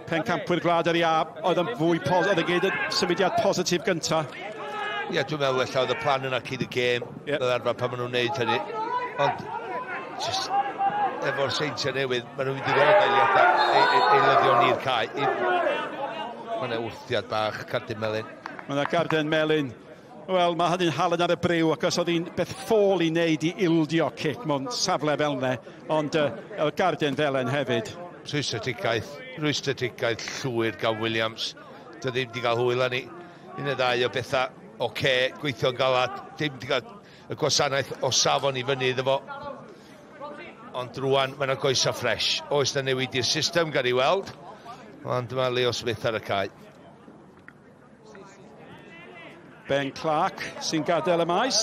pencampwyr Gwlad yr Iâ oedd yn fwy oedd yn gwneud y symudiad positif gynta. Ie, yeah, dwi'n meddwl ella oedd y plan yna cyn y gêm, yep. Fel arfer pan maen nhw'n gwneud hynny. Ond, just, efo'r Seintiau Newydd, maen nhw'n mynd i ddod eiliadau, eilyddion i'r cae. Mae yna wrthiad bach, cardyn melyn. Mae yna garden melyn. Wel, mae hynny'n halen ar y briw, ac os oedd hi'n beth ffôl i wneud i ildio cic mewn safle fel yna, ond y garden felen hefyd. Rwystredigaeth llwyr gan Williams. Dio ddim wedi cael hwyl â ni. Un neu ddau o bethau oce, okay, gweithio'n galad, dim wedi cael y gwasanaeth o safon i fyny iddo fo. Ond rwan, mae yna goesa ffres. Oes na newid i'r system, gan i weld. Ond mae Leo Smith ar y cae. Ben Clark sy'n gadael y maes.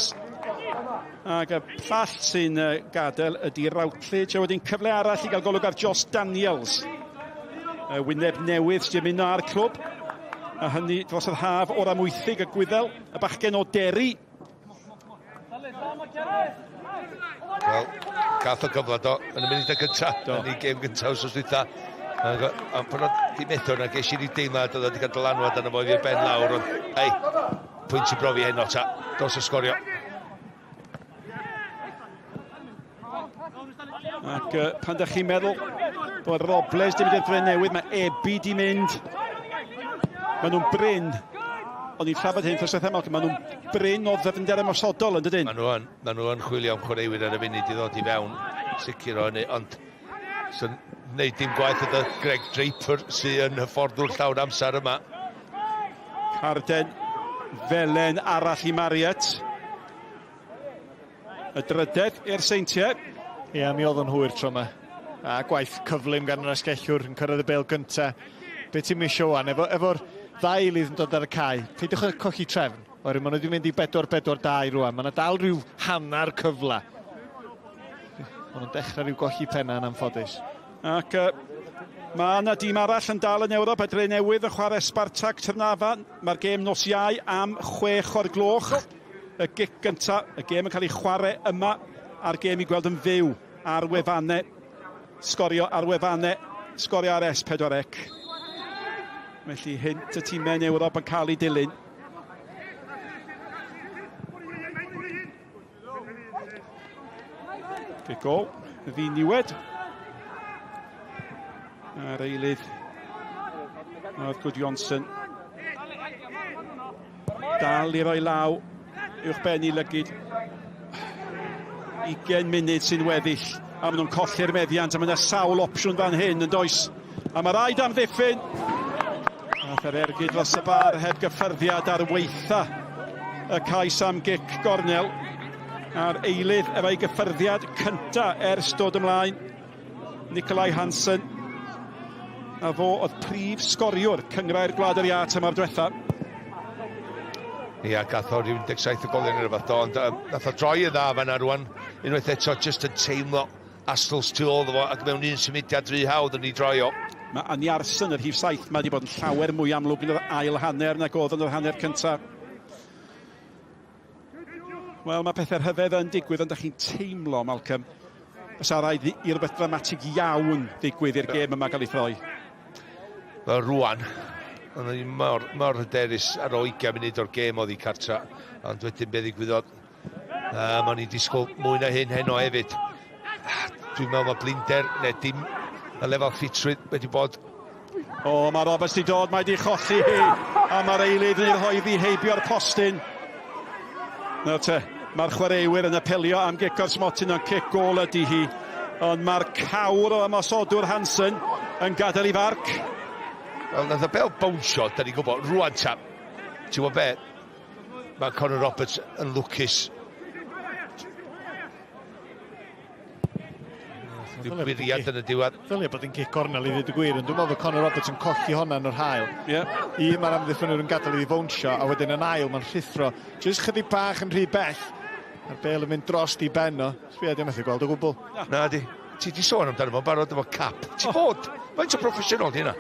Ac y llall sy'n gadael ydy Routledge. A wedyn cyfle arall i gael golwg ar Josh Daniels. Y wyneb newydd sy'n ymuno â'r clwb. A hynny dros yr haf o'r Amwythig y Gwyddel, y bachgen o Derry. Wel, gath o gyfle do, yn y munud gyntaf, yn ei gêm gyntaf wrth dwytha. Ond pan oedd di methu hwnna, ges i ryw deimlad oedd wedi cael dylanwad arno fo i'r ben lawr, ond ei, pwynt i brofi heno ta, dos o sgorio. Ac pan da chi'n meddwl bod Robles di mynd i'r dre newydd, mae Ebi di mynd. Maen nhw'n brin. O'n i'n trafod hyn wrth Malcolm, maen nhw'n brin o ddyfnder ymosodol yn dydyn? Maen nhw yn, maen nhw yn chwilio am chwaraewyr ar y funud i ddod i fewn, sicr o hynny, ond sy'n wneud dim gwaith ydy Greg Draper sy'n yn hyfforddwr llawn amser yma. Carden felen arall i Marriott. Y drydedd i'r Seintiau. Ie, mi oedd o'n hwyr tro yma. A gwaith cyflym gan yr asgellwr yn cyrraedd y bêl gynta. Be ti'n misio wan? Efo'r efo ddau eilydd yn dod ar y cae, peidiwch â colli trefn. Oherwydd maen nhw wedi mynd i 4-4-2 rwan. Mae yna dal rhyw hanner cyfle. Maen nhw'n dechrau rhyw golli penna yn anffodus. Ac uh, mae yna dîm arall yn dal yn Ewrop, a Drenewydd yn chwarae Spartak Trnava. Mae'r gêm nos Iau am 6 o'r gloch. Y gic gynta, y gêm yn cael ei chwarae yma, a'r gêm i gweld yn fyw ar wefannau. Sgorio ar wefannau, sgorio ar S4C. Felly hynt y tîmau yn Ewrop yn cael ei dilyn. Gic gol, ddiniwed. A'r eilydd oedd Gudjonsson. Dal i roi law uwch ben i lygid. 20 munud sy'n weddill a maen nhw'n colli'r meddiant a mae yna sawl opsiwn fan hyn yn does. A mae rhaid amddiffyn. Nath yr ergyd dros y bar heb gyffyrddiad ar weitha y cais am gic gornel. A'r eilydd efo'i gyffyrddiad cynta ers dod ymlaen. Nikolai Hansen. A fo oedd prif sgoriwr Cynghrair Gwlad yr Iâ tymor diwetha. Ia, gath o ryw 17 o goliau neu rhywbeth do, ond um, nath o droi yn dda fan'na rwan. Unwaith eto, jyst yn teimlo Astles tu ôl iddo fo, ac mewn un symudiad rhy hawdd yn ei droi o. Mae Aniarson, y rhif 7, mae wedi bod yn llawer mwy amlwg yn yr ail hanner nag oedd yn yr hanner cyntaf. Wel, mae pethau rhyfedd yn digwydd, ond da chi'n teimlo, Malcolm, fysa rhaid i rywbeth dramatig iawn ddigwydd i'r gêm yma gael ei throi. Wel, rwan, o'n i mor, mor hyderus ar ôl 20 munud o'r gêm oddi cartra, ond wedyn be ddigwyddodd, o'n i'n disgwyl mwy na hyn heno hefyd. Dwi'n meddwl mae blinder, neu dim y lefel ffitrwydd wedi bod. O, mae Roberts di dod, mae di cholli hi, a mae'r eilydd yn ei rhoi ddi heibio'r postyn. Nawr te, mae'r chwaraewyr yn apelio am gic o'r smotyn, ond cic gôl ydy hi. Ond mae'r cawr o ymosodwr Hansen yn gadael i farc. Wel, nath y bel bownsio, da ni'n gwybod, rwan ta, ti'n gwybod be, mae Conor Roberts yn lwcus. Rhyw bwriad yn y diwedd. Ddylia bod yn gic gornel i ddweud y gwir, ond dwi'n meddwl bod Conor Roberts yn colli honna yn yr haul. Yeah. Un, mae'r amddiffynwr yn gadael iddi fownsio, a wedyn yn ail, mae'n rhuthro. Jyst chydig bach yn rhy bell. Mae'r bel yn mynd dros di ben o. Sbia, di methu gweld o gwbl. Na di. Ti di sôn amdano fo'n barod efo cap. Ti bod? Faint o broffesiynol di hynna?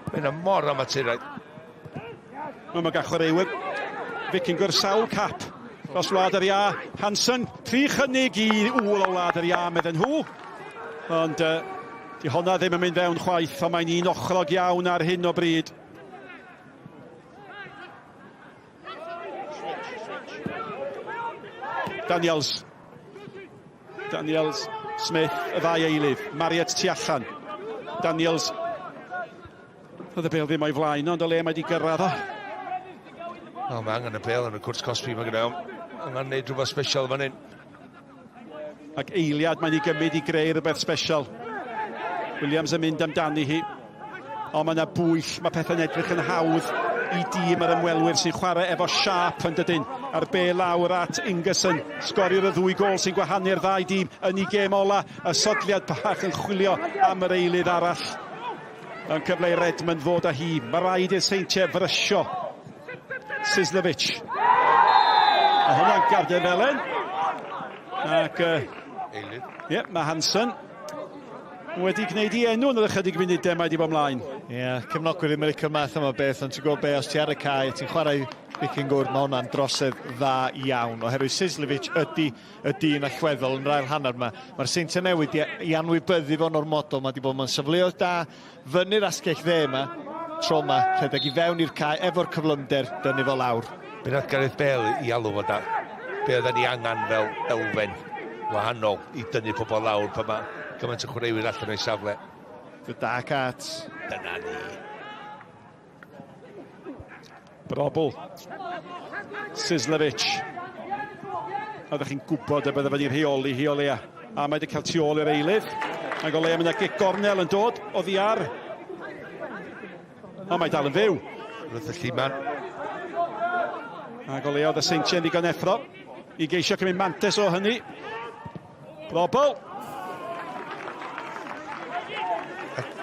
Mae hynna mor amaturaidd. Mae yma chwaraewyr Vikingur sawl cap dros Wlad yr Iâ. Hansen, tri chynnig i ŵl o Wlad yr Iâ, medden nhw. Ond uh, di honna ddim yn mynd fewn chwaith, ond mae'n un ochrog iawn ar hyn o bryd. Daniels. Daniels, Smith, y ddau eilydd. Marriott tu allan. Daniels. Oedd y bêl ddim o'i flaen, ond o le mae wedi gyrraedd o. O, mae angen y bêl yn y cwrt cosbi, mae gyda angen neud rhywbeth special fan hyn. Ac eiliad mae'n ei gymryd i greu rhywbeth special. Williams yn mynd amdani hi. Ond mae yna bwyll, mae pethau'n edrych yn hawdd i dîm yr ymwelwyr sy'n chwarae efo siâp yn dydyn. A'r bêl lawr at Ingerson, sgoriwr y ddwy gôl sy'n gwahanu'r ddau dîm yn ei gêm ola. Y sodliad bach yn chwilio am yr eilydd arall. Yn cyfle i Redmond ddod â hi. Mae rhaid i'r Seintiau frysio. Sislovic. A hwnna'n garden felen. Ac... Eilydd. Ie, yeah, mae Hansen wedi gwneud i enw yn yr ychydig munudau mae wedi bod ymlaen. Ie, yeah, cefnogwyr ddim yn licio'r math yma o beth, ond ti'n gwybod be, os ti ar y cae, ti'n chwarae Vikingur, mae hwnna'n drosedd dda iawn, oherwydd Sislovic ydy y dyn allweddol yn yr ail hanner yma. Mae'r Seintiau Newydd i, i anwybyddu fo'n ormodol, mae wedi bod mewn safleoedd da, fyny'r asgell dde yma, tro yma, rhedeg i fewn i'r cae efo'r cyflymder, dynnu fo lawr. Be nath Gareth Bale i alw fo da? Be oedden ni angen fel elfen wahanol i dynnu pobl lawr pan mae gymaint o chwaraewyr allan o'i safle? The Dark Arts. Dyna ni. Brobl. Sislevic. Oeddech chi'n gwybod y bydde fe'n rheoli hi o leia. A mae wedi cael tu ôl i'r eilydd. Ac o leia mae yna gic gornel yn dod oddi ar. Ond mae dal yn fyw. Wrth y lliman. Ac o leia oedd y Seintiau'n ddigon effro i geisio cymryd mantes o hynny. Brobl.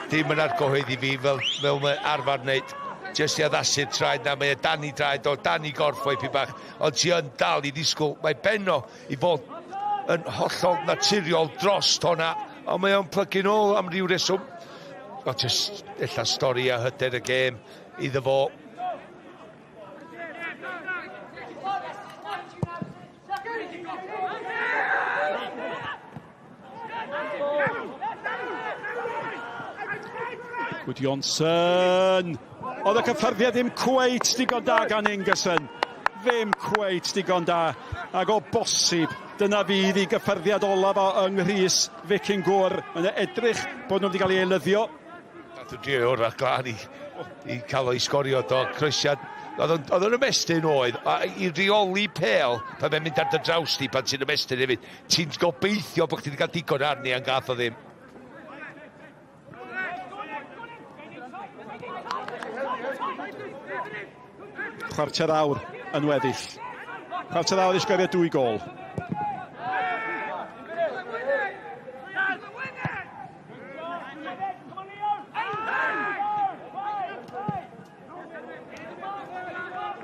Dim yn argyhoeddi fi fel, fel mae arfer wneud. Jyst i addasu'r traed na, mae e dan i draed o, dan i gorff o ipyn bach, ond ti yn dal i ddisgwyl. Mae Benno i fod yn hollol naturiol dros honna, ond mae o'n plygu nôl am ryw reswm. O, jyst ella stori a hyder y gêm iddo fo. Gudjonsson! Oedd y cyffyrddiad ddim cweit digon da gan Ingerson. Ddim cweit digon da. Ac o bosib, dyna fydd i gyffyrddiad olaf o yng Nghrys Vikingur. Mae'n edrych bod nhw wedi cael ei eilyddio. Nath nhw drio orau glân i, i cael o'i sgorio do. Croesiad, oedd o'n ymestyn oedd, a i reoli pel, pan mae'n mynd ar dy draws di, pan ti'n ymestyn hefyd, ti'n gobeithio bod chdi wedi cael digon arni, ond gath o ddim. Chwarter awr yn weddill. Chwarter awr i sgorio dwy gol.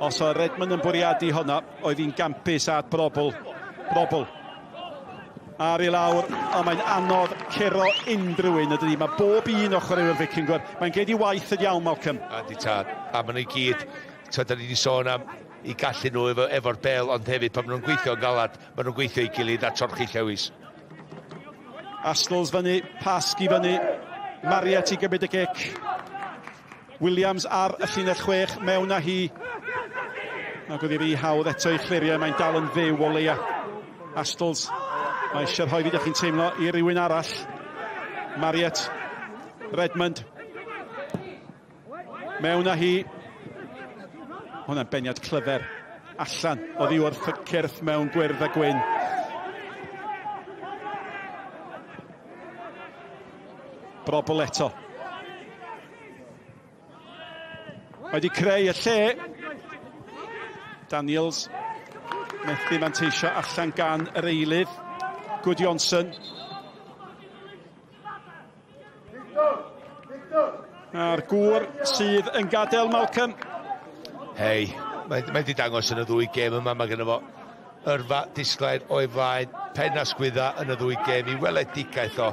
Os oedd Redmond yn bwriadu honna, oedd hi'n gampus at Brobl. Brobl. Ar i lawr, ond mae'n anodd curo unrhyw un, ydy. Mae bob un o chwaraewyr Vicingwr. Mae'n gwneud i waith yn iawn, Malcolm. A di tad, a maen nhw i gyd, da ni wedi sôn am i gallu nhw efo, efo'r bel, ond hefyd pan maen nhw'n gweithio yn galad, maen nhw'n gweithio i gilydd a torchi llewis. Astles fyny, Pasg i fyny, Mariet i gymryd y gic. Williams ar y llinell chwech, mewn â hi. Ac oedd hi rhy hawdd eto i chlirio, mae'n dal yn fyw o leia. Astles, mae eisiau rhoi fi, chi'n teimlo, i rywun arall. Mariet, Redmond. Mewn â hi. Hwna'n beniad clyfer. Allan oddi wrth y cyrff mewn gwyrdd a gwyn. Brobl eto. Mae wedi creu y lle. Daniels methu manteisio allan gan yr eilydd. Gudjonsson. A'r gŵr sydd yn gadael Malcolm. Hei, mae, mae wedi dangos yn y ddwy gêm yma, mae genno fo yrfa disglair o'i flaen, pen a sgwydda yn y ddwy gêm, i weledigaeth o.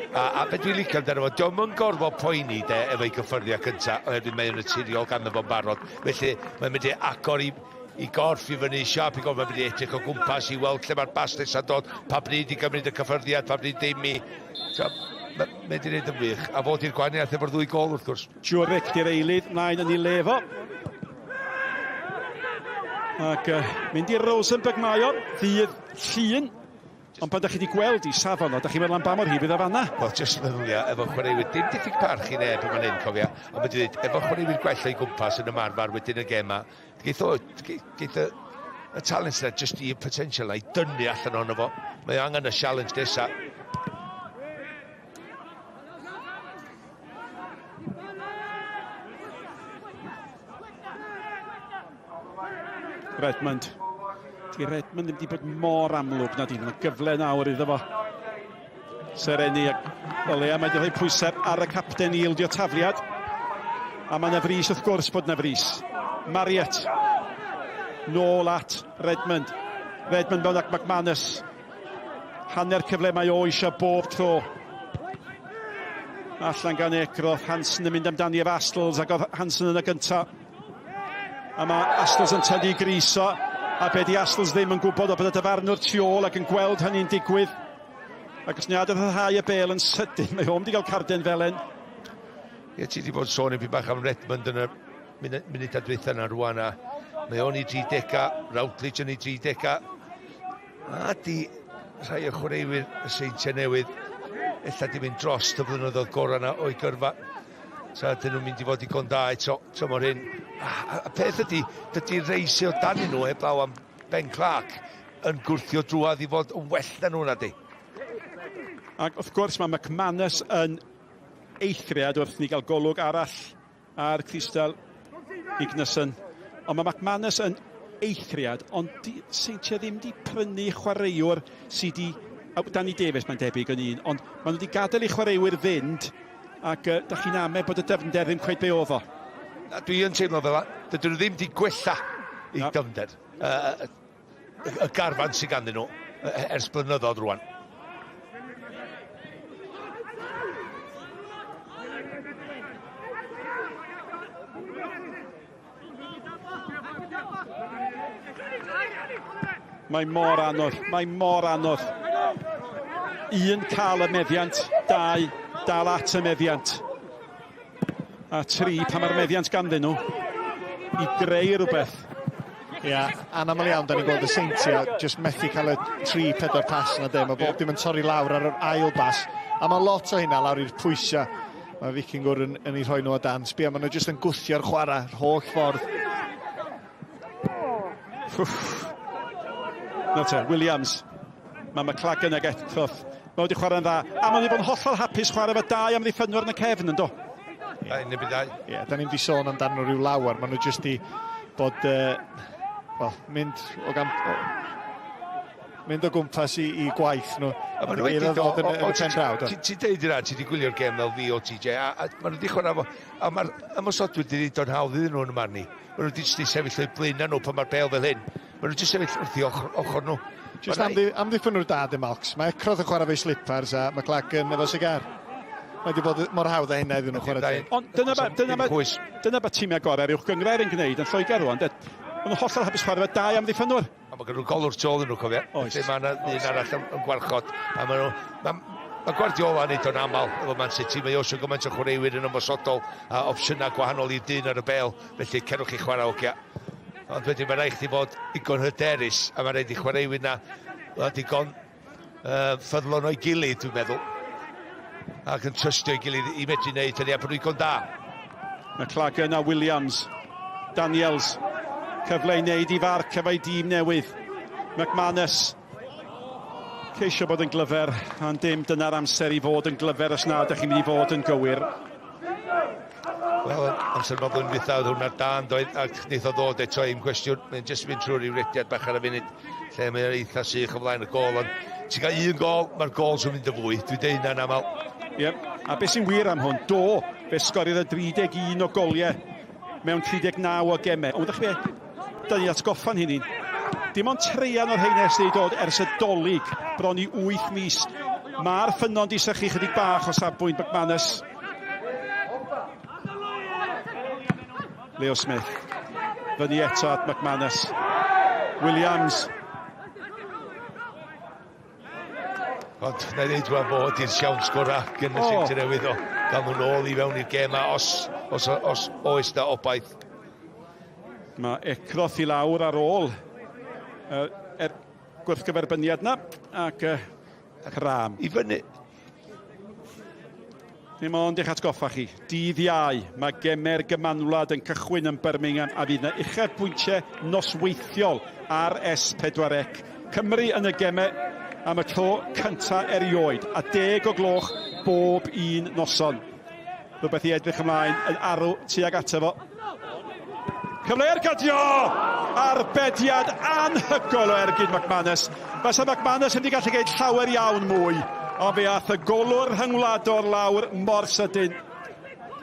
A, a beth dwi'n licio amdano fo, dio'm yn gorfod poeni de efo'i gyffyrddiad cynta, oherwydd mae'n naturiol ganddo fo'n barod. Felly mae'n mynd i agor i i gorff i fyny, siap i gorff, mae'n mynd i edrych o gwmpas i weld lle mae'r bas nesaf dod, pa bryd i gymryd y cyffyrddiad, pa bryd dim i. So, mae wedi gwneud yn wych, a fod i'r gwahaniaeth efo'r ddwy gol wrth gwrs. Jurek di'r eilydd, mlaen yn ei le fo. Ac uh, mynd i Rosenberg mae o, ddydd Llun. Ond pan da chi wedi gweld i safon o, da chi'n meddwl am ba mor hir fydd o fanna? Wel, jyst meddylia, efo chwaraewyr, dim diffyg parch i neb yn fan hyn, cofia, ond mae'n dweud, efo chwaraewyr gwell o'i gwmpas yn ymarfer wedyn y gema, geith o, geith y, y talent yna jyst i'r potensial yna i dynnu allan ohono fo. Mae angen y challenge nesa. Redmond. Di Redmond ddim wedi bod mor amlwg na di. Mae'n gyfle nawr iddo fo. Sereni ac o leia mae wedi rhoi pwysau ar y capten i ildio tafliad. A mae yna frys wrth gwrs bod yna frys. Marriott. Nôl at Redmond. Redmond mewn ac McManus. Hanner cyfle mae o eisiau bob tro. Allan gan Ekroth, Hansen yn mynd amdani efo Astles ac oedd Hansen yn y gyntaf. A mae Astles yn tynnu griso, a be di Astles ddim yn gwybod o bod y dyfarnwr tu ôl ac yn gweld hynny'n digwydd. Ac os ni adael y bel yn sydyn, mae o'n wedi cael carden felen. Ie, ti wedi bod yn sôn i bach am Redmond yn y munudau dwytha yna rwan, a mae o'n i 30, Routledge yn ei 30, a di rhai o chwaraewyr y Seintiau Newydd ella di mynd dros y blynyddoedd gorau yna o'i gyrfa. Ta ydyn nhw'n mynd i fod digon da eto tymor hyn. A, a, a peth ydy, dydy rei sydd o dan nhw heblaw am Ben Clark yn gwrthio drwadd i fod yn well na nhw na di. Ac wrth gwrs mae McManus yn eithriad wrth ni gael golwg arall ar Crystal Ignason. Ond mae McManus yn eithriad, ond di, Seintiau ddim di prynu chwaraewr sydd di... Danny Davies mae'n debyg yn un, ond maen nhw wedi gadael i chwaraewyr fynd ac uh, da chi'n ame bod y dyfnder ddim cweit be oedd o. Na, dwi yn teimlo fel dydyn nhw ddim wedi gwella i dyfnder. Uh, y garfan sydd ganddyn nhw ers blynyddoedd rwan. Mae mor anodd, mae mor anodd. Un cael y meddiant, dau dal at y meddiant. A tri, pan mae'r meddiant ganddyn nhw, i greu rhywbeth. Ia, yeah, anaml iawn, da ni'n gweld y Seintiau jyst methu cael y 3-4 pas yna de. Mae bob dim yn torri lawr ar yr ail bas. A mae lot o hynna lawr i'r pwysau mae Vikingur yn, yn ei rhoi nhw o dan. Sbia, maen nhw jyst yn gwthio'r chwarae yr holl ffordd. Nawr te, Williams. Mae McLagan ag Ethoff. Mae wedi chwarae'n dda. A mae'n wedi bod yn hollol hapus chwarae efo dau amddiffynwr yn y cefn, yn do? Ie, un neu ddau. Ie, da ni'n di sôn amdano nhw rhyw lawer. Maen nhw jyst di bod, uh, well, mynd o gam... mynd o gwmpas i, i gwaith nhw. A maen nhw wedi ddod yn, yn y pen draw. Ti'n deud yna, ti wedi gwylio'r gêm fel fi o TJ, a, a maen nhw wedi chwarae fo, a mae'r ymosodwyr wedi dweud o'n hawdd iddyn nhw yn y marn i. Maen nhw wedi jyst sefyll o'i blaenau nhw pan mae'r bel fel hyn. Maen nhw jyst sefyll wrth i ochr, ochr nhw. Jyst amddi, amddiffynwr da dim Malcs. Mae Ecrodd yn chwarae fe slipars a McLagan efo sigar. Mae wedi bod mor hawdd â hynna iddyn nhw chwarae teg. Ond dyna ba, dyna ba, dyna ba tîmiau gorau'r uwch gynghrair yn gwneud yn Lloegr rwan. Maen nhw'n hollol hapus chwarae efo dau amddiffynwr. A mae gen nhw golwr tu ôl nhw, cofia. Oes. Felly mae yna un arall yn, yn gwarchod. A maen nhw... Mae, mae Guardiola yn neud o'n aml efo Man City. Mae o eisiau gymaint o chwaraewyr yn ymosodol a opsiynau gwahanol i'r dyn ar y bel. Felly cerwch chi chwarae ogia. Ond wedyn mae rhaid chdi fod digon hyderus a mae rhaid i chwaraewyr na wel, digon uh, ffyddlon o'i gilydd, dwi'n meddwl. Ac yn trystio ei gilydd i medru wneud hynny a bod nhw'n digon da. McLagan a Williams. Daniels. Cyfle i wneud i farc efo'i dîm newydd. McManus. Ceisio bod yn glyfer, ond dim dyna'r amser i fod yn glyfer os na ydych chi'n mynd i fod yn gywir. Wel, amser mae blwyddyn dwytha oedd hwnna'r dan, doedd, ac wneith o ddod eto i'm cwestiwn. Mae'n jyst mynd trwy ryw rediad bach ar y funud, lle mae'n eitha sych o flaen y gol, ond ti'n cael un gol, mae'r gols yn mynd y fwy. Dwi'n deud hynna'n aml. Ie, yep. a beth sy'n wir am hwn, do, fe sgoriodd y 31 o goliau mewn 39 o gemau. Ond ydych chi be, da ni'n atgoffa'n hynny. Dim ond treian o'r rheina sydd wedi dod ers y dolyg, bron i 8 mis. Mae'r ffynnon di sychu chydig bach o safbwynt McManus. Leo Smith. Fyny eto at McManus. Williams. Ond na i ddeud rwan fod i'r siawns gorau gen y oh. Newydd o gael nhw'n ôl i fewn i'r gêm a os, os, os oes na obaith. Mae Ecroth i lawr ar ôl uh, er gwrthgyferbyniad na ac uh, Cram. I fyny. Dim ond eich atgoffa chi, dydd Iau, mae Gemer Gymanwlad yn cychwyn yn Birmingham a fydd yna uchafbwyntiau nosweithiol ar S4C. Cymru yn y gemau am y tro cynta erioed, a deg o gloch bob un noson. Rhywbeth i edrych ymlaen yn arw tuag ato fo. Cyfle ergydio! Arbediad anhygoel o ergyd McManus. Fysa McManus wedi gallu gwneud llawer iawn mwy, ond fe ath y golwr rhyngwladol lawr mor sydyn.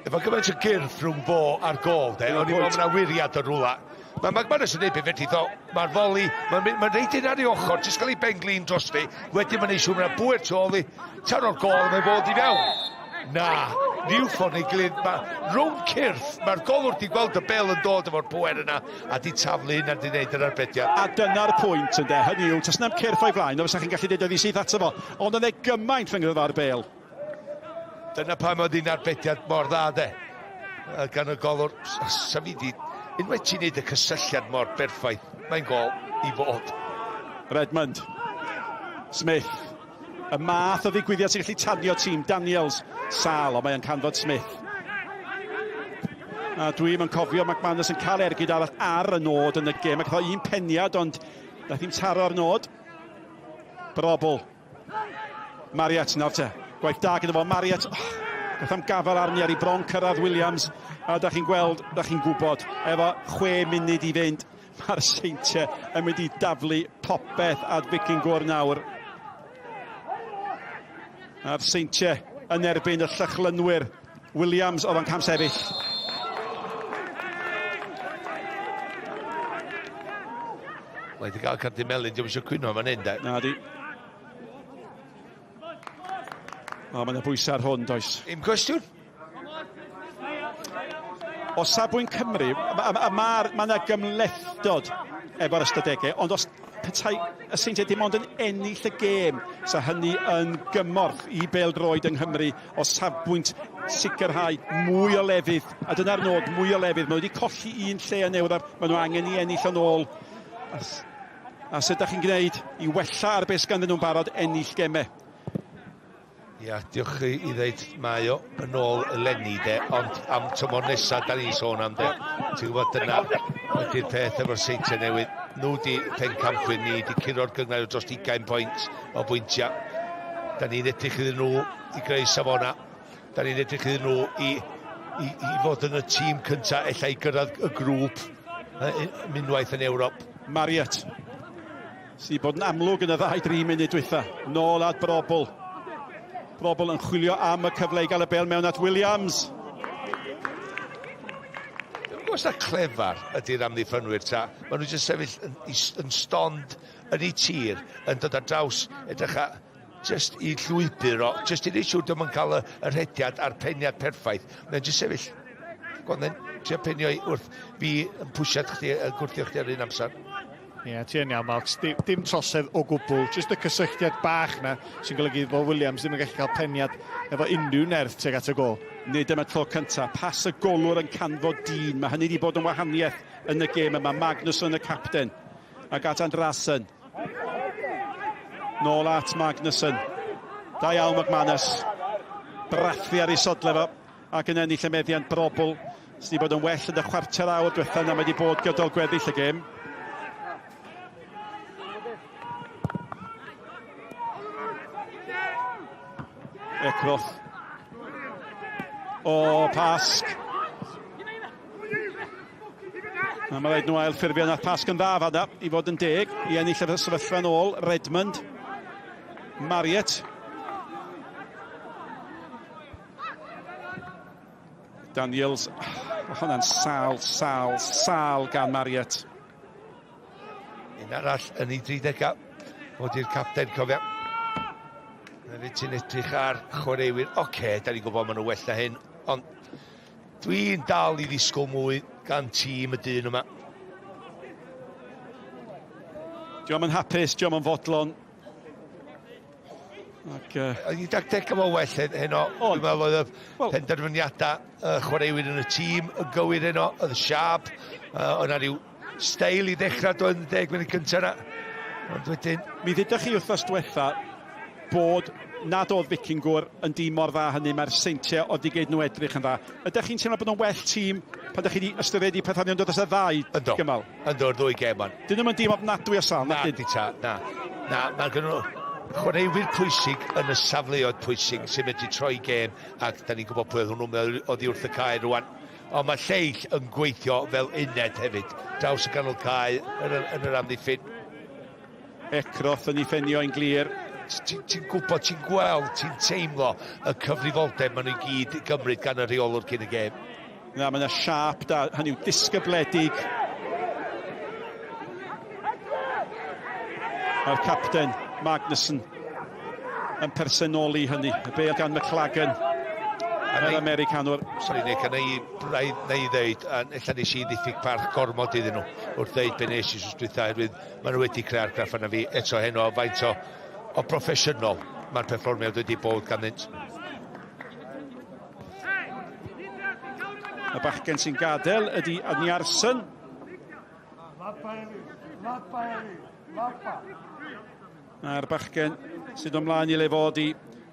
Efo gymaint o gyrff rhwng fo a'r gol, de, o'n i'n meddwl na wiriad o rwla. Mae McManus yn neud beth fedrith o, mae'r foli, mae'n ma reid un ar ei ochr, jyst cael ei ben glin drosti, wedyn mae'n neud siŵr mae'n bwyr tu ôl i, taro'r gol, mae'n fod i fewn. Na, rhyw ffordd neu gilydd, mae rhwng cyrff, mae'r golwr di gweld y bel yn dod efo'r pwer yna, a di taflu hynna di wneud yr arbediad. A dyna'r pwynt ynde, hynny yw, tas na'm cyrff o'i flaen, o fysa chi'n gallu deud oedd hi syth ato fo, ond oedd e gymaint rhyngddo fo a'r bel. Dyna pam oedd hi'n arbediad mor dda de, gan y golwr, sa fi di, unwaith ti'n neud y cysylltiad mor berffaith, mae'n gol i fod. Redmond, Smith, Y math o ddigwyddiad sy'n gallu tanio tîm. Daniels, sal, ond mae o'n canfod Smith. A dwi'm yn cofio McManus yn cael ergyd arall ar y nod yn y gêm. Ac un peniad, ond nath hi'n taro'r nod. Brobl. Marriott nawr te. Gwaith da gyda fo. Marriott. Oh, beth am gafel arni ar ei bron cyrraedd Williams. A da chi'n gweld, da chi'n gwybod, efo chwe munud i fynd, mae'r Seintiau yn mynd i daflu popeth at Vikingur nawr. A'r Seintiau yn erbyn y Llychlynwyr. Williams oedd o'n camsefyll. Mae wedi cael cardyn melyn, diolch eisiau cwyno fan hyn, de. Na di. O, mae yna bwysau ar hwn, does. Dim cwestiwn. O safbwynt Cymru, mae ma, ma yna gymhlethdod efo'r ystadegau, ond os petai y Seintiau dim ond yn ennill y gêm, sa hynny yn gymorth i bêl-droed yng Nghymru o safbwynt sicrhau mwy o lefydd, a dyna'r nod, mwy o lefydd. Mae wedi colli un lle yn Ewrop, maen nhw angen i ennill yn ôl. A, a sut ydych chi'n gwneud i wella ar beth ganddyn nhw'n barod ennill gemau? Ia, diolch i, i ddeud mae o yn ôl eleni de, ond am tymor nesaf da ni'n sôn am de. Ti'n gwybod dyna ydy'r peth efo'r Seintiau Newydd. Nhw di pencampwyr ni, di curo'r gynghrair dros 20 pwynt o bwyntiau. Da ni'n edrych iddyn nhw i greu safona. Da ni'n edrych iddyn nhw i, i, i fod yn y tîm cyntaf ella i gyrraedd y grŵp unwaith yn Ewrop. Marriott sydd bod yn amlwg yn y ddau dri munud dwytha. Nôl at Brobl. Brobl yn chwilio am y cyfle i gael y bel mewn at Williams. Dwi'n gwybod os na clefar ydy'r amddiffynwyr ta. Maen nhw jyst sefyll yn, yn stond yn eu tir, yn dod ar draws, edrych a just i llwybr o, just i neud siŵr dim yn cael y, y rhediad a'r peniad perffaith. Mae'n just sefyll, gwan trio penio i wrth fi yn pwysiad chdi, yn gwrthio chdi ar un amser. Ie, yeah, ti yn iawn, Mark. Dim, dim trosedd o gwbl. Just y cysylltiad bach na sy'n golygu bod Williams ddim yn gallu cael peniad efo unrhyw nerth tuag at y gol. Nid am y tro cyntaf. Pas y golwr yn canfod dyn. Mae hynny wedi bod yn wahaniaeth yn y gêm yma. Magnusson y capten. Ac at Andrasen. Nôl at Magnusson. Da iawn McManus. Brathu ar ei sodle fo ac yn ennill y meddiant Brobl sydd wedi bod yn well yn y chwarter awr diwetha na mae wedi bod gydol gweddill y gêm. Ekroth. O, Pasg. A mae rhaid nhw ail ffurfio nath Pasg yn dda fanna i fod yn deg i ennill y sefyllfa yn ôl. Redmond. Marriott. Daniels. Mae hwnna'n sal, sal, sal gan Marriott. Un arall yn ei 30au. Fod i'r capten, cofia. Hefyd ti'n edrych ar chwaraewyr. Oce, okay, da ni'n gwybod maen nhw well na hyn, ond dwi'n dal i ddisgwyl mwy gan tîm y dyn yma. Diolch yn hapus, diolch yn fodlon. Ac, Oedd hi dacteg efo well heno. Dwi'n meddwl oedd y well, penderfyniadau chwaraewyr yn y tîm yn gywir heno. Oedd y siap, oedd yna rhyw steil i ddechrau doedd yn y 10 munud cyntaf yna. Ond wedyn... Mi ddeudoch chi wythnos diwetha bod nad oedd Vikingur yn dîm mor dda hynny, mae'r Seintiau oedd wedi gwneud nhw edrych yn dda. Ydych chi'n teimlo bod nhw'n well tîm pan ydych chi wedi ystyried i pethau yn dod dros y ddau Ynddo. gymal? Ynddo, yr ddwy gêm wan. Dyn nhw'n dîm ofnadwy o sal, na? Na, di ta, na. Na, mae gen nhw chwaraewyr pwysig yn y safleoedd pwysig sy'n medru troi gêm ac da ni'n gwybod pwy oedd hwnnw oddi wrth y cae rwan. Ond mae lleill yn gweithio fel uned hefyd, draws y ganol cae yn, yn yr amddiffyn. Ekroth yn ei ffenio yn glir. Ti'n ti gwybod, ti'n gweld, ti'n teimlo y cyfrifoldeb maen nhw i gyd gymryd gan y rheolwr cyn y gêm. Na, mae yna siap da, hynny yw disgybledig. Mae'r capten, Magnusson, yn personoli hynny. Y bel gan McLagan. Yr Americanwr. Sorry Nick, a neu, rhaid neu ddeud, a ella nes i ddiffyg parch gormod iddyn nhw wrth ddeud be nes i wsos dwytha, oherwydd maen nhw wedi creu argraff arna fi eto heno, faint o, o broffesiynol mae'r perfformiad wedi bod ganddynt. Y bachgen sy'n gadael ydy Adniarsen. A'r bachgen sydd ymlaen i le fod i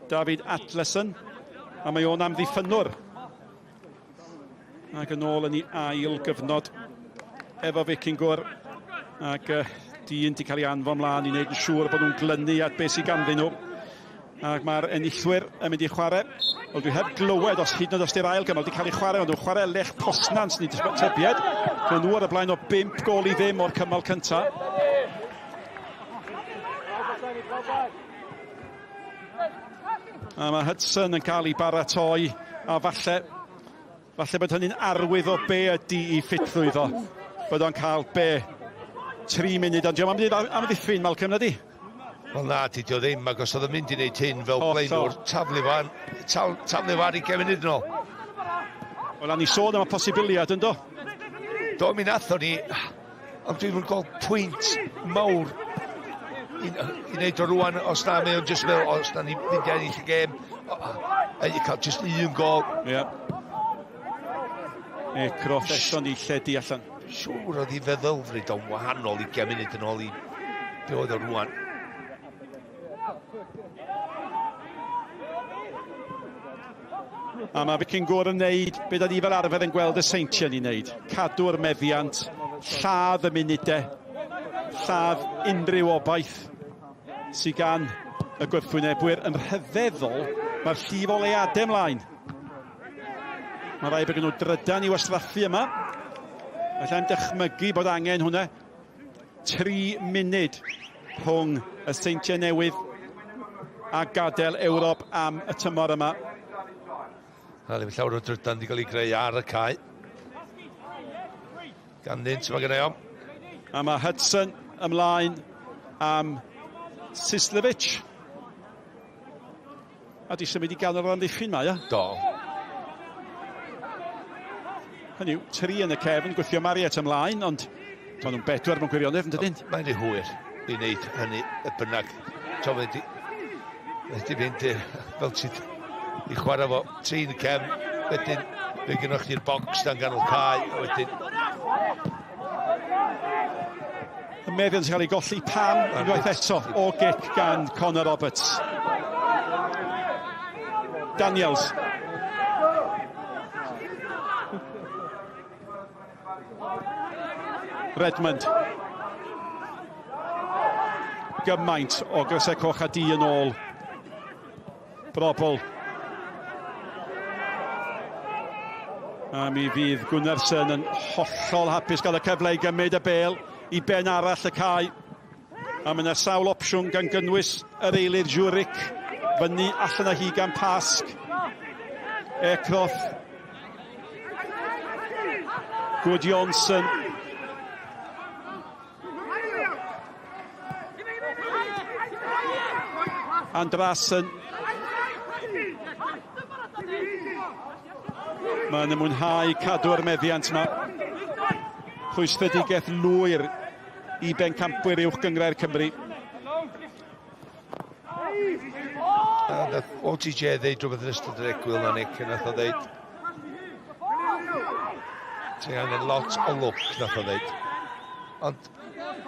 David Atlason. A mae o'n amddiffynnwr. Ac yn ôl yn ei ail gyfnod efo Vikingur. Ac uh, dyn di cael ei anfon mlaen i wneud yn siŵr bod nhw'n glynu at beth sydd ganddyn nhw. Ac mae'r enillwyr yn mynd i chwarae. Wel, dwi heb glywed os hyd yn oed os di'r ail gymal wedi cael ei chwarae, ond nhw'n chwarae Lech Poznan sy'n ei tybied. Maen nhw ar y blaen o 5 gol i ddim o'r cymal cyntaf. A mae Hudson yn cael ei baratoi, a falle, falle bod hynny'n arwydd o be ydy i ffitrwydd o. Bod o'n cael be? 3 munud, ond diolch am amddiffyn, Malcolm, na di? Wel na, dydy o ddim, ac os oedd yn mynd i wneud hyn fel blaenwr, taflu fo, taflu fo ar 20 munud yn ôl. Wel, ni sôn am y posibiliad, ynddo? Do, mi nathon ni, ond dwi'n mynd gweld pwynt mawr i, i wneud o rwan, os na, mae o'n just meddwl, os na ni mynd i ennill y gêm, a i cael just un gol. Ie. Yeah. E, cross eto ni lledu allan. Siŵr oedd ei feddylfryd o'n wahanol 20 munud yn ôl i be oedd o rwan. A mae Vikingur yn neud be da ni fel arfer yn gweld y Seintiau'n ei wneud. Cadw'r meddiant, lladd y munudau, lladd unrhyw obaith sydd gan y gwrthwynebwyr. Yn rhyfeddol, mae'r llif o leiadau ymlaen. Mae rhaid bod gen nhw drydan i wastraffu yma. Allai'n dychmygu bod angen hwnna. 3 munud rhwng y Seintiau Newydd a gadael Ewrop am y tymor yma. Na, ddim llawer o drydan wedi cael ei greu ar y cae. Ganddynt, mae gennau om. A mae Hudson ymlaen am Sislevic. A di symud i ganol yr amddiffyn ma, ia? Do. Hynny yw, tri yn y cefn, gwythio Mariet ymlaen, ond maen nhw'n bedwar mewn gwirionedd, yn dydyn? Mae'n rhy hwyr i wneud hynny y bynnag. To, mae di, mae di fynd fel ti i chwarae fo tri yn y cefn, wedyn fe gynnwch chi'r bocs dan ganol cae, a wedyn Y meddiant yn cael ei golli pam unwaith eto o gic gan Connor Roberts. Daniels. Redmond. Gymaint o grysau coch a du yn ôl. Brobl. A mi fydd Gunnarsson yn hollol hapus gael y cyfle i gymryd y bel i ben arall y cae. A mae yna sawl opsiwn gan gynnwys yr eilydd Juric. Fyny allan â hi gan Pasg. Ekroth. Gudjonsson. Andrasen. Mae'n ymwynhau cadw'r meddiant yma. Rhwystredigaeth lwyr i bencampwyr uwch gynghrair Cymru. A nath OTJ ddeud rhywbeth yn ystod yr egwyl na Nick, a nath o ddeud ti angen lot o lwc, nath o ddeud. Ond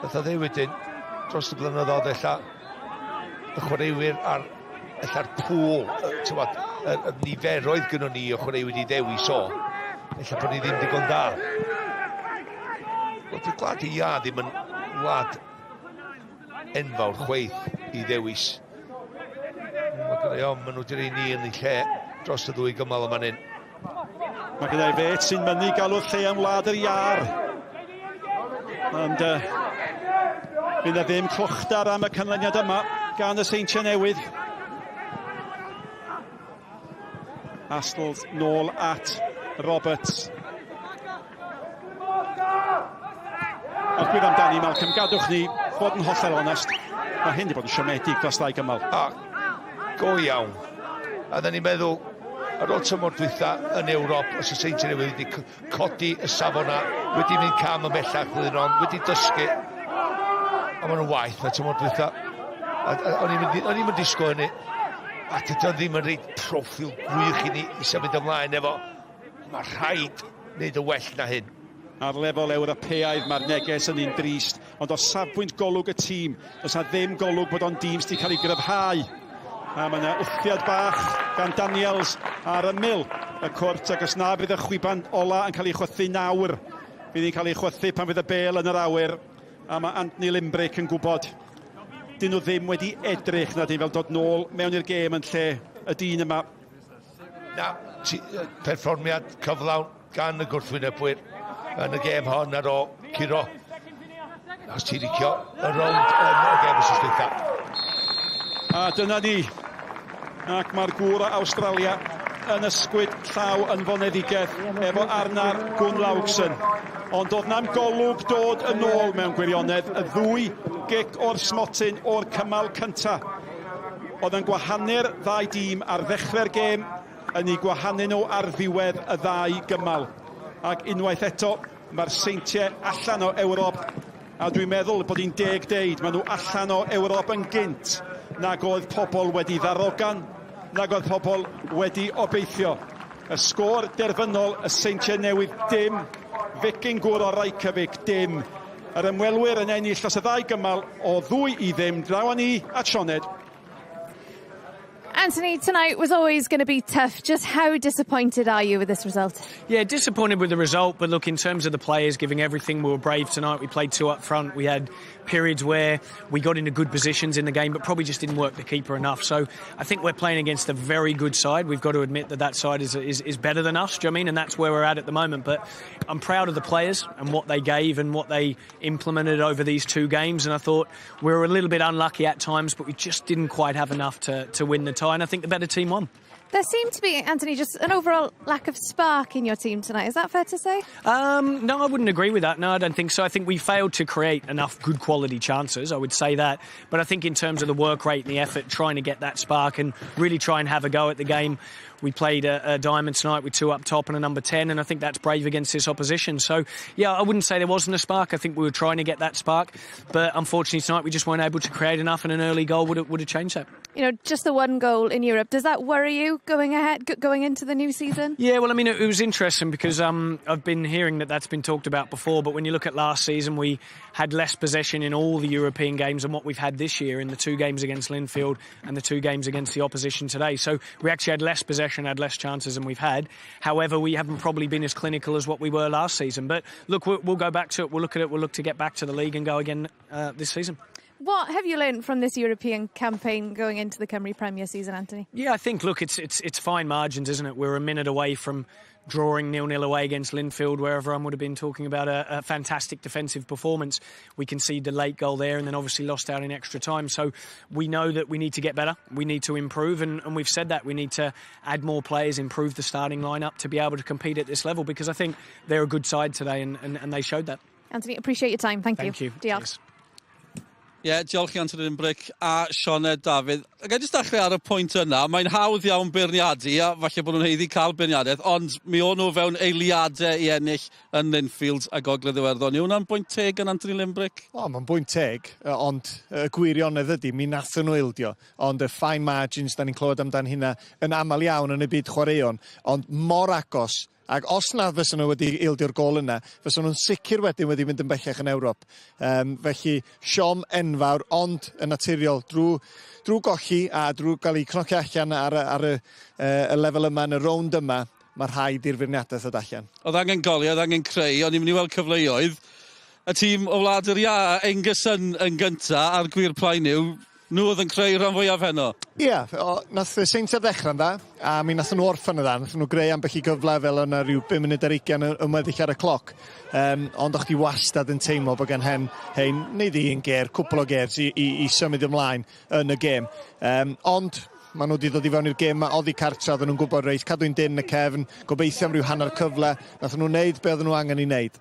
nath o ddeud wedyn, dros y blynyddoedd ella, y chwaraewyr ar ella'r pŵl, tywod, y, y niferoedd gynnon ni o chwaraewyr i ddewis o, ella bod ni ddim digon da. Wel, dwi'n gwlad i ia ddim yn wlad enfawr chweith i ddewis. Mae gyda i maen nhw wedi rhoi ni yn ei lle dros y ddwy gymal yma hyn. Mae gyda i fet sy'n mynnu galw'r lle am wlad yr iar. Ond uh, fydd na ddim clochdar am y canlyniad yma gan y Seintiau Newydd. Astles nôl at Roberts. Ond gwir amdani, Malcolm, gadwch ni fod yn hollol onest. Mae hyn wedi bod yn siomedig dros ddau gymal. A, go iawn. A dda ni'n meddwl, ar ôl tymor dwytha yn Ewrop, os y Seintiau Newydd wedi codi y safon na, wedi mynd cam ymhellach flwyddyn hon, wedi dysgu, ond maen nhw'n waeth na tymor dwytha. O'n i'n mynd disgwyl hynny. A dydy o ddim yn rhaid proffil gwych i ni i symud ymlaen efo. Mae rhaid wneud y well na hyn. Ar lefel Ewropeaidd mae'r neges yn un drist, ond o safbwynt golwg y tîm, does na ddim golwg bod o'n dîm sydd wedi cael ei gryfhau. A mae yna wthiad bach gan Daniels ar ymyl. y cwrt, ac os na fydd y chwiban ola yn cael ei chwythu nawr, fydd hi'n cael ei chwythu pan fydd y bêl yn yr awyr, a mae Anthony Limbrick yn gwybod dyn nhw ddim wedi edrych na dyn fel dod nôl mewn i'r gêm yn lle y dyn yma. Na, perfformiad cyflawn gan y gwrthwynebwyr yn y gêm hon ar ôl curo. Os ti'n licio y rownd yn y gêm wythnos dwytha. A dyna ni. Ac mae'r gŵr o Awstralia yn ysgwyd llaw yn foneddigedd efo Arnar Gunnlaugsson. Ond oedd na'm golwg dod yn ôl mewn gwirionedd, y ddwy gic o'r smotyn o'r cymal cynta. Oedd yn gwahanu'r ddau dîm ar ddechrau'r gêm, yn eu gwahanu nhw ar ddiwedd y ddau gymal. Ac unwaith eto, mae'r Seintiau allan o Ewrop, a dwi'n meddwl bod hi'n deg deud, maen nhw allan o Ewrop yn gynt nag oedd pobl wedi ddarogan, nag oedd pobl wedi obeithio. Y sgôr derfynol, y Seintiau Newydd dim, Vikingur o Reykjavik dim. Yr ymwelwyr yn ennill dros y ddau gymal o 2-0. Draw â ni at Sioned. Anthony, tonight was always going to be tough. Just how disappointed are you with this result? Yeah, disappointed with the result, but look, in terms of the players giving everything, we were brave tonight. We played two up front. We had periods where we got into good positions in the game, but probably just didn't work the keeper enough. So I think we're playing against a very good side. We've got to admit that that side is better than us, do you know what I mean? And that's where we're at the moment. But I'm proud of the players and what they gave and what they implemented over these two games. And I thought we were a little bit unlucky at times, but we just didn't quite have enough to win the tie. And I think the better team won. There seemed to be, Anthony, just an overall lack of spark in your team tonight. Is that fair to say? No, I wouldn't agree with that. No, I don't think so. I think we failed to create enough good quality chances. I would say that. But I think in terms of the work rate and the effort, trying to get that spark and really try and have a go at the game. We played a diamond tonight with two up top and a number 10, and I think that's brave against this opposition. So, yeah, I wouldn't say there wasn't a spark. I think we were trying to get that spark. But unfortunately tonight we just weren't able to create enough, and an early goal would have changed that. Just the one goal in Europe. Does that worry you going ahead, going into the new season? Yeah, well, I mean, it was interesting because I've been hearing that that's been talked about before. But when you look at last season, we had less possession in all the European games than what we've had this year in the two games against Linfield and the two games against the opposition today. So we actually had less possession, had less chances than we've had. However, we haven't probably been as clinical as what we were last season. But look, we'll go back to it. We'll look at it. We'll look to get back to the league and go again this season. What have you learned from this European campaign going into the Cymru Premier season, Anthony? Yeah, I think, look, it's fine margins, isn't it? We're a minute away from drawing 0-0 away against Linfield, where everyone would have been talking about a fantastic defensive performance. We conceded the late goal there and then obviously lost out in extra time. So we know that we need to get better. We need to improve, and we've said that. We need to add more players, improve the starting lineup to be able to compete at this level, because I think they're a good side today, and they showed that. Anthony, appreciate your time. Thank you. Thank you. Diolch. Ie, yeah, diolch i Anthony Limbrick a Sioned Dafydd. A ga i jyst dechrau ar y pwynt yna, mae'n hawdd iawn beirniadu, a falle bod nhw'n haeddu cael beirniadaeth, ond mi o'n nhw fewn eiliadau i ennill yn Linfield a Gogledd Iwerddon. Yw hwnna'n bwynt teg yn Anthony Limbrick? O, mae'n bwynt teg, ond y gwirionedd ydy, mi nathon nhw ildio, ond y fine margins, da ni'n clywed amdan hynna yn aml iawn yn y byd chwaraeon, ond mor agos. Ac os na fysa nhw wedi ildio'r gol yna, fysa nhw'n sicr wedyn wedi mynd yn bellach yn Ewrop. Felly, siom enfawr, ond yn naturiol, drwy golli a drwy gael eu cnocio allan ar y lefel yma, yn y rownd yma, mae rhaid i'r feirniadaeth ddod allan. Oedd angen goliau, oedd angen creu, o'n i'n mynd i weld cyfleoedd. Y tîm o Wlad yr Iâ, Ingesson yn gynta, a'r gwir plaen yw, nhw oedd yn creu rhan fwyaf heno. Ie, yeah, nath y Seintiau ddechrau'n dda, a mi nath nhw orffen yn dda. Nath nhw greu ambell i gyfle fel yna rhyw 5 munud ar 20 yn weddill ar y cloc. Ond o'ch ti wastad yn teimlo bod gan hen hein, neud un ger, cwpl o gers i symud ymlaen yn y gêm. Ond maen nhw wedi dod i fewn i'r gêm oddi cartra, oedden nhw'n gwybod reit, cadw'n dyn y cefn, gobeithio am ryw hanner cyfle. Nath nhw wneud be oedden nhw angen i wneud.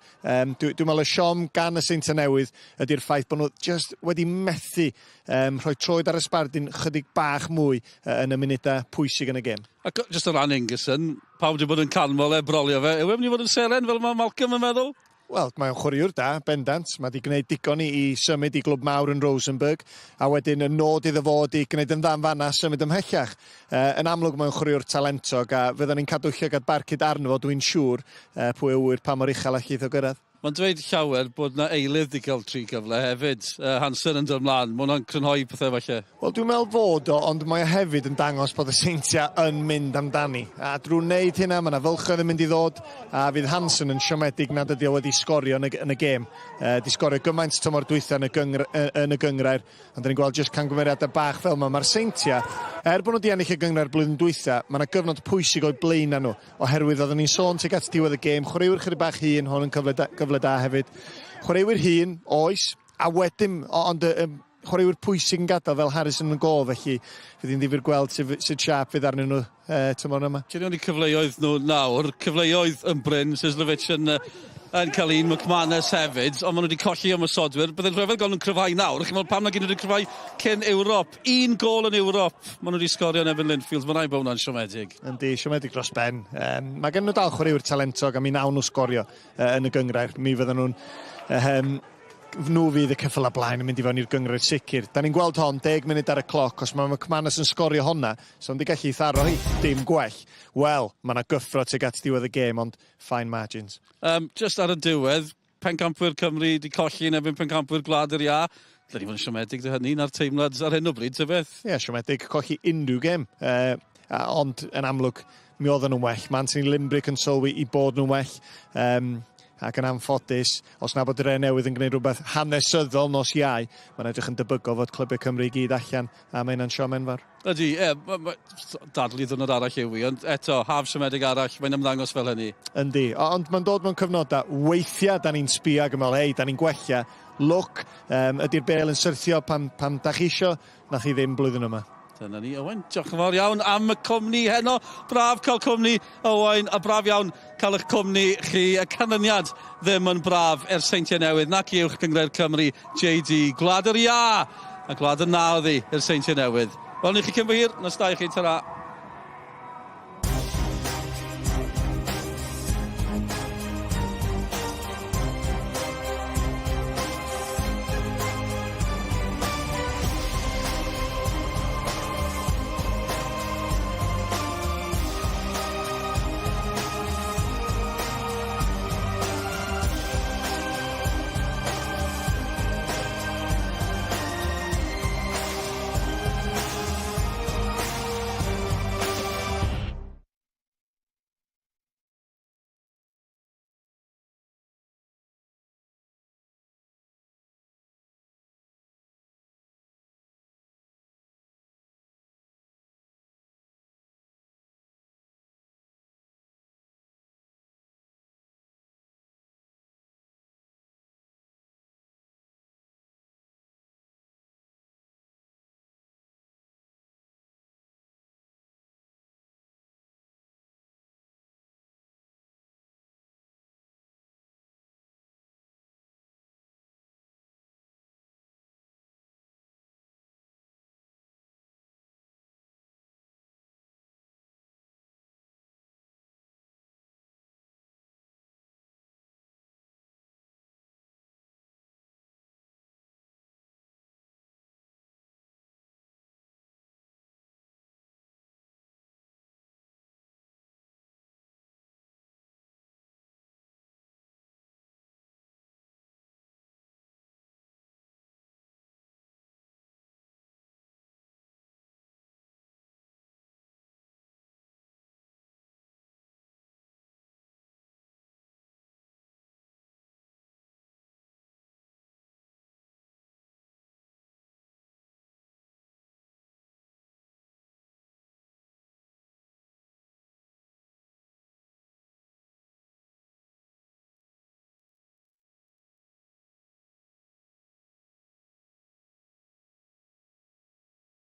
Dwi meddwl y siom gan y Seintiau Newydd ydy'r ffaith bod nhw just wedi methu rhoi troed ar y sbardun chydig bach mwy yn y munudau pwysig yn y gêm. Ac jyst o ran Ingesson, pawb wedi bod yn canmol e, brolio fe. Yw e mynd i fod yn seren fel mae Malcolm yn meddwl? Wel, mae o'n chwaraewr da, bendant. Mae wedi gwneud digon i symud i glwb mawr yn Rosenborg, a wedyn y nod iddo fod i gwneud yn dda yn fanna, symud ymhellach. Yn amlwg mae'n chwaraewr talentog, a fydden ni'n cadw llygad barcud arno fo, dwi'n siŵr, pwy yw'r pa mor uchel allith o gyrraedd. Mae'n dweud llawer bod na eilydd wedi cael 3 cyfle hefyd. Hansen yn dod ymlaen. Mae hwnna'n crynhoi pethau falle. Wel, dwi'n meddwl fod o, ond mae o hefyd yn dangos bod y Seintiau yn mynd amdani. A drwy wneud hynna, mae yna fylchoedd yn mynd i ddod, a fydd Hansen yn siomedig nad ydi o wedi sgorio yn y, yn y gêm. Di sgorio gymaint tymor dwytha yn y, gyngr, yn y gynghrair, ond dyn ni'n gweld jyst camgymeriadau bach fel yma. Mae'r Seintiau, er bod nhw wedi ennill y gynghrair blwyddyn dwytha, mae yna gyfnod pwysig o'i blaen nhw, oherwydd oedden ni'n sôn tuag at diwedd y gêm, chwaraewyr chydig bach hŷn, hwn yn cyfle da, gyfle da hefyd. Chwaraewyr hŷn, oes, a wedyn, ond y chwaraewyr pwysig yn gadael fel Harrison yn gôl, felly fydd hi'n ddifyr gweld sut, sut siâp fydd arnyn nhw tymor yma. Cyn i cyfleoedd nhw nawr, cyfleoedd yn brin, Sislovich yn cael un, McManus hefyd, ond maen nhw wedi colli ymosodwyr. Byddai'n rhyfedd gael nhw'n cryfhau nawr. Chi'n meddwl pam na gyd nhw wedi cryfhau cyn Ewrop? Un gôl yn Ewrop, maen nhw wedi sgorio yn erbyn Linfield. Mae'n rhaid bod hwnna'n siomedig. Yndi, siomedig dros ben. Mae gen nhw dal chwaraewyr talentog a mi nawn nhw sgorio yn y gynghrair. Mi fydden nhw'n nhw fydd y ceffyla blaen yn mynd i fewn i'r gynghrair sicr. Da ni'n gweld hon, 10 munud ar y cloc, os mae McManus yn sgorio honna, so wedi gallu tharo hi, dim gwell. Wel, mae yna gyffro tuag at diwedd y gêm, ond fine margins. Just ar y diwedd, pencampwyr Cymru wedi colli yn erbyn pencampwyr Gwlad yr Iâ. Dylen ni fod yn siomedig dy hynny na'r teimlad ar hyn o bryd, ta beth? Ie, yeah, siomedig colli unrhyw gêm. Ond yn amlwg, mi oedden nhw'n well. Mae Anthony Limbrick yn sylwi i bod nhw'n well. Ac yn anffodus, os na bod y Drenewydd yn gwneud rhywbeth hanesyddol nos Iau, mae'n edrych yn debygol fod clybiau Cymru i gyd allan, a mae hynna'n siom enfawr. Ydy, ie, dadl i ddwrnod arall yw i, ond eto, haf siomedig arall, mae'n ymddangos fel hynny. Yndi, ond mae'n dod mewn cyfnodau, weithiau da ni'n sbio ac yn meddwl, hei, da ni'n gwella, look, ydy'r bêl yn syrthio pan da chi isio, nath hi ddim blwyddyn yma. Dyna ni, Owain. Diolch yn fawr iawn am y cwmni heno. Braf cael cwmni, Owain, a braf iawn cael eich cwmni chi. Y canlyniad ddim yn braf i'r Seintiau Newydd, nac i Uwch Gynghrair Cymru, JD. Gwlad yr Iâ, a Gwlad y Na oedd hi i'r Seintiau Newydd. Wel, ni chi cyn bo hir, nos da i chi, tara.